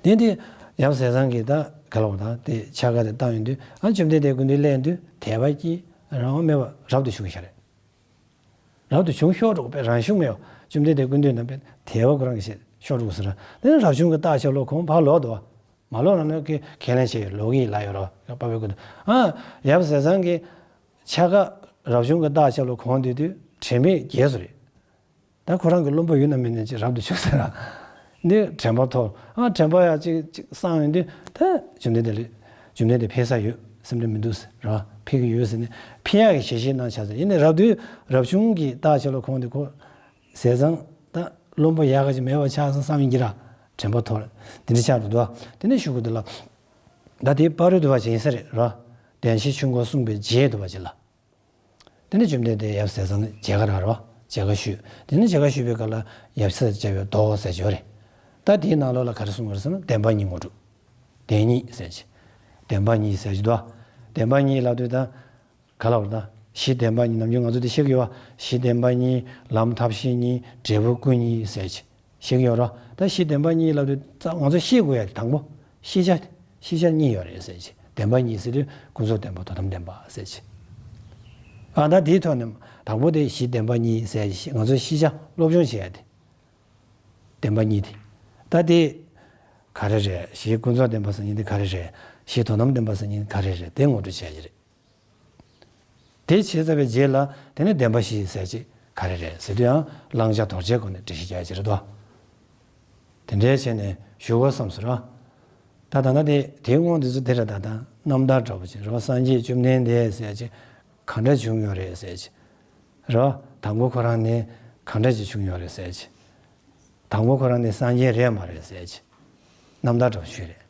དེ་དེ་ཡབ་ཟས་གཙང་གིས་ད་ག་ལ་བ་དང་དེ་ཕྱག་དཀར་དེ་བཏང་ཡོང་དུས་ཨ་བཅོམ་ལྡན་འདས་སྐུ་མདུན་སླེབས་དུས་དད་པ་སྐྱེས་རང་དབང་མེད་པར་རབ་ཏུ་བྱུང་ཤག་རེད། རབ་ཏུ་བྱུང་ཤོག་འགྲོ་པས་རང་བྱུང་མེད་པ་བཅོམ་ལྡན་འདས་སྐུ་མདུན་ན་པས་དད་པ་ཁོ་རང་གིས་བྱས་ཤོག་འགྲོ་ཟེར། དེ་ནི་རབ་བྱུང་གི་རྟགས་ཤར་ལོ་ཁོང་ཕར་ལོག་དོ། མ་ལོག་རང་ལུགས་ཀྱི་ཁས་ལེན་བྱས་ཡོད། ལོག་གི་ལ་ཡོད་རོ། པ་ཕའི་སྐུ་དུ། ཨ། ཡབ་ཟས་གཙང་གི་ཕྱྭ་ཁ་རབ་བྱུང་གི་རྟགས་ཆ་ལུགས་གོང་དུ་དུས་དྲན་པས་རྒྱས་སོ་རེད། ད་ཁོ་རང་གི་བློན་པོ་ཡོད་ན་མེད་ན་ཅིག་རབ་ཏུ་བྱུང་ཟེར་ར། འདི་དྲན་པ་ཐོབ། ཨ། དྲན་པ་ཡང་ཅིག་ཅིག་སངས་ཡོང་དུས་ད་བཅོམ་ལྡན་འདས་ལ། བཅོམ་ལྡན་འདས་ཕེབས་ས་ཡོད། སེམས་ཁྲལ་མི་འདུག་ཟེར་ར། ཕེབས་ཀྱི་ཡོད་ཟེར་ནས་ཕེབས་ཡག་གི་ཞལ་བཞེས་གནང་བྱ་ཟེར། ཡིན་ནའི་རབ་ཏུ་རབ་བྱུང་གི་རྟགས་ཆ་ལུགས་གོང་དུ་ཁོ་ཟས་གཙང་ད་བློན་པོ་ཡག་ག་ཅིག་མེད་པ་ཆགས་སོང་བསམ་ཡིན་གྱི་ར། དྲན་པ་ཐོབ། དེ་འདྲ་ཆགས་འདུག་དོ། དེ་ནས་ཞུ་དགོས་འདུག་ལ། ད་དེ་སྤ་རོ་འདུལ་བ་ཅིག་ཡིན་ས་རེད་ར། བདེན་བཞིའི་ཆོས་འཁོར་གསུངས་པའི་རྗེས་འདུལ་བ་ཅིག་ལ། དེ་ནས་བཅོམ་ལྡན་འདས་ཡབ་ཟས་གཙང་མཇལ་ཁ་རག་རོ། མཇལ་ཁ་ཞུས། དེ་ནས་མཇལ་ཁ་ཞུས་པའི་སྐབས་ལ་ཡབ་སྲས་བཅས་པའི་མདོ་ཟེར་ཅིག་ཡོད་རེད། ད་དེའི་ནང་ལོགས་ལ་ག་རེ་གསུངས་པ་རེད་ཟེར་ན་བདེན་པ་གཉིས་ངོ་སྤྲོད། བདེན་གཉིས་ཟེར་ཅིག་བདེན་པ་གཉིས་ཟེར་ཅིག་འདུག་བདེན་པ་གཉིས་ལབ་དུས་ད་ག་ལབ་རེད། ད་གཞི་བདེན་པ་གཉིས། ནམ་རྒྱུན་ང་ཚོ་དེ་ཤེས་ཀྱི་ཡོད་པ། གཞི་བདེན་པ་གཉིས། ལམ་ཐབས་ཤེས་གཉིས། འབྲས་བུ་སྐུ་གཉིས་ཟེར་ཅིག་ཤེས་ཀྱི་ཡོད་རེད། ད་གཞི་བདེན་པ་གཉིས་ལབ་དུས་ད་ང་ཚོ་ཤེས་དགོས་ཡ་དེ་དང་པོ། ཤེས་བྱ། ཤེས་བྱ་གཉིས་ཡོད་རེད་ཟེར་ཅིག་བདེན་པ་གཉིས་ཟེར་དུས་ཀུན་རྫོབ་བདེན་པ་དོན་དམ་བདེན་པ་ཟེར་ཅིག་ཨ། ད་དེའི་ཐོག་ནས་དང་པོ་དེ་གཞི་བདེན་པ་གཉིས་ཟེར་ཅིག་ང་ཚོ་ཤེས་བྱ་སློབ་སྦྱོང་བྱེད་ཡ་དེ། བདེན་པ་གཉིས་དེ། ད་དེ་ག་རེ་རེད། གཞི་ཀུན་རྫོབ་བདེན་པ་ཟེར་མཁན་དེ་ག་རེ་རེད། གཞི་དོན་དམ་བདེན་པ་ཟེར་མཁན་དེ་ག་རེ་རེད། དེ་ངོ་སྤྲོད་བྱེད་ཡ་ཅིག་རེད། དེ་བྱས་ཚར་བའི་རྗེས་ལ་དེ་ནས་བདེན་པ་བཞི་ཟེར་ཅིག་ག་རེ་རེད་ཟེར་དུས་ཡང་བླང་བྱ་དོར་བྱའི་སྒོ་ནས་འགྲེལ་བཤད་རྒྱག་ཡ་ཅིག་རེད་དོ། དེ་འདྲའི་བྱས་ནས་ཞུ་དགོས་བསམ་སོང་ར། ད་ད་ལྟ་དེ་དེའི་དབང་དུས་ཚོད་དེ་རེད། ད་ད་རྣམ་ཐར་འདྲ་པོ་ཅིག་རེད་པ། སངས་རྒྱས་བཅོམ་ལྡན་འདས་ཟེར་ཅིག་ག་འདྲ་བྱུང་ཡོད་རེད་ཟེར་ཅིག་རེད་པ། དང་པོ་ཁོ་རང་ནི་ག་འདྲ་ཅིག་བྱུང་ཡོད་རེད་ཟེར་ཅིག་དང་པོ་ཁོ་རང་ནི་སངས་རྒྱས་རེད་མ་རེད་ཟེར་ཅིག་རྣམ་ཐར་འདྲ་པོ་ཞིག་རེད།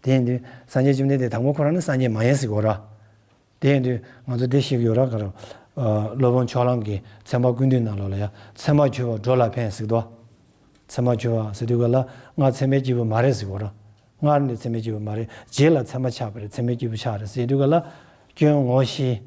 དེ་ཡིན་དུས་སངས་རྒྱས་བཅོམ་ལྡན་འདས་དང་པོ་ཁོ་རང་ནི་སངས་རྒྱས་མ་ཡིན་ཟེར་གྱི་ཡོད་རེད་པ། དེ་ཡིན་དུས་ང་ཚོ་འདི་ཤེས་ཀྱི་ཡོད་རེད། ག་རེ། ཨ། སློབ་དཔོན་ཕྱོགས་གླང་གིས་ཚད་མ་ཀུན་བཏུས་ནང་ལོགས་ལ་ཡ། ཚད་མར་གྱུར་པ་འགྲོ་ལ་ཕན་ཟེར་གྱི་འདུག་ཚད་མར་གྱུར་པ་ཟེར་དུས་ག་ལ་སྔར་ཚད་མའི་སྐྱེས་བུ་མ་རེད་ཟེར་གྱི་ཡོད་རེད། སྔར་ནི་ཚད་མའི་སྐྱེས་བུ་མ་རེད། རྗེས་ལ་ཚད་མ་ཆགས་པ་རེད། ཚད་མའི་སྐྱེས་བུ་ཆགས་རེད་ཟེར་དུས་ག་ལ། སྐྱོན་ངོ་ཤེས།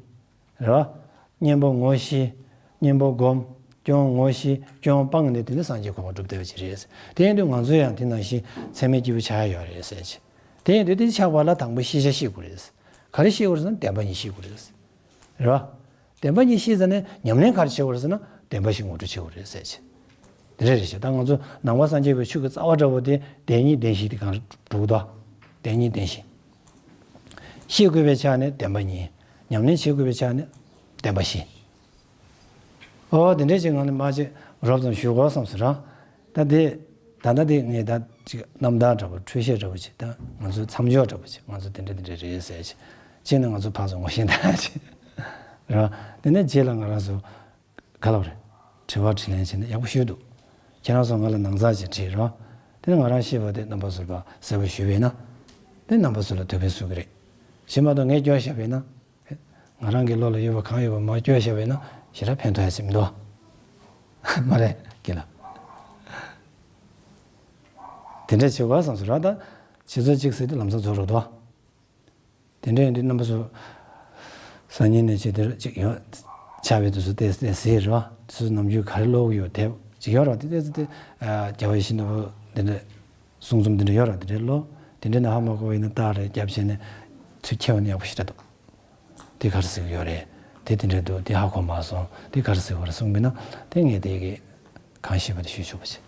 རེད་པ། གཉེན་པོ་ངོ་ཤེས། གཉེན་པོ་སྒོམ། སྐྱོན་ངོ་ཤེས། སྐྱོན་སྤངས་ནས་དེ་ནི་སངས་རྒྱས་གོ་འཕང་སྒྲུབ་བསྡད་པ་ཅིག་རེད། དེ་ཡིན་དུས་ང་ཚོ་ཡང་དེ་ནང་བཞིན་ཚད་མའི་སྐྱེས་བུ་ཆགས་ཡ་ཡོད་རེད་ཟེར་ཅིག་དེ་ཡིན་དུས་དེ་ཆགས་པ་ལ་དང་པོ་ཤེས་བྱ་ཤེས་དགོས་རེད། ག་རེ་ཤེས་དགོས་རེད་ཟེར་ན་བདེན་པ་གཉིས་ཤེས་དགོས་རེད། རེད་པ། བདེན་པ་གཉིས་ཤེས་ཚར་ནས་ཉམས་ལེན་ག་རེ་བྱེད་དགོས་རེད་ཟེར་ན་བདེན་པ་བཞི་ངོ་སྤྲོད་བྱེད་དགོས་རེད་ཟེར་ཅིག་དེ་འདྲ་རེད་ཤག་ད་ང་ཚོ་ནང་པ་སངས་རྒྱས་པའི་ཆོས་ཀྱི་རྩ་བ་འདྲ་པོ་དེ་བདེན་གཉིས་བདེན་བཞི་དེ་གང་འགྲོ་གི་འདུག་བདེན་གཉིས་བདེན་བཞི། ཤེས་དགོས་པའི་ཆ་ནས་བདེན་པ་གཉིས། ཉམས་ལེན་བྱེད་དགོས་པའི་ཆ་ནས་བདེན་པ་བཞི། ཨོ་དེ་འདྲ་ཅིག་ངང་ནས་མ་ཅིག་རོབ་ཙམ་ཞུ་དགོས་བསམ་སོང་ར། ད་དེ་ད་ལྟ་དེ་ངས་ད་ཅིག་རྣམ་ཐར་འདྲ་པོ་འཕྲོས་བཤད་འདྲ་པོ་ཅིག་ད་ང་ཚོའི་མཚམས་སྦྱོར་འདྲ་པོ་ཅིག་ང་ཚོ་དེ་འདྲ་དེ་འདྲ་རེད་ཟེར་ཅིག་གཅིག་ནི་ང་ཚོ་ཕར་ཚུར་ངོ་ཤེས་ད་ཅིག་ར། དེ་ནས་རྗེས་ལ་ང་རང་ཚོ་ག་ལབ་རེད། དྲི་བ་དྲིས་ལན་བྱས་ན་ཡག་པོ་ཞུས་འདུག་ཁྱེད་རང་ཚོ་ང་ལ་ནང་ཚགས་ཅིག་དྲིས་རོགས། དེ་ནས་ང་རང་ཤེས་པ་དེ་རྣམ་པ་ཚོར་ཕར་གསལ་པོ་ཞུས་པས་ན། དེ་རྣམ་པ་ཚོ་ལ་དོ་ཕན་གསུང་གི་རེད། གཞན་མ་གཏོགས་ངས་སྐྱོར་བཞག་པས་ན། ང་རང་གི་བློ་ལ་ཡོད་པ་གང་ཡོད་པ་མར་སྐྱོར་བཞག་པས་ན་ཞེ་དྲག་ཕན་ཐོགས་ཡ་ཅིག་མི་འདུག་མ་རེད་ཀྱི་ལ། དེ་འདྲ་བྱེད་དགོས་བསམ་སོང་ར། ད་ཁྱེད་ཚོ་གཅིག་ཟེར་དུས་ལམ་སང་རྫོགས་འགྲོ་འདུག་དེ་འདྲ་ཡིན་དུས་རྣམ་པ་ཚོ་སང་ཉིན་ནས་ཅིག་དེར་ཅིག་ཡོང་ཆ་བའི་དུས་ཚོད་དེ་དེ་ཟེར་རོ། དུས་ཚོད་ནམ་རྒྱུན་ག་རེ་ཀློག་གི་ཡོད་དེ་ཅིག་ཡོད་རོ། དེ་དེ་དེ་རྒྱལ་བ་ཡིད་བཞིན་ནོར་བུ་འདི་འདྲ་གསུང་རྩོམ་འདི་འདྲ་ཡོད་རོ། དེ་འདྲ་ཀློག་དེ་འདྲ་ནས་ཧ་མ་གོ་བ་ཡིན་ན་ཏག་རེ་རྒྱབ་བྱས་ནས་ཚུར་ཁྱེར་བ་ནི་ཡག་པོ་ཞེ་དྲག་འདུག་དེ་ག་རེ་ཟེར་གི་ཡོད་རེད། དེ་དེ་འདྲ་འདུག་དེ་ཧ་གོ་མ་སོང་། དེ་ག་རེ་ཟེར་གི་ཡོད་རེད་གསུངས་པས་ན་དེ་ངས་དེ་གི་གང་ཤེས་པ་དེ་ཞུས་ཆོག་པ་བྱེད་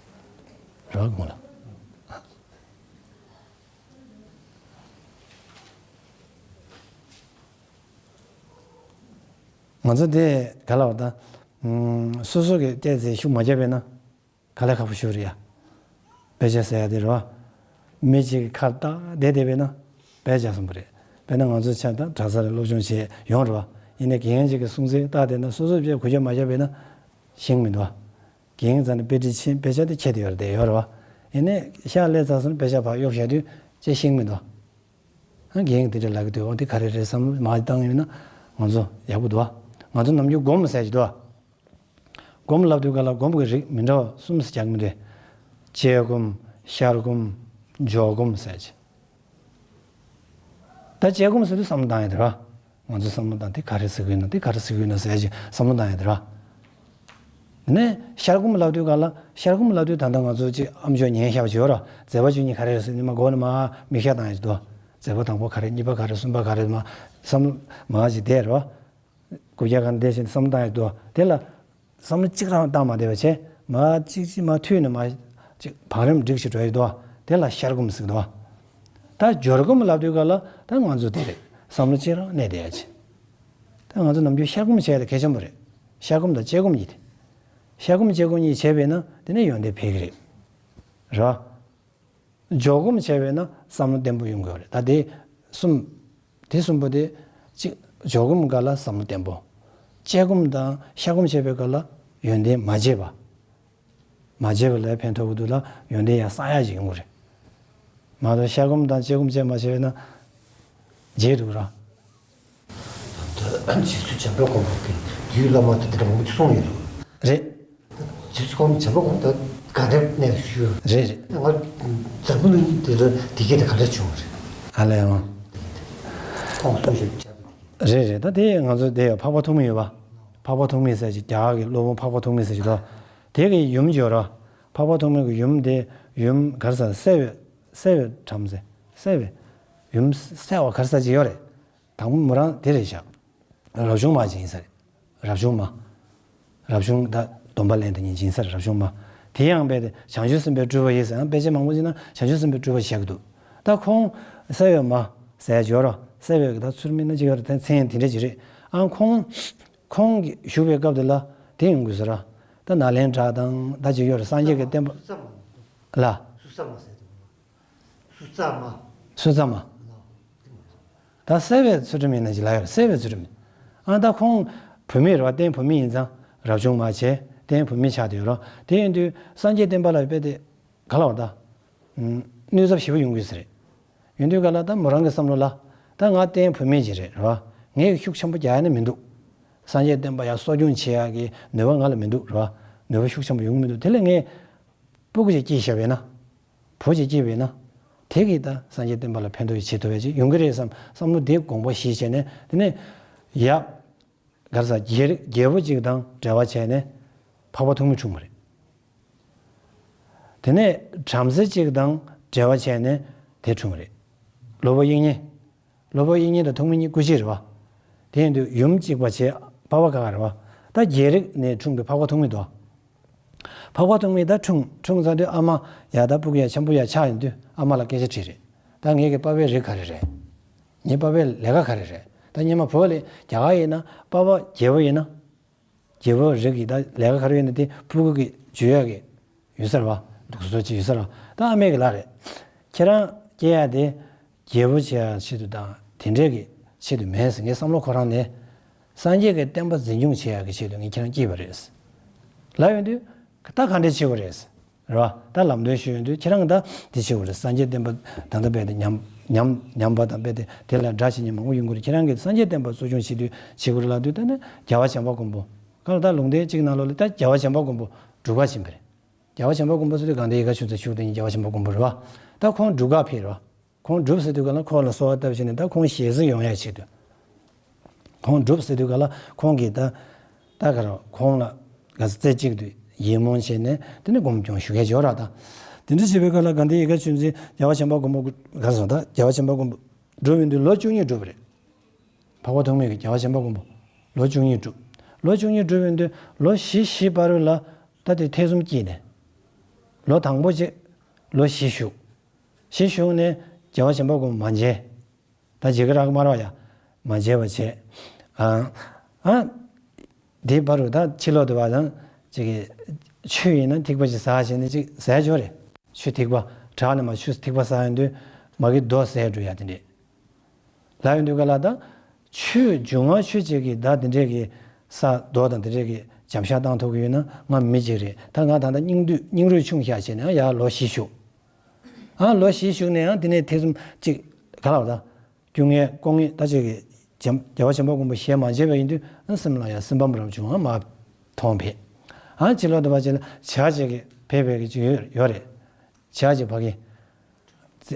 རོགས་གོང་ལ། ང་ཚོ་དེ་ག་ལ་བ་ད། སོ་སོ་གི་བལྟས་ཚེ་ཤུགས་མ་རྒྱབ་པས་ན། ག་ལ་ཁག་པོ་ཤུགས་རེད་ཡ། དཔེ་ཆ་ཟེར་ཡ་དེ་རེད་བ། མི་གཅིག་གི་ཁ་ཏག་བསྡད་བསྡད་པས་ན། དཔེ་ཆ་གསུམ་པོ་རེད། དཔེར་ན་ང་ཚོ་ཆ་ད་གྲྭ་ས་ལ་སློབ་སྦྱོང་བྱས་ཡོང་རེད་བ། ཡིན་ནའི་རྒན་གཅིག་གི་གསུང་ཚིག་ཏག་བསྡད་ན་སོ་སོ་བྱས་གུ་རྒྱབ་མ་རྒྱབ་པས་ན། ཤེས་མི་འདུག་བ། རྒན་རྩ་ནས་དཔེ་ཁྲིད་ཕྱིན་དཔེ་ཆ་དེ་ཁྱེར་དེ་ཡོད་རེད་དེ་ཡོད་རེད་བ། ཡིན་ནའི་ཤག་ལས་ཚར་སོང་ན་དཔེ་ཆ་ཕར་གཡུག་བཞག་དུས་ཅི་ཤེས་མི་འདུག་ཨ་རྒན་དེ་འདྲ་ལབ་ཀྱི་འདུག་ཨོ་དེ་ག་རེ་རེད་བསམ་བློ་མར་བཏང་ཡོད་ན་ང་ཚོ་ཡག་པོ་འདུག་བ། ང་ཚོ་ནམ་རྒྱུན་སྒོམ་ཟེར་གྱི་འདུག་བ། སྒོམ་ལབ་དུས་ག་ལ་སྒོམ་གྱི་རིགས་མི་འདྲ་བ་གསུམ་ཟེར་རྒྱག་གི་མི་འདུག་བཅས་སྒོམ། ཤར་སྒོམ། འཇོག་སྒོམ་ཟེར་གྱི། ད་བཅས་སྒོམ་ཟེར་དུས་བསམ་བློ་བཏང་ཡོད་དེ་རེད་བ། ང་ཚོ་བསམ་བློ་བཏང་དེ་ག་རེ་ཟེར་གི་ཡོད་ན་དེ་ག་རེ་ཟེར་གི་ཡོད་ན་ཟེར་ཅིག་བསམ་བློ་བཏང་ཡོད་དེ་ར། ནས་ཤར་སྒོམ་ལབ་དུས་ག་ལ་ཤར་སྒོམ་ལབ་དུས་ད་ལྟ་ང་ཚོ་ཅིག་ཨ་མཆོག་ཉན་ཤག་བྱོས་ར། མཛད་པ་བཅུ་གཉིས་ག་རེ་རེད་ཟེར་ནས་མ་གོ་ནས་མ་མིག་ཤར་བཏང་ཡོད་དོ། མཛད་པ་དང་པོ་ག་རེ་གཉིས་པ་ག་རེ་གསུམ་པ་ག་རེ་མ་བསམ་བློ་མ་ཅིག་བསྡད་ར། གུ་རྒྱ་ག་འདས་ཕྱིན་བསམ་བློ་བཏང་ཡོད་དོ། དེ་ལ། བསམ་བློ་གཅིག་རང་བཏང་མ་བསྡད་པ་བྱས། མ་གཅིག་གཅིག་མ་མཐུད་ནས་མ་གཅིག་བང་རིམ་སྒྲིག་ཞིག་འགྲོ་ཡི་འདུག་དེ་ལ་ཤར་སྒོམ་ཟེར་གི་འདུག་ད་སྦྱོར་སྒོམ་ལབ་དུས་ག་ལ་ད་ང་ཚོ་དེ་རེད། བསམ་བློ་གཅིག་རང་གནས་བསྡད་ཡ་ཆེ། ད་ང་ཚོ་ནམ་རྒྱུན་ཤར་སྒོམ་བྱས་ཏེ་གལ་ཆེན་པོ་རེད། ཤར་སྒོམ་དང་དཔྱད་སྒོམ་གཉིས་དེ། ཤར་སྒོམ་དཔྱད་སྒོམ་གཉིས་བྱས་པས་ན་དེ་ནས་ཡོན་ཏན་འཕེལ་གི་རེད། ར། འཇོག་སྒོམ་བྱས་པས་ན་བསམ་བློ་བརྟན་པོ་ཡོང་དགོས་རེད། ད་དེ་གསུམ། དེ་གསུམ་པོ་དེ་གཅིག་འཇོག་སྒོམ་ག་ལ་བསམ་བློ་བརྟན་པོ། དཔྱད་སྒོམ་དང་ཤར་སྒོམ་བྱས་པའི་ག་ལ་ཡོན་ཏན་མ་བརྗེད་པ། མ་བརྗེད་པ་ལ་ཕན་ཐོགས་ཀྱི་འདུག་ལ་ཡོན་ཏན་ཡང་བསགས་ཡག་ཅིག་ཡོང་གི་རེད། མ་གཏོགས་ཤར་སྒོམ་དང་དཔྱད་སྒོམ་བྱས་མ་བྱས་པས་ན་བརྗེད་འདུག་ར། རྗེ་བཙུན་འཇམ་དཔལ་དབང་པོ་གི་རྒྱུད་བླ་མ་དེ་འདྲ་མང་པོ་གསུངས་ཡོད་འདུག་རེད། རྗེ་བཙུན་ཁོང་འཇམ་དཔལ་དབང་པོ་དེ་ག་འདྲ་གནས་ཞུས་ཡོད། རེད་རེད། ང་འཛམ་བུ་གླིང་འདི་ལ་འདི་སྐད་དེ་ག་འདྲ་བྱུང་བ་རེད། ཨ་ལས་ཡང་། ཁོང་གསུང་བཤད་བྱ་བ་འདི་སྐད། རེད་རེད། ད་དེ་ང་ཚོ་དེ་ཡང་འཕགས་པ་ཐོགས་མེད་ཡོད་པ། འཕགས་པ་ཐོགས་མེད་ཟེར་ཅིག་རྒྱ་གར་གྱི་སློབ་དཔོན་འཕགས་པ་ཐོགས་མེད་ཟེར་ཅིག་འདུག་དེ་གི་ཡུམ་ཅིག་ཡོད་ར། འཕགས་པ་ཐོགས་མེད་ཀྱི་ཡུམ་དེ་ཡུམ་ག་རེ་ཟེར། གསལ་བའི་གསལ་བའི་བྲམ་ཟེ། གསལ་བའི་ཡུམ་གསལ་བ་ག་རེ་ཟེར་ཅིག་ཡོད་རེད། དང་པོ་མོ་རང་དེ་རེད་ཤག་རབ་བྱུང་མ་ཅིག་ཡིན་ས་རེད། རབ་བྱུང་མ། རབ་བྱུང་ད་སྡོམ་པ་ལེན་དེ་ཉིད་སྦྱིན་སར་རབ་བྱུང་མ། དེ་ཡང་རྦད་དེ་བྱང་ཆུབ་སེམས་དཔའི་སྤྲུལ་པ་ཡིན་ཟེར་ཡང་དཔེ་ཆ་མང་པོ་ཅིག་ན་བྱང་ཆུབ་སེམས་དཔའི་སྤྲུལ་པ་བཤད་ཀྱི་འདུག་ད་ཁོང་གསལ་བའི་མ་ཟེར་ཡ་ཅིག་ཡོད་ར། གསལ་བའི་ད་ཚུལ་མིན་ན་ཅིག་ཡོད་ར། ད་མཚན་དེ་འདྲ་ཅིག་རེད། ཨང་ཁོང་ཁོང་གི་བཞུགས་པའི་སྐབས་དེ་ལ་དེ་ཡོང་དགོས་ཟེར་ར། ད་ནཱ་ལེནྡྲ་དང་ད་ཅིག་ཡོད་ར། སངས་རྒྱས་ཀྱི་བསྟན་པ་ལ། སུ་ཙ་མ་ཟེར་དུས། སུ་ཙ་མ། སུ་ཙ་མ། ད་གསལ་བའི་ཚུལ་ཁྲིམས་ཡིན་ན་ཅི་ལ་ཡོད། གསལ་བའི་ཚུལ་ཁྲིམས། ཨ་ད་ཁོང་བུད་མེད་རེད་བ། རྟེན་བུད་མེད་ཡིན་ཙང་རབ་བྱུང་མ་བྱས་རྟེན་བུད་མེད་ཆགས་བསྡད་ཡོད་ར། དེ་ཡིན་དུས་སངས་རྒྱས་བསྟན་པ་ལ་དཔེ་དེ་ག་ལ་བ་ད། གནོད་ཚབས་ཞེ་པོ་ཡོང་གི་ཟེར་རེད། ཡོང་དུས་ག་ལ་ད་མོ་རང་གི་བསམ་བློ་ལ་ད་ང་རྟེན་བུད་མེད་ཅིག་རེད་ར། ངས་ཤུགས་ཆེན་པོ་རྒྱག་ཡ་ནི་མི་འདུག་སངས་རྒྱས་བསྟན་པ་ཡར་གསོ་སྐྱོང་བྱེད་ཡ་གི་ནུས་པ་ང་ལ་མི་འདུག་ར། ནུས་པ་ཤུགས་ཆེན་པོ་ཡོང་གི་མི་འདུག་དེ་ལས་ངས་སྤུ་གུ་ཅིག་སྐྱེས་བཞག་པས་ན། བུ་གཅིག་སྐྱེས་པས་ན། དེ་གིས་ད་སངས་རྒྱས་བསྟན་པ་ལ་ཕན་ཐོགས་ཤིག་བྱེད་ཐུབ་པ་ཅིག་ཡོང་གི་རེད་བསམ་བསམ་བློ་དེ་དགོངས་པ་བཞེས་བྱས་ནས། དེ་ནས་ཡ། ག་རེ་ཟ། རྒྱལ་རྒྱལ་པོ་གཅིག་དང་འབྲེལ་བ་བྱས་ནས་འཕགས་པ་ཐོགས་མེད་འཁྲུངས་པ་རེད། དེ་ནས་བྲམ་ཟེ་གཅིག་དང་འབྲེལ་བ་བྱས་ནས་དེ་འཁྲུངས་པ་རེད། སློབ་དཔོན་དབྱིག་གཉེན། སློབ་དཔོན་དབྱིག་གཉེན་དང་ཐོགས་མེད་གཉིས་སྐུ་གཅིག་རེད་བ། དེ་ཡིན་དུས་ཡུམ་གཅིག་པ་བྱས་པ་བ་ག་ག་རེད་བ། ད་རྒྱལ་རིགས་ནས་འཁྲུངས་པའི་འཕགས་པ་ཐོགས་མེད་དོ། འཕགས་པ་ཐོགས་མེད་ད་འཁྲུངས་འཁྲུངས་ཚར་དུས་ཨ་མ་ཡ་ད་སྤུ་གུ་ཡ་འཆམ་པོ་ཡ་ཆགས་ཡོང་དུས་ཨ་མ་ལ་སྐད་ཆ་དྲིས་རེད། ད་ངེད་ཀྱི་པ་བའི་རིགས་ག་རེ་རེད། ངའི་པ་བའི་ལས་ཀ་ག་རེ་རེད། ད་སྔོན་མ་བོད་ལ་རྒྱ་གར་ཡིན་ན་པ་བ་རྒྱལ་པོ་ཡིན་ན། རྒྱལ་པོ་རིགས་ཀྱི་ད་ལས་ཀ་ག་རེ་ཡོད་ན་དེ་སྤུ་གུ་གི་བརྗོད་ཡག་གི་ཡོད་ས་རེད་བ། འདུག་སེ་ཅིག་ཡོད་ས་རེད་བ། ད་ཨ་མས་གི་ལ་རེད། ཁྱེད་རང་སྐྱེ་ཡག་དེ་རྒྱལ་པོ་བྱེད་ཡག་ཆེད་དུ་དང་དེ་འདྲས་ཀྱི་ཆེད་དུ་མེད་ཟེར། ངའི་བསམ་བློ་ཁོ་རང་ནས་སངས་རྒྱས་ཀྱི་བསྟན་པ་འཛིན་སྐྱོང་བྱེད་ཡག་གི་ཆེད་དུ་ངས་ཁྱེད་རང་སྐྱེས་པ་རེད། ལབ་ཡོང་དུས་ད་ག་འདྲས་བྱེད་དགོས་རེད། རེད་བ། ད་ལམ་སྟོན་ཞུ་ཡོང་དུས་ཁྱེད་རང་ད་འདི་བྱེད་དགོས་རེད། སངས་རྒྱས་བསྟན་པ་ད་ལྟ་རྦད་དེ་ཉམས་ཉམས་ཉམས་པ་དང་རྦད་དེ་དེ་ལ་དགྲ་བྱེད་མཁན་མང་པོ་ཡོང་གི་རེད། ཁྱེད་རང་གིས་སངས་རྒྱས་བསྟན་པ་གསོ་སྐྱོང་བྱེད་དུས་བྱེད་དགོས་རེད་ལབ་དུས་ད་ནི་རྒྱལ་བ་བྱམས་པ་མགོན་པོ། ག་ལ་ད་ལུང་བསྟན་གཅིག་ནང་ལོགས་ལ་ད་རྒྱལ་བ་བྱམས་པ་མགོན་པོ་སྒྲུབ་གར་ཕྱིན་པ་རེད། རྒྱལ་བ་བྱམས་པ་མགོན་པོ་ཟེར་དུས་དགའ་ལྡན་ཡིད་དགའ་ཆོས་མཛད་ཞུགས་དེ་ཉིད་རྒྱལ་བ་བྱམས་པ་མགོན་པོ་རེད་བ། ད་ཁོང་སྒྲུབ་གར་ཕེབས་རེད་བ། ཁོང་སྒྲུབ་ཟེར་དུས་ག་ལ་ཁོ་ལ་གསོལ་བ་བཏབ་བྱས་ནས་ད་ཁོང་ཞལ་གཟིགས་ཡོང་ཡག་ཆེད་དུ། ཁོང་སྒྲུབ་ཟེར་དུས་ག་ལ་ཁོང་གིས་ད་ད་ག་ར་ཁོང་ལ་ག་ཚོད་རྩེ་གཅིག་ཏུ་ཡིད་སྨོན་བྱས་ནས་དེ་ནས་སྒོམ་སྐྱོང་ཞུ་མཁན་ཡོད་ར། ད་དེ་འདྲ་བྱས་པའི་སྐབས་ལ་དགའ་ལྡན་ཡིད་དགའ་ཆོས་མཛད་རྒྱལ་བ་བྱམས་པ་མགོན་པོ་ག་རེ་ཟེར་ད་རྒྱལ་བ་བྱམས་པ་མགོན་པོ་སྒྲུབ་ཡོང་དུས་ལོ་བཅུ་གཉིས་སྒྲུབ་པ་རེད། འཕགས་པ་ཐོགས་མེད་ཀྱིས་རྒྱལ་བ་བྱམས་པ་མགོན་པོ་ལོ་བཅུ་གཉིས་སྒྲུབ། ལོ་བཅུ་གཉིས་སྒྲུབ་ཡོང་དུས་ལོ་བཞི་བཞི་བར་དུ་ལ་ད་དེ་ཐེ་ཚོམ་སྐྱེས་ནས་ལོ་དང་པོ་བྱས་ལོ་བཞི་བཞུགས། བཞི་བཞུགས་ནས་རྒྱལ་བ་བྱམས་པ་མགོན་པོ་མ་མཇལ། ད་མཇལ་གི་རག་མ་རག་ཡ། མ་མཇལ་བ་བྱས། ཨ། ཨ། དེའི་བར་དུ་ད་ཕྱི་ལོགས་དུ་བ་དང་ཅིག་གི་ཆུ་ཡིན་ན་ཐིགས་པ་ཅིག་ཟ་བྱས་ནས་ཅིག་ཟ་ཡ་ཅིག་ཡོད་རེད། ཆུ་ཐིགས་པ་བྲག་ནས་མར་ཆུ་ཐིགས་པ་ཟ་ཡོང་དུས་མ་གི་རྡོ་ཟས་འགྲོ་ཡ་དེ་འདྲས། ལབ་ཡོང་དུས་ག་ལ་ད། ཆུ་འབྱུང་བ་ཆུ་གཅིག་གིས་ད་དེ་འདྲས་ཀྱི་ས་རྡོ་དང་དེ་འདྲས་ཀྱི་འཇམ་ཤ་བཏང་ཐུབ་ཀྱི་ཡོད་ན་ང་མི་གཅིག་རེད། ད་ང་ད་ལྟ་སྙིང་བསྡུས་སྙིང་རུས་ཆུང་བཞག་བྱས་ནས་ཡང་ལོ་བཞི་བཞུགས། ཨ་ལོ་བཞི་བཞུགས་ནས་ཡང་དེ་ནས་ཐེ་ཚོམ་གཅིག་ག་ལ་བ་ད། སྐྱོ་ངལ་ལྐོག་ངལ་ད་ཅིག་གི་རྒྱལ་རྒྱལ་བ་བྱམས་པ་མགོན་པོ་ཞལ་མ་མཇལ་བ་ཡིན་དུས་ཨ་སེམས་ལ་ཡང་སེམས་ཕམ་རབ་བྱུང་ཨ་མ་མཐོང་བས། ཨ་ཕྱི་ལོགས་དུ་བ་ཅིག་ལ་བྱ་ཅིག་གི་ཕེབས་པའི་གི་ཅིག་ཡོད་ཡོད་རེད། བྱ་ཅིག་ཕ་གི་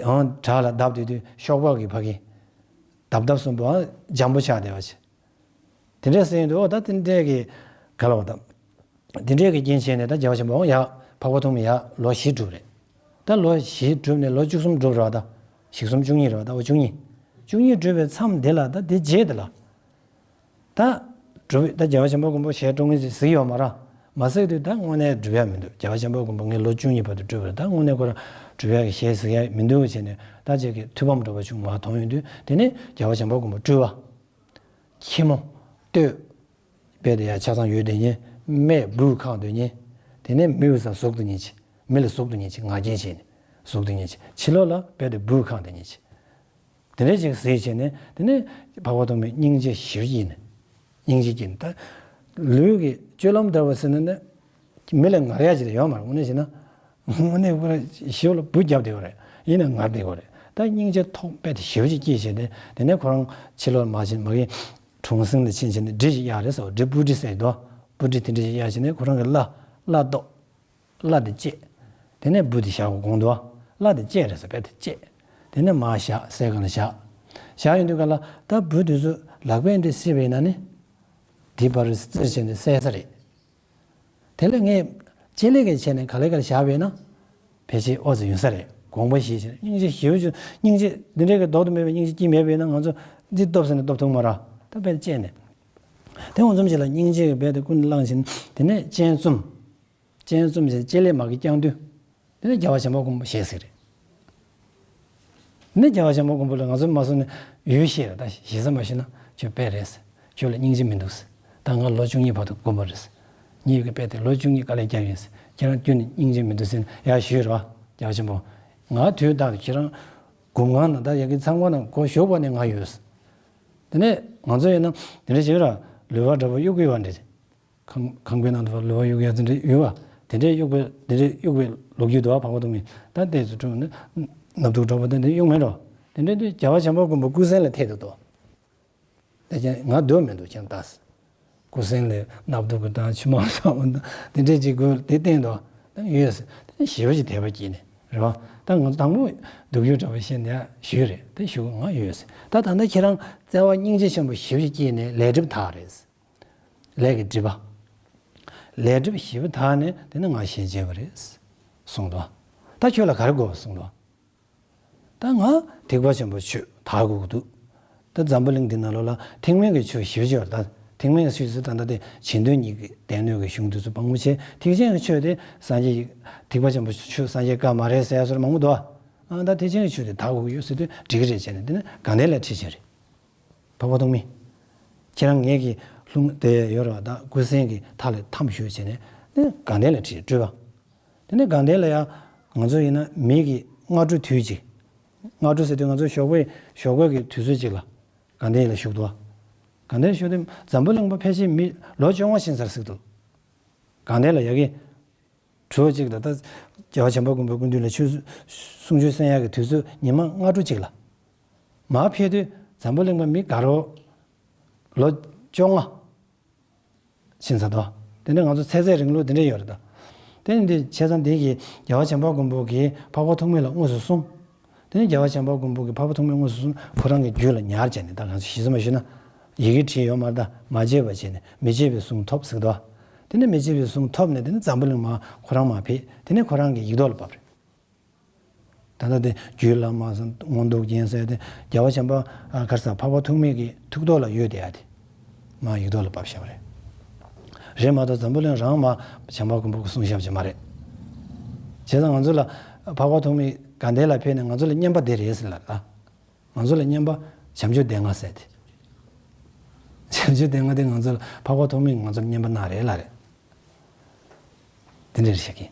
ཨང་བྲག་ལ་བརྡབས་དུས་དུས་གཤོག་པ་གི་ཕ་གི་རྡབ་རྡབ་གསུམ་པོ་ཨ་འཇམ་པོ་ཆགས་བསྡད་པ་ཅིག་དེ་འདྲས་ཟེར་ཡོང་དུས་ཨོ་ད་དེ་འདྲས་ཀྱི་ག་ལ་བ་དང་། དེ་འདྲས་ཀྱི་རྐྱེན་བྱས་ནས་ད་རྒྱལ་བ་བྱམས་པ་ཨོ་ཡ་འཕགས་པ་ཐོགས་མེད་ཡ་ལོ་བཞི་བསྒྲུབས་རེད། ད་ལོ་བཞི་བསྒྲུབས་ནས་ལོ་བཅུ་གསུམ་བསྒྲུབས་རེད་བ་ད། བཞི་གསུམ་བཅུ་གཉིས་རེད་བ་ད་ཨོ་བཅུ་གཉིས། བཅུ་གཉིས་བསྒྲུབས་པའི་མཚམས་དེ་ལ་ད་དེ་རྗེས་དེ་ལ། ད་སྒྲུབ་ད་རྒྱལ་བ་བྱམས་པ་མགོན་པོ་ཞལ་དཀྲོལ་མཁན་ཞིག་གཟིགས་ཡོད་མ་རེད། མ་གསལ་དུས་ད་དངོས་གནས་སྒྲུབ་ཡ་མི་འདུག་རྒྱལ་བ་བྱམས་པ་མགོན་པོ་ངས་ལོ་བཅུ་གཉིས་བར་དུ་སྤྲུལ་བ་རེད། ད་དངོས་གནས་ཁོ་རང་སྒྲུབ་ཡ་གི་ཞལ་གཟིགས་ཡ་མི་འདུག་བྱས་ནས་ད་ཅིག་གི་ཐུགས་ཕམ་འདྲ་པོ་བྱུང་མ་མཐོང་ཡོང་དུས། དེ་ནས་རྒྱལ་བ་བྱམས་པ་མགོན་པོ་སྤྲུལ་བ། ཁྱི་མོ། སྟོད། དཔེ་དེ་ཡང་ཆ་ཚང་ཡོད་དེ་ཉེ། སྨད་སྦུག་ཁག་དེ་ཉེ། དེ་ནས་མི་ཡུལ་ས་ཟུག་ཏུ་ཉེ་ཆེ། མི་ལ་ཟུག་ཏུ་ཉེ་ཆེ། ང་རྒྱལ་བྱས་ནས་ཟུག་ཏུ་ཉེ་ཆེ། ཕྱི་ལོགས་ལ་དཔེ་དེ་སྦུག་ཁག་དེ་ཉེ་ཆེ། དེ་འདྲ་ཅིག་གཟིགས་བྱས་ནས་དེ་ནས་འཕགས་པ་ཐོགས་མེད་སྙིང་རྗེ་ཞེ་པོ་སྐྱེས་ནས། སྙིང་རྗེ་སྐྱེས་ནས་ད། ལུས་ཀྱི་སྤྱོད་ལམ་འདྲ་བ་ཟེར་ན་ནི། མི་ལ་ངར་ཡ་ཅིག་ཡོད་མ་རེད། དངོས་གནས་བྱས་ན། དངོས་གནས་ཁོ་རང་ཞེ་པོ་ལ་འབུ་བརྒྱབ་བསྡད་པ་རེད། ཡིན་ན་ངར་བསྡད་པ་རེད། ད་སྙིང་རྗེ་ཐོག་དཔེ་དེ་ཞེ་པོ་ཅིག་སྐྱེས་བྱས་ཏེ་དེ་ནས་ཁོ་རང་ཕྱི་ལོགས་མ་ཕྱིན་མ་གི་གྲོང་གསེབ་ལ་ཕྱིན་བྱས་ནས་འབྲི་ཞིག་གཡར་རེད་ཟེར་བ། འབྲི་སྤུ་གྲི་ཟེར་གྱི་འདུག་སྤུ་གྲི་དེ་འདྲ་ཞིག་གཡར་བྱས་ནས་ཁོ་རང་གི་བླ་བླ་ཏོག་བླ་དེ་བཅད། དེ་ནས་འབུ་དེ་བཞག་གོ་གོང་དུ་བ། བླ་དེ་བཅད་རེད་ཟེར་བ་དེ་བཅད། དེ་ནས་མར་བཞག་སའི་སྒང་ལ་བཞག་བཞག་ཡོང་དུས་ག་ལ་ད་འབུ་དེ་ཚོ་ལག་པས་འདི་བསད་པ་ཡིན་ན་ནི། དེ་པར་རྩེར་བྱས་ནས་བསད་ས་རེད། དེ་ལས་ངས་ལྕེ་ལེ་གི་བྱས་ནས་ག་ལེ་ག་ལེ་བཞག་པས་ན། ཕལ་ཆེར་ཨོ་ཙི་ཡོང་ས་རེད། དགོངས་པ་བཞེས་བྱས་སྙིང་རྗེ་ཞེ་པོ་ཅིག་སྙིང་རྗེ་འདི་འདྲའི་གི་ལྡོག་ཏུ་མེད་པའི་སྙིང་རྗེ་སྐྱེས་མེད་པས་ན་ང་ཚོ་འདི་སྟོབས་ཟེར་ནས་སྟོབས་ཐུབ་མ་ར། ད་དཔེ་བཅད་ནས། དེ་འོ་འཛོམས་ཅིག་ལ་སྙིང་རྗེ་གི་དཔེ་དེ་ཀུན་བླངས་བྱས་ནས་དེ་ནས་སྤྱན་བཙུམ། སྤྱན་བཙུམ་བྱས་ལྕེ་ལེ་མ་གི་བརྐྱང་དུས། དེ་ནས་རྒྱལ་བ་བྱམས་པ་མགོན་པོ་ཞེས་ཟེར་རེད། ནི་རྒྱལ་བ་བྱམས་པ་མགོན་པོ་ལ་ང་ཚོ་མ་སོང་ནས་ཡུལ་ཤེས་རེད། ད་ཞེ་ས་མ་ཤེས་ན་ཁྱོད་དཔེ་རེད་ཟེར། ཁྱོད་ལ་སྙིང་རྗེ་མི་འདུག་ཟེར། ད་ང་ལོ་བཅུ་གཉིས་བར་དུ་སྒོམ་པ་རེད་ཟེར། ངའི་གི་དཔེ་དེ་ལོ་བཅུ་གཉིས་དཀའ་ལས་བརྒྱབ་ཡིན་ཟེར། ཁྱེད་རང་ཁྱོད་ནི་སྙིང་རྗེ་མི་འདུག་ཟེར་ཡ་ཞུས་རེད་བ། རྒྱལ་བ་ཆེན་པོ། ང་དུས་རྟག་ཏུ་ཁྱེད་རང་སྒོམ་ཁང་ནང་ད་ཡ་གི་ཚང་མ་ནང་སྒོ་ཞོག་པ་ནས་ང་ཡོད་ཟེར། དེ་ནས་ང་ཚོ་ཡིན་ན་དེ་འདྲ་བྱེད་ར། ལུས་པ་འདྲ་པོ་གཡུག་གི་ཡོད་པ་འདྲ། ཁང་ཁང་པའི་ནང་དུ་ལུས་པ་གཡུག་ཡ་དེ་འདྲ་ཡོད་པ། དེ་འདྲའི་གཡུག་པའི་དེ་འདྲའི་གཡུག་པའི་ལོ་རྒྱུས་འདུག་བ། འཕགས་པ་ཐོགས་མེད་ད་ལྟའི་ཚུལ་ཁྲིམས་ནི་ནབ་ཏུ་གྲོགས་པོ་དེ་འདྲ་གཡུག་མེད་འགྲོ། དེ་འདྲའི་དུས་རྒྱལ་བ་བྱམས་པ་མགོན་པོ་སྐུ་སེང་ལ་ཐད་དུ་གཏོགས། དེ་ཀྱང་ང་སྡོད་མི་འདུག་ཁྱེད་ལྟ། སྐུ་སེང་ལས་ནབ་ཏུ་གི་དང་ཆུ་མང་ས་འོ་ན་དེ་འདྲའི་ཅིག་དགོས་དེ་བསྟན་འདུག་ད་ཡོད་ཟེར། དེ་ཞེ་པོ་ཅིག་དད་པ་སྐྱེས་ནས་རེད་བ། ད་ང་ཚོ་དང་པོ་སྡུག་ཡུས་འདྲ་བ་བཤད་ནས་ཞུས་རེད། དེ་ཞུ་ང་ཡོད་ཟེར། ད་ད་ལྟ་ཁྱེད་རང་བརྩེ་བ་སྙིང་རྗེ་ཆེན་པོ་ཞེ་པོ་ཅིག་སྐྱེས་ནས་ལས་སྒྲིབ་དག་རེད། ལས་ཀྱི་སྒྲིབ་པ། ལས་སྒྲིབ་ཞེ་པོ་དག་ནས་དེ་ནི་ང་ཞེ་བྱས་པ་རེད། གསུངས་འདུག་ད་ཁྱོད་ལ་ག་རེ་དགོས་པ་གསུངས་འདུག་ད་ང་ཐེག་པ་ཆེན་པོ་ཆོས་དག་དགོས་ཀྱི་འདུག་ད་འཛམ་བུ་གླིང་འདི་ནང་ལོགས་ལ་ཐེག་དམན་གྱི་ཆོས་ཞེ་པོ་ཅིག་ཡོད་རེད། ད་ཐེག་དམན་གྱི་ཆོས་སུ་ད་ལྟ་དེ་གཞན་དོན་གཉིས་ཀྱི་སྡེ་སྣོད་ཀྱི་གཞུང་དེ་ཚོ་སྤང་བོ་བྱས། ཐེག་ཆེན་གྱི་ཆོས་དེ་སངས་རྒྱས་ཐེག་པ་ཆེན་པོ་ཆོས་སངས་རྒྱས་བཀའ་མ་རེད་ཟེར་ཡ་སོར་མང་པོ་འདུག་ཨ་ད་ཐེག་ཆེན་གྱི་ཆོས་དེ་དག་དགོས་ཀྱི་ཡོད་ཟེར་དུས་འགྲིག་གི་རེད་བྱས་ནས་དེ་ནི་དགའ་ལྡན་ལ་ཁྲིད་བྱས་རེད། འཕགས་པ་ཐོགས་མེད། ཁྱེད་རང་ངེད་ཀྱི་ལྷུང་དེ་ཡོད་རེད་བ། ད་སྐུ་སེང་གི་མཐའ་ལ་འཐམ་ཞུགས་བྱས་ནས་ནི་དགའ་ལྡན་ལ་ཁྲིད་སྤྲུལ་པ། དེ་ནས་དགའ་ལྡན་ལ་ཡང་ང་ཚོ་ཡིན་ན་མི་གི་སྔ་དྲོ་དུས་གཅིག་སྔ་དྲོ་ཟེར་དུས་ང་ཚོ་ཞོགས་པའི་ཞོགས་པའི་གི་དུས་ཚོད་གཅིག་ལ་དགའ་ལྡན་ལ་བཞུགས་འདུག་དགའ་ལྡན་བཞུགས་དུས་འཛམ་བུ་གླིང་པ་ཕལ་ཆེར་མི་ལོ་བཅོ་ལྔ་ཕྱིན་ཚར་ཟིག་འདུག་དགའ་ལྡན་ལ་ཡ་གི་གྲོགས་གཅིག་ལ་ད་རྒྱལ་བ་བྱམས་པ་མགོན་པོའི་སྐུ་མདུན་ལ་ཆོས་གསུང་ཆོས་གསན་ཡག་གི་དུས་ཚོད་ཉི་མ་སྔ་དྲོ་གཅིག་ལ། མར་ཕེབས་དུས་འཛམ་བུ་གླིང་པ་མི་དགའ་རོགས་ལོ་བཅོ་ལྔ་ཕྱིན་ཚར་དོ། དེ་ནས་ང་ཚོ་ཚེ་ཚད་རིང་ལུགས་དེ་འདྲ་ཡོད་རེད་ད། དེ་ནི་འདི་བྱས་ཙང་འདི་གི་རྒྱལ་བ་བྱམས་པ་མགོན་པོ་གིས་འཕགས་པ་ཐོགས་མེད་ལ་དངོས་སུ་གསུངས། དེ་ནས་རྒྱལ་བ་བྱམས་པ་མགོན་པོ་གིས་འཕགས་པ་ཐོགས་མེད་དངོས་སུ་གསུངས། ཁོ་རང་གི་རྒྱུད་ལ་ཉར་བྱས་ནས་ད་ང་ཚོ་ཞེ་ས་མ་ཞུས་ན། ཡི་གེ་བྲིས་ཡོད་མ་རེད་ད། མ་བརྗེད་པ་བྱས་ནས་མི་བརྗེད་པའི་གཟུངས་ཐོབ་ཟེར་དོ། དེ་ནས་མི་བརྗེད་པའི་གཟུངས་ཐོབ་ནས་དེ་ནས་འཛམ་བུ་གླིང་མར་ཁོ་རང་མར་ཕེབས། དེ་ནས་ཁོ་རང་གི་ཡིག་ཐོག་ལ་བབས་རེད། ད་ལྟ་དེ་རྒྱུད་བླ་མ་ཟེར་མངོན་རྟོགས་རྒྱན་ཟེར་དེ་རྒྱལ་བ་བྱམས་པ་ཨ་ག་རེ་ཟེར་འཕགས་པ་ཐོགས་མེད་ཀྱི་ཐུགས་ཐོག་ལ་ཡོད་དེ་ཡ་དེ། མར་ཡིག་ཐོག་ལ་ཕབ་བཞག་པ་རེད། རེད་མ་གཏོགས་འཛམ་བུ་གླིང་རང་མར་བྱམས་པ་མགོན་པོ་གིས་གསུངས་བཞག་པ་ཅིག་མ་རེད། བྱས་ཙང་ང་ཚོ་ལ་འཕགས་པ་ཐོགས་མེད་དགའ་ལྡན་ལ་ཕེབས་ནས་ང་ཚོ་ལ་བསྙེན་པ་འདི་རེད་ཟེར་ལབ་ད། ང་ཚོ་ལ་བསྙེན་པ་བྱམས་ཆོས་སྡེ་ལྔ་ཟེར་དེ། བྱམས་ཆོས་སྡེ་ལྔ་དེ་ང་ཚོ་ལ་འཕགས་པ་ཐོགས་མེད་ཀྱིས་ང་ཚོ་ལ་བསྙེན་པ་གནང་རེད་ལབ་རེད། དེ་འདྲ་རེད་ཤག་གི།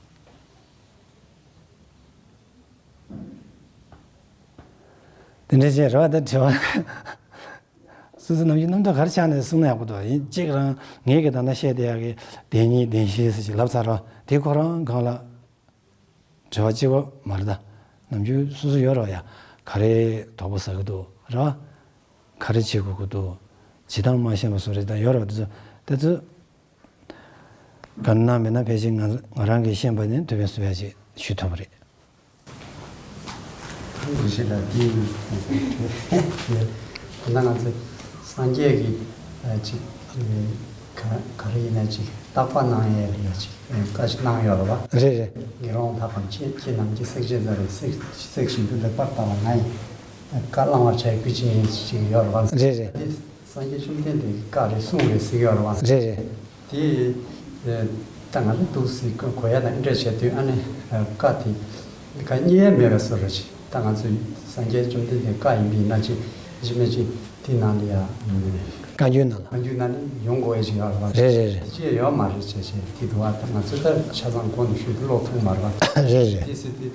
དེ་འདྲ་བྱས་རེད་བ། ད་དྲི་བ་སོ་སོ་ནམ་རྒྱུན་རྣམ་དག་ག་རེ་ཆགས་ནས་གསུང་ན་ཡག་པོ་འདུག་ཡིན་གཅིག་རང་ངེད་ཀྱི་ད་ལྟ་བཤད་བསྡད་ཡག་གི་བདེན་གཉིས་བདེན་བཞི་ཟེར་ཅིག་ལབ་ཚར་བ་དེ་ཁོ་རང་སྒང་ལ། དྲི་བ་གཅིག་པོ་མ་རེད་ད། ནམ་རྒྱུན་སོ་སོ་ཡོད་རེད་བ་ཡ། ག་རེ་དོགས་པ་ཟ་གི་འདུག་རེད་བ། ག་རེ་བྱེད་དགོས་ཀྱི་འདུག་བྱེད་སྟངས་མ་ཤེས་པ་བཟོ་རེད་ད་ཡོད་རེད་བ། དེ་ཚོ་དེ་ཚོ་ག་ན་མེད་ན་ཕལ་ཆེར་ང་ང་རང་གིས་ཤེས་པ་ནི་ཐུགས་ཕན་གསོས་ཡ་ཞིག་ཞུ་ཐུབ་པ་རེད། ཐུགས་རྗེ་ཆེ་ད། དེ་ད་ང་ཚོ་སངས་རྒྱས་ཀྱིས་ཅིག་ག་ག་རེ་ཡིན་ན་ཅིག་བརྟག་པ་གནང་ཡས་ལ་ཡ་ཅིག་བཀའ་ཞིག་གནང་ཡོད་རེད་བ། རེད་རེད། དགེ་སློང་དག་གམ་ཁྱེད་ཁྱེད་རྣམས་ཀྱིས་བསྲེག་བཅད་ཟ་རེ་བསྲེག་བསྲེག་བཞིན་དུ་ལེགས་པར་བརྟག་པ་ང་ཡིས་བཀའ་བླང་བར་བྱ་བའི་བཀའ་ཅི་ཡིན་ཅིག་ཡོད་རེད་བ། རེད་རེད། དེ་སངས་རྒྱས་བཅོམ་ལྡན་འདས་ཀྱི་བཀའ་རེད་གསུངས་རེད་ཟེར་ཡོད་རེད་བ། རེད་རེད། དེ་ཨེ་ ད་ང་ལ་འདུག་སེ་གོ་ཡ་དང་འདྲ་བྱས་དུས། ཨ་ནི་བཀའ་དེ་ག་རྙེད་ཡ་མེད་པའི་བཟོ་འདྲ་ཅིག་ད་ང་ཚོའི་སངས་རྒྱས་བཅོམ་ལྡན་འདས་བཀའ་ཡིན་པས་ན་ཅིག་གཞི་མེད་ཅིག་དེ་ནང་ལ་ཡ། བཀའ་འགྱུར་ནང་ལ། བཀའ་འགྱུར་ནང་ནས་ཡོང་དགོས་ཡ་ཅིག་ཡོད་རེད་པ། རེད་རེད་རེད། དེ་ཅི་ཡོད་མ་རེད་བྱས་བྱས་དེ་འདུག་བ། ད་ང་ཚོ་ད་ཆ་ཚང་གོང་ནས་ཞུས་དུས་ཀློག་ཐུབ་མ་རེད་པ། རེད་རེད། དེ་སྲིད་དེ་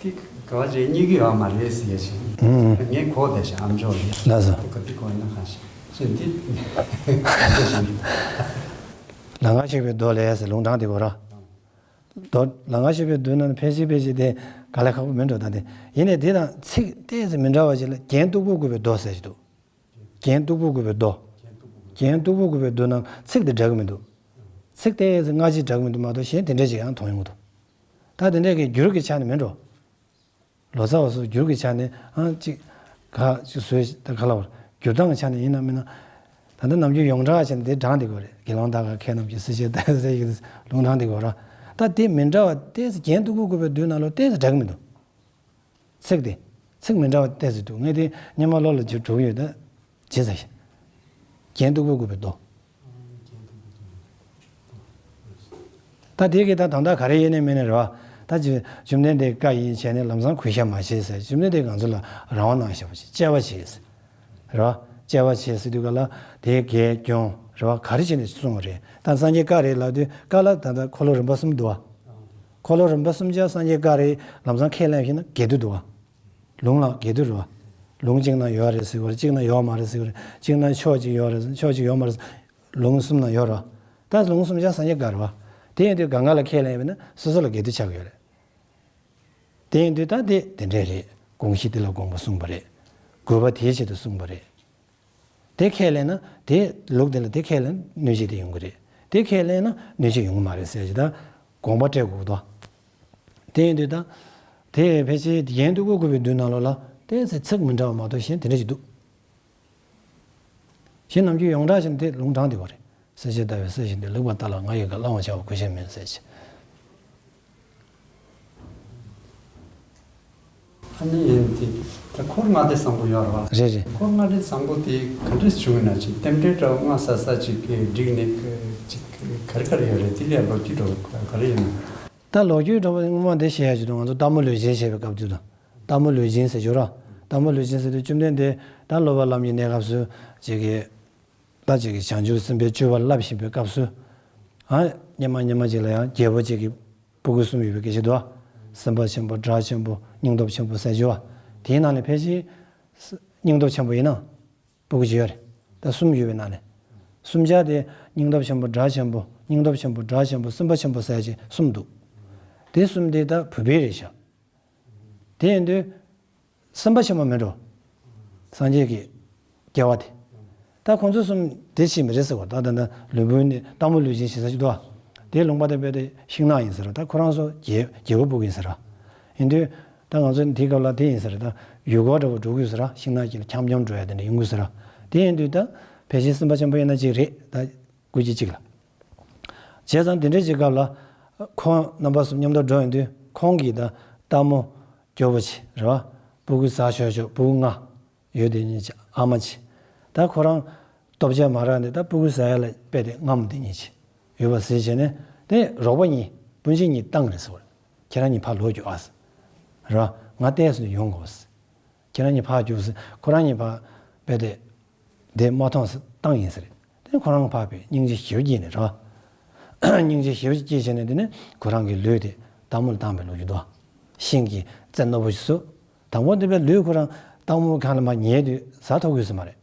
དེ་ག་བ་རེད་རྙེད་ཀྱི་ཡོད་མ་རེད་ཟེར་ཡ་ཞིག་ཨུམ། ངས་གོ་བསྡད་ཤག་ཨམ་ཅོག་ལ། ལགས་སོ། དེ་ག་དེ་གོ་ཡིན་ན་གང་ཤེས་ཤིན་དེ་ག་འདྲ་ཞིག་ལང་ཀར་གཤེགས་པའི་མདོ་ལས་ཟེར་ལུང་དྲངས་དེ་གོ་ར། མདོ་ལང་ཀར་གཤེགས་པའི་མདོ་ནང་ཕལ་ཆེར་ཕལ་ཆེར་དེ་ག་ལ་ཁག་པོ་མིན་འགྲོ། ད་དེ་ཡིན་ནའི་དེ་དང་ཚིག་ཏོག་ཙམ་མི་འདྲ་བ་ཞིག་ལ་རྒྱན་སྟུག་པོ་དགོས་པའི་མདོ་ཟེར་གྱི་འདུག་རྒྱན་སྟུག་པོ་དགོས་པའི་མདོ། རྒྱན་སྟུག་པོ་དགོས་པའི་མདོ་ནང་ཚིག་དེ་འདྲ་གི་མི་འདུག་ཚིག་ཏོག་ཙམ་སྔ་ཕྱི་འདྲ་གི་མི་འདུག་མ་གཏོགས་གཞན་དེ་འདྲ་ཞིག་ཡང་མཐོང་ཡོང་གི་འདུག་ད་དེ་འདྲ་གི་འགྱུར་གྱི་ཆ་ནས་མིན་འགྲོ། ལོ་ཙཱ་བ་ཚོ་འགྱུར་གྱི་ཆ་ནས་ཨང་ཅིག་ག་ཅིག་བཟོས་ད་ག་ལ་བར་འགྱུར་སྟངས་ཀྱི་ཆ་ནས་ཡིན་ན་མིན་ན། ད་ལྟ་ནམ་རྒྱུན་ཡོངས་གྲགས་བྱས་ནས་དེ་དྲངས་དེ་དགོས་རེད། དགེ་སློང་དག་ག་མཁས་རྣམས་ཀྱིས་སྲིད་ཞིའི་ཟེར་ཡག་ལུང་དྲངས་དེ་དགོས་ར། ད་དེ་མི་འདྲ་བ་ཏོག་ཙམ་རྒྱན་སྟུག་པོ་དགོས་པའི་མདོ་ནང་ལོགས་ཏོག་ཙམ་འདྲ་གི་མི་འདུག་ཚིག་དེ་ཚིག་མི་འདྲ་བ་ཏོག་ཙམ་འདུག་ངས་དེ་སྔོན་མ་བློ་ལ་འཇུག་འགྲོ་གི་ཡོད། ད་ཇི་ཟེར་ཞིག་རྒྱན་སྟུག་པོ་དགོས་པའི་མདོ། ད་དེ་གི་ད་དོན་དག་ག་རེ་ཡིན་ནའི་མིན་ནའི་རེད་བ། ད་ཅི་བཅོམ་ལྡན་འདས་བཀའ་ཡིན་བྱས་ནས་ལམ་སང་གུས་ཞབས་མ་བྱེད་ཟེར། བཅོམ་ལྡན་འདས་ང་ཚོ་ལ་རང་དབང་གནང་བཞག་པ་ཞིག་དཔྱད་པ་བྱེད་ཟེར། རེད་བ། དཔྱད་པ་བྱེད་ཟེར་དུས་ག་ལ་དེ་གས་སྐྱོང་རེད་བ། ག་རེ་བྱས་ནས་གསུངས་པ་རེད། ད་སངས་རྒྱས་བཀའ་རེད་ལབ་དུས་བཀའ་ལ་ད་ལྟ་འཁོར་ལོ་རིམ་པ་གསུམ་འདུག་བ། འཁོར་ལོ་རིམ་པ་གསུམ་ཆར་སངས་རྒྱས་བཀའ་རེད་ལམ་སང་ཁས་ལེན་ཞིག་ན་འགལ་འདུ་འདུག་བ། ལུང་ལ་འགལ་འདུ་རེད་བ། ལུང་གཅིག་ན་ཡོད་རེད་ཟེར་བ་རེད། གཅིག་ན་ཡོད་མ་རེད་ཟེར་བ་རེད། གཅིག་ན་ཕྱོགས་གཅིག་ཡོད་རེད་ཟེར། ཕྱོགས་གཅིག་ཡོད་མ་རེད་ཟེར། ལུང་གསུམ་ན་ཡོད་རེད་བ། ད་ལུང་གསུམ་ཆར་སངས་རྒྱས་བཀའ་རེད་བ། དེ་ཡིན་དུས་གང་ག་ལ་ཁས་ལེན་ཡོད་ན་སོ་སོ་ལ་འགལ་འདུ་ཆགས་ཀྱི་ཡོད་རེད། དེ་ཡིན་དུས་ད་དེ་དེ་འདྲས་རེད། དགོངས་གཞི་དེ་ལ་དགོངས་པ་གསུངས་པ་རེད། དགོས་པ་དེའི་ཆེད་དུ་གསུངས་པ་རེད། དེ་ཁས་ལེན་ན་དེ་ལུགས་དེ་ལ་དེ་ཁས་ལེན་གནོད་བྱེད་དེ་ཡོང་གི་རེད། དེ་ཁས་ལེན་ན་གནོད་བྱེད་ཡོང་གི་མ་རེད་ཟེར་ཞིག་ད་དགོངས་པ་སྤྲད་དགོས་ཀྱི་འདུག་དེ་ཡིན་དུས་ད་དེ་ཕལ་ཆེར་རྒྱན་སྟུག་པོ་དགོས་པའི་མདོ་ནང་ལོགས་ལ་ཏོག་ཙམ་ཚིག་མི་འདྲ་བ་མ་གཏོགས་གཞན་དེ་འདྲ་ཞིག་འདུག་གཞན་ནམ་རྒྱུན་ཡོངས་གྲགས་བཞིན་དེ་ལུང་དྲངས་བསྡད་པ་རེད། སྲིད་ཞིའི་ཟླ་བས་སྲིད་ཞིའི་འདོད་ལེགས་པར་བལྟ་ལ་ང་ཡི་དགའ་བླང་བར་བྱ་བ་གུས་ཞབས་མིན་ཟེར་ཞིག་ཨ་ནི་ཡིན་དེ། ད་འཁོར་ལྔ་སྡེ་བཟང་པོ་ཡོད་རེད་བ། རེད་རེད། འཁོར་ལྔ་སྡེ་བཟང་པོ་དེ་ག་འདྲས་བྱུང་ཡིན་ན་ཅིག་རྟེན་འབྲེལ་འདྲ་བོ་སྔ་ས་ས་ཅིག་གི་བསྒྲིགས་ནས་ཅིག་ག་རེ་ག་རེ་ཡོད་རེད། དེ་ལས་ལོ་རྒྱུས་འདྲ་བོ་ག་རེ་ཡིན་ན། ད་ལོ་རྒྱུས་འདྲ་བོ་སྔོན་མ་འདི་བཤད་ཡ་ཅིག་འདུག་ང་ཚོ་སྟག་མོ་ལུས་སྦྱིན་བྱས་པའི་སྐབས་དུས་དང་། སྟག་མོ་ལུས་སྦྱིན་ཟེར་ཞོར་ར། སྟག་མོ་ལུས་སྦྱིན་ཟེར་དུས་བཅོམ་ལྡན་འདས་ད་སློབ་པ་ལམ་གྱི་གནས་སྐབས་སུ་ཅིག་གི་ད་ཅིག་གི་བྱང་ཆུབ་སེམས་དཔའི་སྤྱོད་པ་བསླབ་བཞིན་པའི་སྐབས་སུ། ཨ། སྙེ་མ་སྙེ་མ་ཅིག་ལ་ཡང་རྒྱལ་པོ་ཅིག་གི་སྤུ་གུ་གསུམ་ཡོད་པའི་སྐད་ཆ་འདུག་ཨ། སེམས་དཔའ་ཆེན་པོ། དགྲ་ཆེན་པོ། སྙིང་སྟོབས་ཆེན་པོ་ཟེར་གྱི་ཡོད་པ། དེའི་ནང་ནས་ཕལ་ཆེར་སྙིང་སྟོབས་ཆེན་པོ་ཡིན་ན་སྤུ་གུ་ཅིག་ཡོད་རེད། ད་གསུམ་ཡོད་པའི་ནང་ནས། གསུམ་ཆར་དེ་སྙིང་སྟོབས་ཆེན་པོ། དགྲ་ཆེན་པོ། སྙིང་སྟོབས་ཆེན་པོ། དགྲ་ཆེན་པོ། སེམས་དཔའ་ཆེན་པོ་ཟེར་ཅིག་གསུམ་འདུག་དེ་གསུམ་དེ་ད་བུད་མེད་རེད་ཤག་དེ་ཡིན་དུས། སེམས་དཔའ་ཆེན་པོ་མིན་འགྲོ། སངས་རྒྱས་ཀྱི་སྐྱེ་བ་དེ། ད་ཁོང་ཚོ་གསུམ་དེ་ཕྱིན་པ་རེད་ཟེར་བ། ད་ད་ད་ལུས་པོ་ནི་སྟག་མོ་ལུས་སྦྱིན་ཞེས་ཟེར་གྱི་འདུག་ཨ། དེའི་ལུང་པ་དེ་དཔེ་དེ་ཤིང་ནགས་ཡིན་ཟེར་བ། ད་ཁོ་རང་ཚོ་རྒྱལ་རྒྱལ་པོ་སྤུ་གུ་ཡིན་ཟེར་བ། ཡིན་དུས་ད་ང་ཚོ་འདི་སྐབས་ལ་དེ་ཡིན་ཟེར། ད་ཡུལ་སྐོར་འདྲ་བོ་འགྲོ་དགོས་ཟེར་བ། ཤིང་ནགས་ཀྱི་འཁྱམ་འཁྱམ་འགྲོ་ཡ་དེ་འདྲ་ཡོང་གི་ཟེར་བ། དེ་ཡིན་དུས་ད་ཕལ་ཆེར་སེམས་དཔའ་ཆེན་པོ་ཡིན་ན་གཅིག་རེད། ད་སྐུ་མཁྱེན་གཅིག་ལ། བྱས་ཙང་དེ་འདྲའི་ཅིག་སྐབས་ལ་ཁོང་རྣམ་པ་གསུམ་མཉམ་དུ་འགྲོ་ཡོང་དུས་ཁོང་གིས་ད་སྟག་མོ་སྐྱོ་པོ་ཆེ་རེད་བ། སྤུ་གུ་བཟའ་ཆོག་ཆོག་སྤུ་གུ་ལྔ་ཡོད་དེ་གཉིས་ཆེ་ཨ་མ་ཆེ། ད་ཁོ་རང་ལྟོ་ཆས་མ་རག་ནས་ད་སྤུ་གུ་བཟའ་ཡ་ལ་དཔེ་དེ་རྔམ་དེ་གཉིས་ཆེ་ཡོད་པ་ཟེར་བྱས་ནས། དེ་རོགས་པ་གཉིས་སྤུན་མཆེད་གཉིས་བཏང་རེད་ཟེར་བ། ཁྱེད་རང་གཉིས་ཕར་ལོག་རྒྱུགས་ཨ་ཟེར། རེད་བ། ང་ལྟས་སུ་ཡོང་དགོས་ཟེར། ཁྱེད་རང་གཉིས་ཕར་རྒྱུགས་ཟེར། ཁོ་རང་གཉིས་ཕར་རྦད་དེ་དེ་མ་མཐོང་ཟེར་བཏང་ཡིན་ཟེར། དེ་ཁོ་རང་ཕར་བས་སྙིང་རྗེ་ཞེ་པོ་སྐྱེས་ནས་རེད་བ། སྙིང་རྗེ་ཞེ་པོ་སྐྱེས་བྱས་ནས་དེ་ནས་ཁོ་རང་གི་ལུས་དེ་སྟག་མོ་ལ་བཏང་བའི་ལོ་རྒྱུས་འདུག་ཤིང་གི་རྩེ་རྣོ་པོ་ཞིག་བཟོས། དང་པོ་དེ་བས་ལུས་ཁོ་རང་སྟག་མོ་གང་ལ་མ་ཉལ་དུས་ཟ་ཐུབ་ཀྱི་ཡོད་ས་མ་རེད།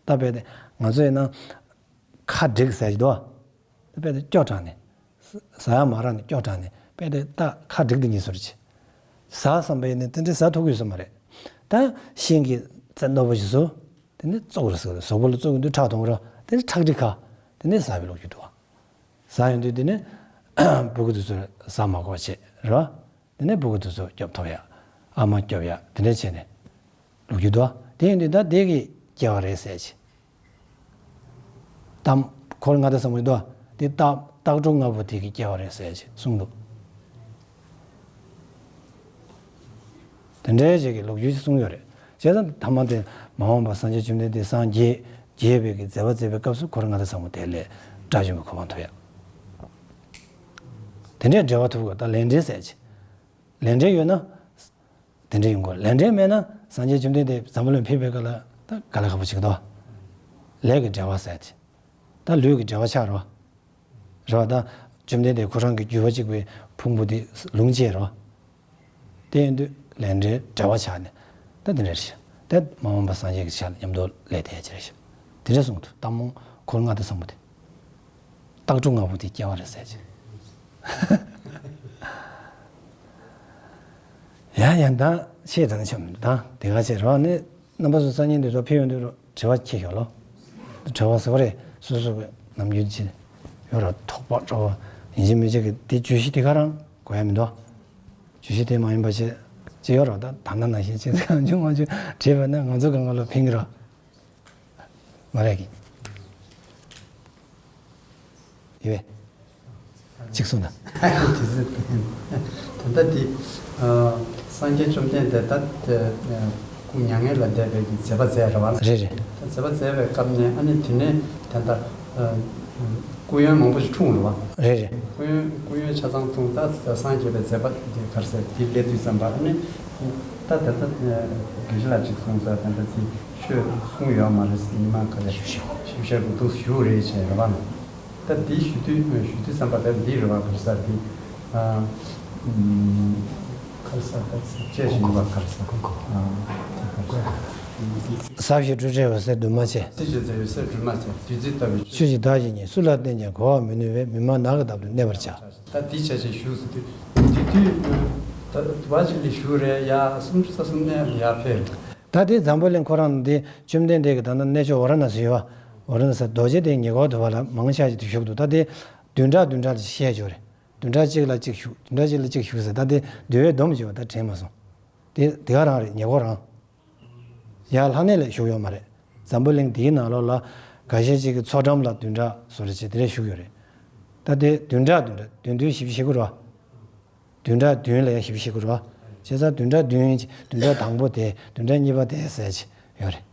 ད་དཔེ་དེ་ང་ཚོ་ཡིན་ན་ཁ་བསྒྲིགས་ཟེར་གྱི་འདུག་དཔེ་དེ་སྐྱོ་དྲགས་ནས། ཟ་ཡ་མ་རག་ནས་སྐྱོ་དྲགས་ནས་དཔེ་དེ་ད་ཁ་བསྒྲིགས་དེ་གཉིས་ཟུར་གྱི། ཟ་བསམ་པ་ཡིན་ནས་དེ་འདྲའི་ཟ་ཐུབ་ཀྱི་ཡོད་ས་མ་རེད། ད་ཤིང་གི་རྩེ་རྣོ་པོ་ཞིག་བཟོས། དེ་ནས་བཙུགས་རེད་ཟེར། གཟུགས་པོ་ལ་བཙུགས་ཡོང་དུས་ཁྲག་འཐུང་ར། དེ་ནས་ཁྲག་མཁྲིས་ཁ། དེ་ནས་ཟ་བའི་ལོ་རྒྱུས་འདུག་ཟ་ཡོང་དུས་དེ་ནས་སྤུ་གུ་དེ་ཚོ་ཟ་མ་དགོས་བྱས་ར། དེ་ནས་སྤུ་གུ་དེ་ཚོ་སྐྱོབ་ཐུབ་ཡ། ཨ་མ་སྐྱོབ་ཡ་དེ་འདྲ་བྱས་ནས་ལོ་རྒྱུས་འདུག་དེ་ཡིན་དུས་ད་དེ་གི་སྐྱེ་བ་རེད་ཟེར་གྱི། གཏམ་འཁོར་ལྔ་སྡེ་བཟང་པོ་འདུག་དེ་སྟག་སྟག་ཕྲུག་ལྔ་པོ་དེ་གི་སྐྱེ་བ་རེད་ཟེར་གྱི་གསུངས་འདུག་དེ་འདྲའི་ཅིག་གི་ལོ་རྒྱུས་ཅིག་གསུངས་ཡོད་རེད། བྱས་ཙང་ཐ་མ་དེ་མ་འོངས་པ་སངས་རྒྱས་བཅོམ་ལྡན་འདས་སངས་རྒྱས་རྒྱས་པའི་གི་མཛད་པ་མཛད་པའི་སྐབས་སུ་འཁོར་ལྔ་སྡེ་བཟང་པོ་དེ་ལས་དགྲ་བཅོམ་པའི་གོ་འཕང་ཐོབ་ཡ། དེ་འདྲའི་འབྲེལ་བ་ཐུབ་དགོས། ད་ལས་འབྲེལ་ཟེར་ཅིག་ལས་འབྲེལ་ཡོད་ན་དེ་འདྲ་ཡོང་དགོས། ལས་འབྲེལ་མེད་ན་སངས་རྒྱས་བཅོམ་ལྡན་འདས་འཛམ་བུ་གླིང་ཕེབས་པའི་སྐབས་ལ་ད་དཀའ་ལས་ཁག་པོ་ཅིག་འདུག་ལས་ཀྱི་འབྲེལ་བ་ཟེར་ཅིག་ད་ལུས་ཀྱི་འབྲེལ་བ་ཆགས་རོ། རེད་བ། ད་བཅོམ་ལྡན་འདས་ཁོ་རང་གི་རྒྱུད་པ་གཅིག་པའི་ཕུང་པོ་དེ་ལུང་བཅས་རོ། དེ་ཡིན་དུས་ལས་འབྲེལ་འབྲེལ་བ་ཆགས་ནས་ད་དེ་འདྲ་རེད་ཤག་དེ་མ་འོངས་པ་སངས་རྒྱས་ཀྱི་ཆ་ལ་མཉམ་དུ་ལས་དེ་ཅི་རེད་ཤག་དེ་འདྲ་གསུངས་འདུག་རྟགས་མ་འཁོར་ལྔ་དང་ཚང་པོ་དེ། རྟགས་གྲུབ་ལྔ་པོ་དེ་སྐྱེ་བ་རེད་ཟེར་ཅིག་ཡ་ཡ་ད་ཆེས་དང་ཆོམ་ད་དེ་ག་ཆེ་རོ་ནི་རྣམ་པ་ཚོ་སང་ཉིན་འདི་ཚོ་ཕེབས་ཡོང་དུས་རོ། དྲི་བ་ཁྱེད་ཤོག་ལོ། དྲི་བ་ཟེར་བ་རེད། སོ་སོ་གི་ནམ་རྒྱུན་ཅི་ཡོད་ར་ཐོག་པ་སྤྲོ་བ་ཡིན་གཅིག་མིན་གཅིག་གི་དེ་བརྗོད་གཞི་དེ་ག་རང་གོ་ཡ་མི་འདུག་བརྗོད་གཞི་དེ་མ་ཡིན་པ་ཅི་ཅི་ཡོད་ར་ད་ད་ན་ན་བཞིན་ཅི་གང་བྱུང་མ་བྱུང་དྲིས་པ་ན་ང་ཚོ་གང་ག་ལོ་ཕིང་གི་རོ། མ་རེད་གི། ཡོད། གཅིག་གསུངས་དང་། དེ་ཚོ་ད་ལྟ་འདི། ཨ། སངས་རྒྱས་བཅོམ་ལྡན་འདས་ད་དེ་སྐུ་མྱ་ངན་ལས་འདས་པའི་གི་མཛད་པ་མཛད་རེད་བ། རེད་རེད། ད་མཛད་པ་མཛད་པའི་སྐབས་ནས་ཨ་ནི་དེ་ནས་ད་ལྟ་ཨ། སྐུ་ཡོན་མང་པོ་ཞིག་འཁྲུངས་རེད་བ། རེད་རེད། སྐུ་ཡོན་སྐུ་ཡོན་ཆ་ཚང་འཁྲུངས། ད་སངས་རྒྱས་པའི་མཛད་པ་འདི་ག་རེ་ཟེར་འདི་སླེབས་དུས་ཙམ་པ་ཨ་ནི་ད་ད་ལྟ་དགེ་བཤེས་ལགས་གཅིག་གསུངས་ས་ད་ལྟ་འདི། ཆོས་གསུངས་ཡོད་མ་རེད། ཉི་མ་ག་རེ་ཞིབ་ཞིབ་བཤད་དགོས་འདུག་ཞུ་རེད་བྱས་རེད་བ། ད་འདི་ཞུ་དུས་ཞུ་དུས་བསམ་པ་ད་འདི་རེད་བ། ག་རེ་ཟེར་འདི། ཨ། ཨམ། ག་རེ་ཟེར་ད་ཚིགས་བཅད་ཞིག་ཡོད་པ། ག་རེ་ཟེར། ཨ། དེ་ག་རེ་ཟེར། ཟབ་ཞི་སྤྲོས་བྲལ་འོད་གསལ་འདུས་མ་བྱས། ཟབ་ཞི་སྤྲོས་བྲལ་འོད་གསལ་འདུས་མ་བྱས། བདུད་རྩི་ལྟ་བུའི་ཆོས་ཀྱི་བདག་གཞན་གཉིས། སུ་ལ་བསྟན་ཀྱང་གོ་བར་མི་ནུས་པས། མི་སྨྲ་ནགས་ཀྱི་འདབ་ཏུ་གནས་པར་བྱ། ད་འདི་བྱས་བྱས་ཞུ་ཟེར་དུས་འདི་དུས་ད་བ་ཅིག་ལ་ཞུ་རེད་ཡ། སུམ་ཅུ་རྩ་གསུམ་ནས་ཡར་ཕེབས། ད་དེ་འཛམ་བུ་གླིང་ཁོ་རང་འདི་བཅོམ་ལྡན་འདས་ཀྱི་ད་ནི་གནས་མཆོག་ཝཱ་ར་ཎ་སི་ཡོད་བ། ཝཱ་ར་ཎ་སི་རྡོ་རྗེ་གདན་ཉེ་འཁོར་དུ་བ་ལ་མང་ཆ་ཞིག་ཏུ་བཞུགས་འདུག་ད་དེ་བདུན་ཕྲག་བདུན་ཕྲག་ལ་བཤད་ཆོག་རེད། བདུན་ཕྲག་གཅིག་ལ་གཅིག་བཞུགས། བདུན་ཕྲག་གཅིག་ལ་གཅིག་བཞུགས་ཟེར། ད་དེ་འདུལ་བའི་སྡོམ་བྱས་པ་ད་དྲན་མ་སོང་། དེ་དེ་ག་རང་རེད། ཉེ་འཁོར་རང་། ཡར་ལྷ་གནས་ལ་བཞུགས་ཡོད་མ་རེད། འཛམ་བུ་གླིང་འདིའི་ནང་ལོགས་ལ་འགའ་ཤས་ཅིག་གི་ཚོགས་འགྲམ་ལ་བདུན་ཕྲག་བཟོ་འདྲ་བྱས་དེ་འདྲ་བཞུགས་ཡོད་རེད། ད་དེ་བདུན་ཕྲག་བདུན་ཕྲག་བདུན་བདུན་བཞི་བཞི་དགུ་རེད་བ། བདུན་ཕྲག་བདུན་ལ་ཡང་བཞི་བཞི་དགུ་རེད་བ། བྱས་ཙང་བདུན་ཕྲག་བདུན་བདུན་ཕྲག་དང་པོ་དེ་བདུན་ཕྲག་གཉིས་པ་དེ་ཟེར་གྱི་ཡོད་རེད།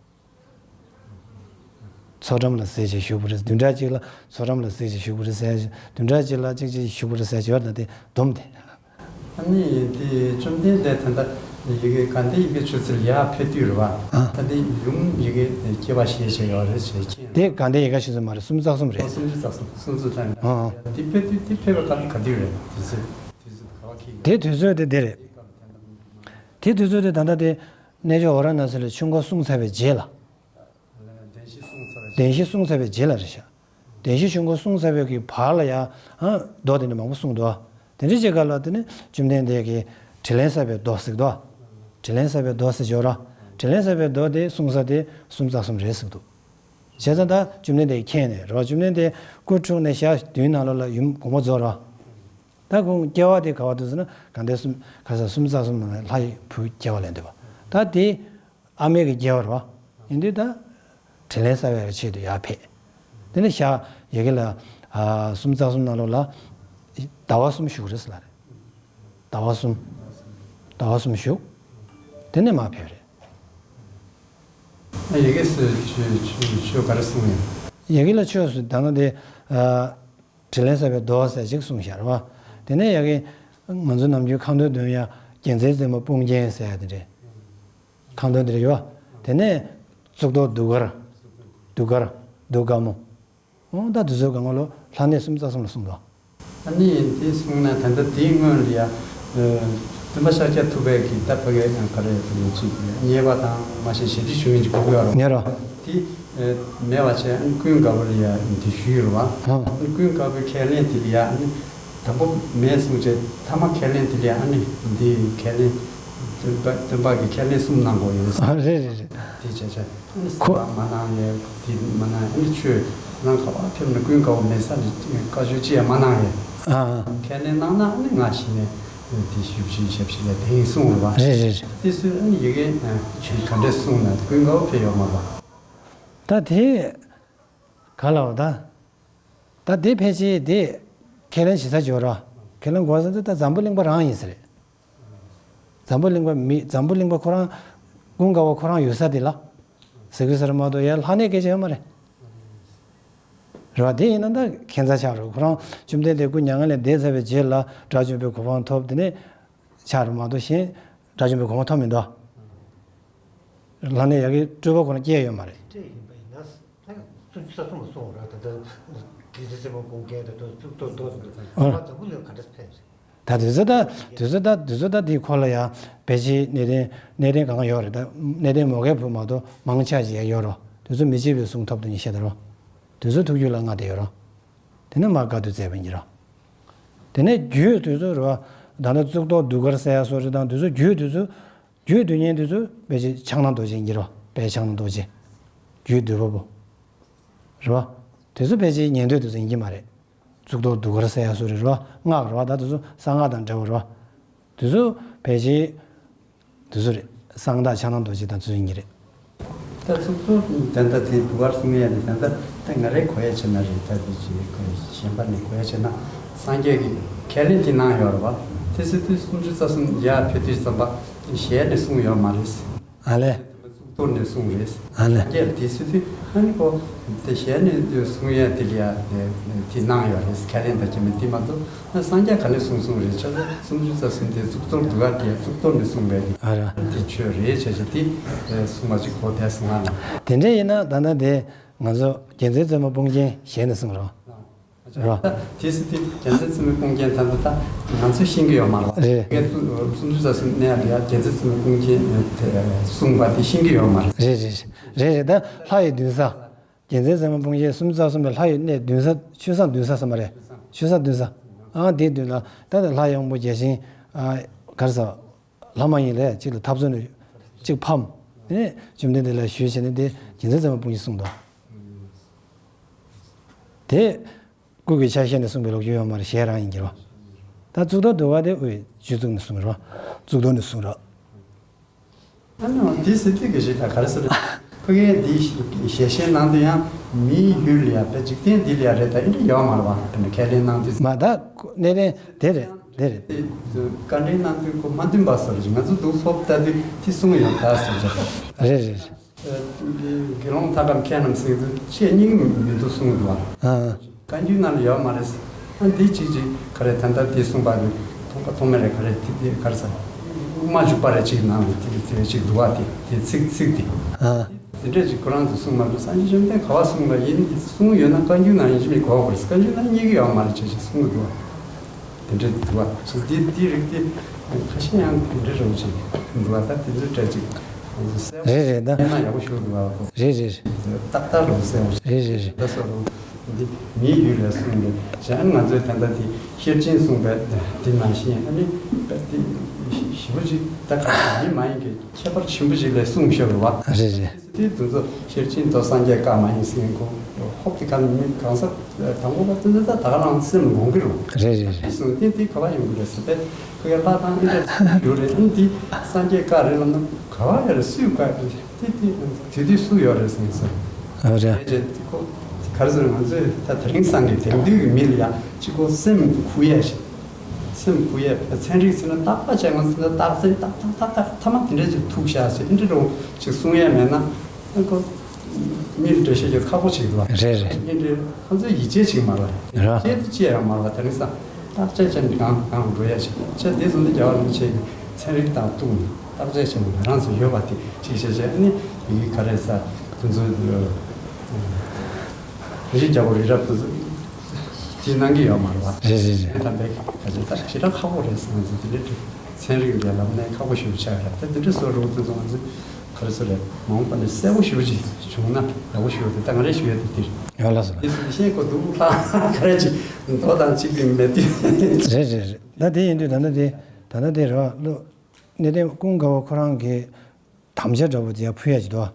ཚོགས་འགྲམ་ལ་ཟེར་གྱི་བཞུགས་པ་རེད། བདུན་ཕྲག་གཅིག་ལ་ཚོགས་འགྲམ་ལ་ཟེར་གྱི་བཞུགས་པ་རེད་ཟེར་གྱི། བདུན་ཕྲག་གཅིག་ལ་གཅིག་གཅིག་བཞུགས་པ་རེད་ཟེར་གྱི་ཡོད་རེད། ད་དེ་སྡོམ་དེ། ཨ་ནི་དེ་བཅོམ་ལྡན་འདས་ད་ལྟ་ཡི་གེ་དགའ་ལྡན་ཡི་གེ་ཆོས་ཚུལ་ཡར་ཕེབས་དུས་རེད་བ། ཨ། ད་དེ་ཡུམ་ཡི་གེ་སྐྱེ་བ་ཞེས་བྱས་ཡོད་རེད་ཟེར་མཁྱེན། དེ་དགའ་ལྡན་ཡི་གེ་ཆོས་ཚུལ་མ་རེད། སུམ་ཅུ་རྩ་གསུམ་རེད། སུམ་ཅུ་རྩ་གསུམ། སུམ་ཅུ་རྩ་གསུམ། ཨ། དེ་ཕེབས་དུས་དེ་ཕེབས་པའི་སྐབས་དེ་ག་དུས་རེད། དུས་ཚོད་དུས་ཚོད་ག་བ་འཁེལ་ཡོད། དེ་དུས་ཚོད་དེ་འདི་རེད། དེ་ད་ལྟ་དེ་གནས་མཆོག་ཝཱ་ར་ཎ་སི་ལ་ཆོས་འཁོར་གསུངས་ཚར་བའི་རྗེས་ལ། བདེན་བཞི་གསུངས་ཚར་བའི་རྗེས་ལ་རེད་ཤག་བདེན་བཞི་ཆོས་འཁོར་གསུངས་ཚར་བའི་གི་བར་ལ་ཡང་མདོ་དེ་འདྲ་མང་པོ་གསུངས་འདུག་དེ་འདྲ་བྱེད་སྐབས་ལ་དེ་ནི་བཅོམ་ལྡན་འདས་ཀྱིས་དྲིན་ལན་གསབ་པའི་མདོ་ཟེར་འདུག་དྲིན་ལན་གསབ་པའི་མདོ་ཟེར་ཡོད་ར། དྲིན་ལན་གསབ་པའི་མདོ་དེ་གསུངས་ས་དེ་སུམ་ཅུ་རྩ་གསུམ་རེད་ཟེར་འདུག་བྱས་ཙང་ད་བཅོམ་ལྡན་འདས་མཁྱེན་ནས་རེད་བ། བཅོམ་ལྡན་འདས་སྐུ་འཁྲུངས་ནས་ཞག་བདུན་ནང་ལོགས་ལ་ཡུམ་དགོངས་པ་རྫོགས་རེད་བ། ད་ཁོང་སྐྱེ་བ་དེ་ག་བ་འདུག་ཟེར་ན་ག་འདྲ་སུམ་ག་ས་སུམ་ཅུ་རྩ་གསུམ་ནང་ལྷ་ཡི་བུ་སྐྱེ་བ་ལེན་འདོད་པ། ད་དེ་ཨ་མའི་གི་སྐྱེ་བ་རེད་བ། ཡིན་དུས་ད་དྲིན་ལན་གསབ་པའི་ཆེད་དུ་ཡར་ཕེབས། དེ་ནས་ཞག་ཡ་གི་ལ་ཨ་སུམ་ཅུ་རྩ་གསུམ་ནང་ལོགས་ལ་ཟླ་བ་གསུམ་བཞུགས་རེད་ཟེར་ལ་རེད། ཟླ་བ་གསུམ། ཟླ་བ་གསུམ་བཞུགས། དེ་ནས་མར་ཕེབས་རེད། ཨ་ཡ་གི་སུ་ཆོས་ཆོས་ཆོས་ག་རེ་གསུངས་ཡོད། ཡ་གི་ལ་ཆོས་སུ་ད་ནང་དེ་ཨ། དྲིན་ལན་གསབ་པའི་མདོ་ཟེར་ཅིག་གསུངས་ཤག་རེད་བ། དེ་ནས་ཡ་གི་ང་ཚོ་ནམ་རྒྱུན་ཁ་འདོན་འདོན་ཡ་རྒྱལ་མཚན་རྩེ་མོ་དཔུང་རྒྱན་ཟེར་ཡ་དེ་རེད། ཁ་འདོན་དེ་རེད་ཡོད་བ། དེ་ནས་གཙུག་ཏོར་གདུགས་དཀར། གདུགས་དཀར། གདུགས་དཀར་མོ། འོ་ད་དེ་ཚོའི་སྒང་ལོ་ལྷ་གནས་སུམ་ཅུ་རྩ་གསུམ་ལ་གསུངས་འདུག་ཨ་ནི་དེ་གསུངས་ན་ད་ལྟ་དེའི་སྔོན་ལ་ཡ། སྟོན་པ་ཤཱཀྱ་ཐུབ་པའི་གི་ད་ཕ་གའི་ག་རེ་ཡོད་ཅིག་མཉེས་པ་དང་མ་ཤེས་ཞེ་བཅུ་ཞུ་མཁན་ཅིག་དགོས་ཀྱི་ཡོད་རེད། ཉེ་རོ། དེ་མེད་པ་བྱས་ཨ་ནི་ཀུན་དགའ་བོ་ལ་ཡ་དེ་ཞུས་ཡོད་རེད་བ། ཨ་ནི་ཀུན་དགའ་བོའི་ཁས་ལེན་དེ་ལ་ཡ་ཨ་ནི་དང་པོ་མེད་གསུངས་བྱས་ཐ་མ་ཁས་ལེན་དེ་ལ་ཡ་ཨ་ནི་འདི་ཁས་ལེན་སྟོན་པ་སྟོན་པ་གི་ཁས་ལེན་གསུམ་གནང་དགོས་ཡོད། ཨ་རེད་རེད་རེད། དེ་བྱས་བྱས་ཨ་ནི་ཁོ་སེམས་པ་མ་གནང་ཡས་དེ་མ་གནང་ཡས་ཨ་ནི་ཆོས་རང་ག་བ་ཕེབས་ན་ཀུན་དགའ་བོ་མེད་ས་ལ་བཀའ་ཆོས་ཅི་ཡང་མ་གནང་ཡས། ཨ་ཨ། ཁས་ལེན་གནང་ན་ཨ་ནི་ང་ཤི་ནས་དེ་ཞབས་ཕྱི་ཞབས་ཕྱི་ལ་དེ་ཡིན་གསུངས་རེད་བ། རེད་རེད་རེད། དེ་སུས་ཨ་ནི་ཡི་གེ་ཆོས་ག་འདྲས་གསུངས་ན་ཀུན་དགའ་བོ་ཕེབས་ཡོད་མ་རེད་བ། ད་དེ་ག་ལ་བ་ད། ད་དེ་ཕལ་ཆེར་དེ་ཁས་ལེན་བྱེད་ས་ཅིག་ཡོད་རེད་བ། ཁས་ལེན་དགོས་ས་དེ་ད་འཛམ་བུ་གླིང་པ་རང་ཡིན་ས་རེད། འཛམ་བུ་གླིང་པ་མི་འཛམ་བུ་གླིང་པ་ཁོ་རང་ཀུན་དགའ་བོ་ཁོ་རང་ཡོད་ས་དེ་ལ་ཟེར་དགོས་ས་རེད་མ་གཏོགས་ཡར་ལྷ་གནས་སྐད་ཆ་ཡོད་མ་རེད། རེད་བ། དེ་ཡིན་ན་ད་ཁྱད་མཚར་ཆགས་རེད། ཁོ་རང་བཅོམ་ལྡན་འདས་སྐུ་མྱ་ངན་ལས་འདས་ཚར་བའི་རྗེས་ལ་དགྲ་བཅོམ་པའི་གོ་འཕང་ཐོབ། དེ་ནས་ཆགས་རེད་མ་གཏོགས་གཞན་དགྲ་བཅོམ་པའི་གོ་འཕང་ཐོབ་མི་འདུག་ལྷག་ནས་ཡ་གི་སྤྲུལ་པ་ཁོ་རང་སྐྱེས་ཡོད་མ་རེད། སྤྲད་ཡིན་པ་ཡིན་ན། ད་སུམ་ཅུ་རྩ་གསུམ་ལ་སོང་ར། ད་ལྟ་དགེ་ལྡན་རྩེ་མོ་སྤུངས་རྒྱན་དང་གཙུག་ཏོར་རྡོ་རྗེ་དང་ཨ། ད་འཛམ་བུ་གླིང་ག་འདྲ་ཕེབས་རེད། ད་དུས་ཚོད་ད་དུས་ཚོད་ད་དུས་ཚོད་ད་འདི་ཁོ་ལ་ཡང་ཕལ་ཆེར་གནས་བརྟན་གནས་བརྟན་གང་ག་ཡོད་རེད། ད་གནས་བརྟན་མོའུ་འགལ་བུ་མ་གཏོགས་མང་ཆ་ཞིག་ཡང་ཡོད་རོ། དུས་ཚོད་མི་གཅིག་པའི་གསུང་ཐོབ་དུ་ཉི་ཤེས་ད་རོ། དུས་ཚོད་ཐུགས་རྒྱུད་ལ་མངའ་བསྡད་ཡོད་རོ། དེ་ནས་མར་བཀའ་བསྡུ་མཛད་པ་ཡིན་གྱི་རོ། དེ་ནས་རྒྱུད་དུས་ཚོད་རོ། ད་ནི་གཙུག་ཏོར་གདུགས་དཀར་ཟེར་ཡ་སོགས་རེད། དང་དུས་ཚོད་རྒྱུད་དུས་ཚོད་རྒྱུད་སྡུད་མཁན་དེ་ཚོ་ཕལ་ཆེར་ཕྱག་ན་རྡོ་རྗེ་ཡིན་གྱི་རོ། དཔལ་ཕྱག་ན་རྡོ་རྗེ། རྒྱུད་སྡུད་པ་པོ། རེད་བ། དེ་ཚོ་ཕལ་ཆེར་ཉན་ཐོས་དེ་ཚོ་ཡིན་གྱི་མ་རེད། གཙུག་ཏོར་གདུགས་དཀར་ཟེར་ཡ་སོགས་རེད་བ། སྔགས་རེད་བ། ད་དེ་ཚོ་གསང་སྔགས་དང་འདྲ་བ་རེད་བ། དེ་ཚོ་ཕལ་ཆེར་དེ་ཚོ་རེད། གསང་བདག་ཕྱག་ན་རྡོ་རྗེ་དང་དེ་ཚོ་ཡིན་གྱི་རེད། ད་གཙུག་ཏོར་ད་ལྟ་དེ་གདུགས་དཀར་གསུང་ཡས་དེ་ད་ལྟ་ད་ང་རའི་གོ་ཡ་བྱས་ན་རེད། ད་དེ་ཅི་གོ་ཡ་གཞན་པ་ནས་གོ་ཡ་བྱས་ན་སངས་རྒྱས་ཀྱི་ཁས་ལེན་དེ་གནང་ཡོད་རེད་བ། དེ་ཚོ་དུས་སུམ་ཅུ་རྩ་གསུམ་ཡར་ཕེབས་དུས་ཙམ་པ་ཞལ་ནས་གསུངས་ཡོད་མ་རེད། ཨ་ལས། གཙུག་ཏོར་ནས་གསུངས་རེད། ཨ་ལས། སངས་རྒྱས་དེ་ཚོ་དུས་ཨ་ནི་ཁོ་དེ་ཞལ་ནས་གསུང་ཡས་དེ་ལ་ཡ་དེ་གནང་ཡོད་རེད། ཁས་ལེན་དང་མཁྱེན་མིན་དེ་མ་གཏོགས། སངས་རྒྱས་ག་ནས་གསུངས་གསུངས་རེད། ཆ་ཚང་སུམ་ཅུ་རྩ་གསུམ་དེ་གཙུག་ཏོར་གདུགས་དཀར་དེ་གཙུག་ཏོར་ནས་གསུངས་པའི་ཨ་ར། དེ་ཆོས་རེད་བྱས་བྱས་དེ་གསུངས་པ་ཅིག་གོ་བསྡད་སོང་ང་ལ། དེ་འདྲ་ཡིན་ན་ད་ལྟ་དེ་ང་ཚོ་རྒྱལ་མཚན་རྩེ་མོ་སྤུངས་རྒྱན་ཞལ་ནས་གསུངས་རོགས། རོགས། དེ་སྲིད་དེ་རྒྱལ་མཚན་རྩེ་མོ་སྤུངས་རྒྱན་ད་ལྟ་ད་ང་ཚོས་ཤེས་ཀྱི་ཡོད་མ་རེད་བ། རེད། ངས་སུམ་ཅུ་རྩ་གསུམ་གནས་ཡ་དེ་ཡ་རྒྱལ་མཚན་རྩེ་མོ་སྤུངས་རྒྱན་གསུངས་པ་དེ་ཤེས་ཀྱི་ཡོད་མ་རེད། རེད་རེད་རེད་རེད། ད་ལྷ་ཡི་འདུན་ས། རྒྱལ་མཚན་རྩེ་མོ་སྤུངས་རྒྱན་སུམ་ཅུ་རྩ་གསུམ་པའི་ལྷ་ཡི་གནས་འདུན་ས། ཆོས་བཟང་འདུན་ས་ཟེར་མ་རེད། ཆོས་བཟང་འདུན་ས། ཨང་དེའི་མདུན་ལ་ད་ལྟ་ལྷ་ཡི་དབང་པོ་བརྒྱ་བྱིན་ཨ་ག་རེ་ཟ། ལྷ་མ་ཡིན་ལས་གཅིག་ལ་ཐབ་ཚོན་ནས་གཅིག་ཕམ། དེ་ནས་བཅོམ་ལྡན་འདས་ལ་ཞུས་བྱས་ནས་དེ་རྒྱལ་མཚན་རྩེ་མོ་སྤུངས་རྒྱན་གསུངས་འདུག་དེ་སྐུ་གི་ཆ་ཤས་ནས་གསུངས་པའི་ལོ་རྒྱུས་ཡོད་མ་རེད། ཞལ་རང་ཡིན་གྱི་རོ། ད་གཙུག་ཏོར་གདུགས་དཀར་དེ་དབུས་སྤྱི་གཙུག་ནས་གསུངས་རོ། གཙུག་ཏོར་ནས་གསུངས་རོ། ཨ་ནི་འོ་དེ་ཟེར་དུས་ཀྱི་ཞིག་ད་ག་རེ་ཟེར། ཁོ་གིས་འདི་ཞལ་བཞེས་གནང་དུས་ཡང་མིའི་ཡུལ་ལ་ཡ་པའི་འཇིག་རྟེན་འདི་ལ་ཡ་རེད། ད་ཨེ་འདྲ་ཡོད་མ་རེད་བ། ཁས་ལེན་གནང་དུས་མ་ད་གནས་བརྟན་དེ་རེད། དེ་རེད། དེ་བཀའ་འདྲི་གནང་དུས་ཁོ་མ་འདུན་པ་ཟེར་ཞིག་ང་ཚོ་འདུག་ཚོགས་ལྟ་དུས་དེ་གསུངས་ཡོད་ད་ཟེར་ཅིག་རེད་རེད། དགེ་སློང་ཐ་སྐར་མཁས་རྣམས་ཟེར་དུས་ཆེས་སྙིང་མི་འདུག་གསུངས་འདུག་བ། ཨ། བཀའ་འགྱུར་ནང་ལ་ཡོད་མ་རེད། ཨ་འདི་གཅིག་གཅིག་ག་རེ་ད་ལྟ་འདི་གསུངས་པ་རེད། མཐོང་པ་མཐོང་མེད་རེད། ག་རེ་དེ་དེ་ག་རེ་ཟ། དབུ་མ་འཇུག་པ་རེད་གཅིག་ནང་ལ་དེ་དེ་གཅིག་འདུག་བ། དེ་དེ་ཚིག་ཚིག་དེ། ཨ། དེ་འདྲས་ཅིག་ཁོ་རང་ཚོ་གསུངས་མ་འདུག་སངས་རྒྱས་བཅོམ་ལྡན་ག་བ་གསུངས་པ་ཡིན་གསུངས་ཡོད་ན་བཀའ་འགྱུར་ནང་ཡིན་གཅིག་མིན་གོ་དགོས་རེད། བཀའ་འགྱུར་ནང་རྙེད་ཀྱི་ཡོད་མ་རེད་བྱས་བྱས་གསུངས་འདུག་བ། དེ་འདྲས་འདུག་བ། ཅིག་འདི་འདི་རིགས་དེ་ཁ་ཤས་ཡང་དེ་འདྲས་རང་ཅིག་འདུག་བ། ད་དེ་ཚོ་འདྲ་ཅིག་གསལ་པོ་རེད་རེད་ད། ཡང་ན་ཡག་པོ་ཞུ་འདུག་བ། རེད་རེད། ཏག་ཏག་རང་གསལ་པོ་རེད་རེད་རེད། ད་སོ་རུ་འདི་མིའི་ཡུལ་ལ་གསུངས་ནས་གཞན་ང་ཚོའི་ད་ལྟ་འདི་ཤེར་ཕྱིན་གསུངས་པའི་འདི་ནང་བཞིན་ཨ་ནི་འདི་ཞིབ་པོ་ཅིག་ད་ག་མི་མ་ཡིན་གྱི་ཁྱད་པར་ཆེན་པོ་ཅིག་ལ་གསུངས་ཤོར་བ། རེད་རེད། དེ་དུས་ཚོད་ཤེར་ཕྱིན་དུ་སངས་རྒྱས་བཀའ་མ་ཡིན་ཟེར་གོ་ཧོབ་དེ་ག་མི་གང་ཟག་དང་པོ་པ་དེ་ཚོ་ད་ད་ག་རང་སེམས་ལོང་གི་རུང་། རེད་རེད་རེད། གསུངས་དེ་དེ་ག་བ་ཡོང་གི་རེད་ཟེར་ཏེ་ཁོ་ཡ་ལྷ་དང་ཨི་འདྲ་ཡོད་རེད། ཨ་ནི་དེ་སངས་རྒྱས་བཀའ་རེད་ལབ་ན་ག་བ་ཡོད་རེད། སུས་བཀའ་རེད། དེ་དེ་དེ་དུས་སུ་ཡོད་རེད་ཟེར་ཟེར། ཨ་རེད། དེ་རྗེས་དེ་ཁོ་ག་རེ་ཟེར་ང་ཚོས་ད་དེ་རིང་སང་གི་དེང་དུས་ཀྱི་མི་ལ་ཡ་གཅིག་གོ་སེམས་ཁུ་ཡ་ཞིག་སེམས་ཁུ་ཡ་ཚན་རིག་ཚེ་ན་རྟག་པ་བྱས་ང་ཚོ་ན་རྟག་ཚན་རྟག་རྟག་རྟག་རྟག་ཐ་མ་དེ་འདྲ་ཅིག་ཐུག་ཤག་ཟེར་ཨི་འདྲ་རུང་ཅིག་གསུང་ཡ་མེད་ན་ཨ་ཁོ་མི་འདྲ་ཤེས་ཀྱི་ཁག་པོ་ཅིག་འདུག་རེད་རེད། ཨི་འདྲ་ཁོ་ཚོས་ཡིད་ཆེས་ཅིག་མ་རེད། རེད། ཡིད་ཆེས་དེ་ཅི་ཡང་མ་རེད། དེ་རིང་སང་རྟག་ཆ་ཅན་གང་གང་འགྲོ་ཡ་ཅིག་ཆ་དེ་ཚོ་ནི་རྒྱལ་བ་རིན་པོ་ཆེ་གི་ཚན་རིག་དང་གཏུགས་ནས་རྟག་ཆ་ཅན་ང་རང་ཚོ་ཡོད་པ་དེ་ཅིག་བྱས་བྱས་ཨ་ནི་ཡི་གེ་ག་རེ་ས་དེ་ཚོ་རིག་རྒྱལ་པོ་རི་རབ་དེ་ཚོ་དེ་གནང་གི་ཡོད་མ་རེད་བ། རེད་རེད་རེད། དེ་དམ་པའི་ག་ཚོད་ད་ཞེ་དྲག་ཁག་པོ་རེད་ཟེར་ང་ཚོ་དེ་འདྲའི་ཚན་རིག་འདྲ་ལབ་ནས་ཁག་པོ་ཞེ་པོ་ཆགས་ཡོད་རེད། ད་དེ་འདྲའི་བཟོ་རུ་དེ་ཚོ་ང་ཚོ་ག་རེ་ཟེར་རེད། མ་འོངས་པ་ནས་གསལ་པོ་ཞེ་པོ་ཅིག་བྱུང་ན་ཡག་པོ་ཞེ་པོ་རེད། ད་ང་རེ་ཞུ་ཡ་དེ་དེ་རེད། ཡོད་ལགས་སོ། དེ་ཚོ་ཤེས་དགོས་འདུག་ལྷག་ག་རེ་ཅིག་མདོ་དང་གཅིག་པའི་མེད་དུས། རེད་རེད་རེད། ད་དེ་ཡིན་དུས་ད་ལྟ་དེ་ད་ལྟ་དེ་རེད་བ། གནས་བརྟན་ཀུན་དགའ་བོ་ཁོ་རང་གི་དམ་བཅའ་འདྲ་བོ་དེ་ཡང་ཕུལ་ཡ་ཅིག་འདུག་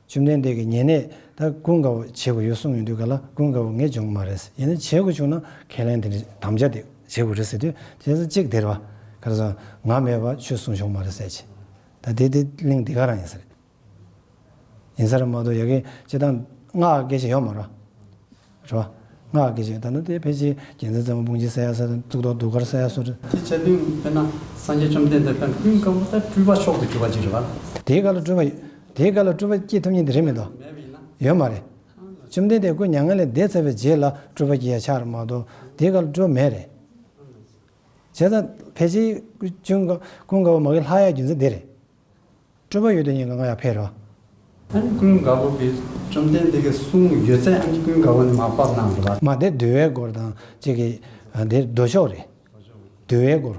བཅོམ་ལྡན་འདས་ཀྱི་ཉེ་གནས་ད་ཀུན་དགའ་བོ་བྱེད་དགོས་ཡོད་གསུངས་ཡོང་དུས་ག་ལ་ཀུན་དགའ་བོ་ངས་འཇོན་མ་རེད། ཡིན་ན་བྱེད་དགོས་བྱུང་ན་ཁས་ལེན་དེ་འདྲ་དམ་བཅའ་དེ་བྱེད་དགོས་རེད་ཟེར་དུས་དེ་ཚོ་གཅིག་དེ་རེད་བ། ག་རེ་ཟེར་ང་མེད་པ་ཆོས་གསུང་ཆོག་མ་རེད་ཟེར་ཅིག་ད་དེ་དེ་གླེང་དེ་ག་རང་ཡིན་ས་རེད། ཡིན་ས་རེད་མ་གཏོགས་ཡ་གི་སྤྱི་བཏང་སྔགས་སྐད་ཆ་ཡོད་མ་རེད། རེད་བ། སྔགས་ཀྱི་ཆེད་ད་ནི་དེ་ཕལ་ཆེར་རྒྱལ་མཚན་རྩེ་མོ་སྤུངས་རྒྱན་ཟེར་ཡ་ས་དང་གཙུག་ཏོར་གདུགས་དཀར་ཟེར་ཡ་སོགས་རེད། དེ་བྱས་དུས་དཔེར་ན་སངས་རྒྱས་བཅོམ་ལྡན་འདས་དཔེར་ན་ཀུན་དགའ་བོ་ད་སྤྲུལ་པ་མཆོག་ཏུ་གྱུར་པ་ཅིག་རེད་བ། དེའི་སྐབས་ལ་སྤྲུལ་པ་དེའི་སྐབས་ལ་སྤྲུལ་པ་སྐྱེས་ཐུབ་མཁན་དེ་རེད་མི་འདུག་མེད་པ་ཡིན་ན། ཡོད་མ་རེད། བཅོམ་ལྡན་འདས་སྐུ་མྱ་ངན་ལས་འདས་ཚར་བའི་རྗེས་ལ་སྤྲུལ་པ་སྐྱེ་ཡ་ཆགས་རེད་མ་གཏོགས་དེའི་སྐབས་ལ་སྤྲུལ་པ་མེད་རེད། བྱས་ཙང་ཕལ་ཆེར་ཀུན་དགའ་ཀུན་དགའ་བོ་མ་གི་ལྷག་ཡ་རྒྱུ་མཚན་དེ་རེད། སྤྲུལ་པ་ཡོད་དུས་ཉིན་གང་ག་ཡར་ཕེབས་རོགས། ཨ་ནི་ཀུན་དགའ་བོ་གིས་བཅོམ་ལྡན་འདས་ཀྱི་གསུང་ཡོད་ཚད་ཨ་ནི་ཀུན་དགའ་བོ་ནས་མར་ཕབ་གནང་རེད་བ། མ་དེ་འདུལ་བའི་སྐོར་དང་གཅིག་གི་ཨ་དེ་མདོ་ཕྱོགས་རེད། འདུལ་བའི་སྐོར།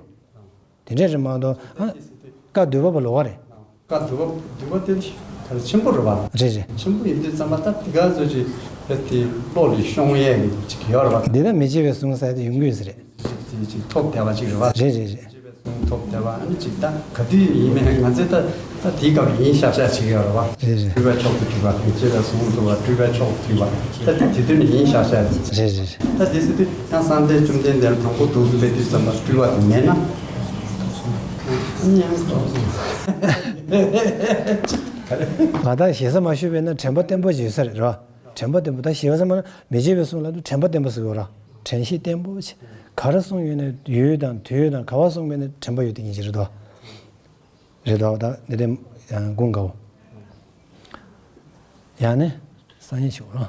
དེ་འདྲས་རེད་མ་གཏོགས་ཨ་བཀའ་འདུས་པ་པོ་ལོགས་ཀ་རེད། བཀའ་འདུས་པ་འདུས་པ་དེ་ག་རེ་ཆེན་པོ་རེད་བ། རེད་རེད། ཆེན་པོ་ཡིན་དུས་ཙམ་པ་ད་དེ་ག་ཚོད་ཅིག་དེ་བློ་ལ་ཤོང་ཡས་ཅིག་ཡོད་རེད་བ། འདི་ད་མི་བརྗེད་པའི་གསུང་ཟེར་དེ་ཡོང་གི་ཡོད་ས་རེད། ཅིག་ཅིག་ཐོབ་བསྡད་པ་ཅིག་རེད་བ། རེད་རེད་རེད། གསུང་ཐོབ་བསྡད་པ་ཨ་ནི་ཅིག་ད་ག་དུས་ཡིན་མིན་ང་ཚོས་ད་ད་དེའི་སྐབས་ཡིན་ཤག་ཤག་ཅིག་ཡོད་རེད་བ། རེད་རེད། སྤྲུལ་པའི་མཆོག་ཏུ་གྱུར་པ་དང་བཅས་པའི་གསུང་དུ་བ་སྤྲུལ་པའི་མཆོག་ཏུ་གྱུར་པ་ད་དེ་དེ་དུས་ནས་ཡིན་ཤག་ཤག་རེད། རེད་རེད་རེད། ད་དེ་སྲིད་དུས་ཡང་གསང་བདེ་བཅོམ་ལྡན་འདས་ལ་དང་པོ་འདུག་སུ་ཕེབས་དུས་ཙམ་པ་སྤྲུལ་པ་དེ་མེད་ན། ང་ད་ཞེ་ས་མ་ཞུས་པས་ན་དྲན་པ་བརྟན་པོ་ཞིག་ཡོད་ས་རེད་རོ། དྲན་པ་བརྟན་པོ་ད་ཞེ་ས་མ་ན་མི་བརྗེད་པའི་གསུང་ལ་དུ་དྲན་པ་བརྟན་པོ་ཟེར་གོ་ར། དྲན་ཤེས་བརྟན་པོ་ཆེ། ག་རེ་གསུང་ཡོད་ན་ཡོད་དང་དུས་ཡོད་དང་ག་བ་གསུང་མེད་ན་དྲན་པ་ཡོད་དེ་ཡིན་གྱི་རེད་དོ། རེད་དོ་ད་འདི་དེ་ཀུན་དགའ་བོ། ཡང་ནི་སང་ཉིན་ཞུ་རོ།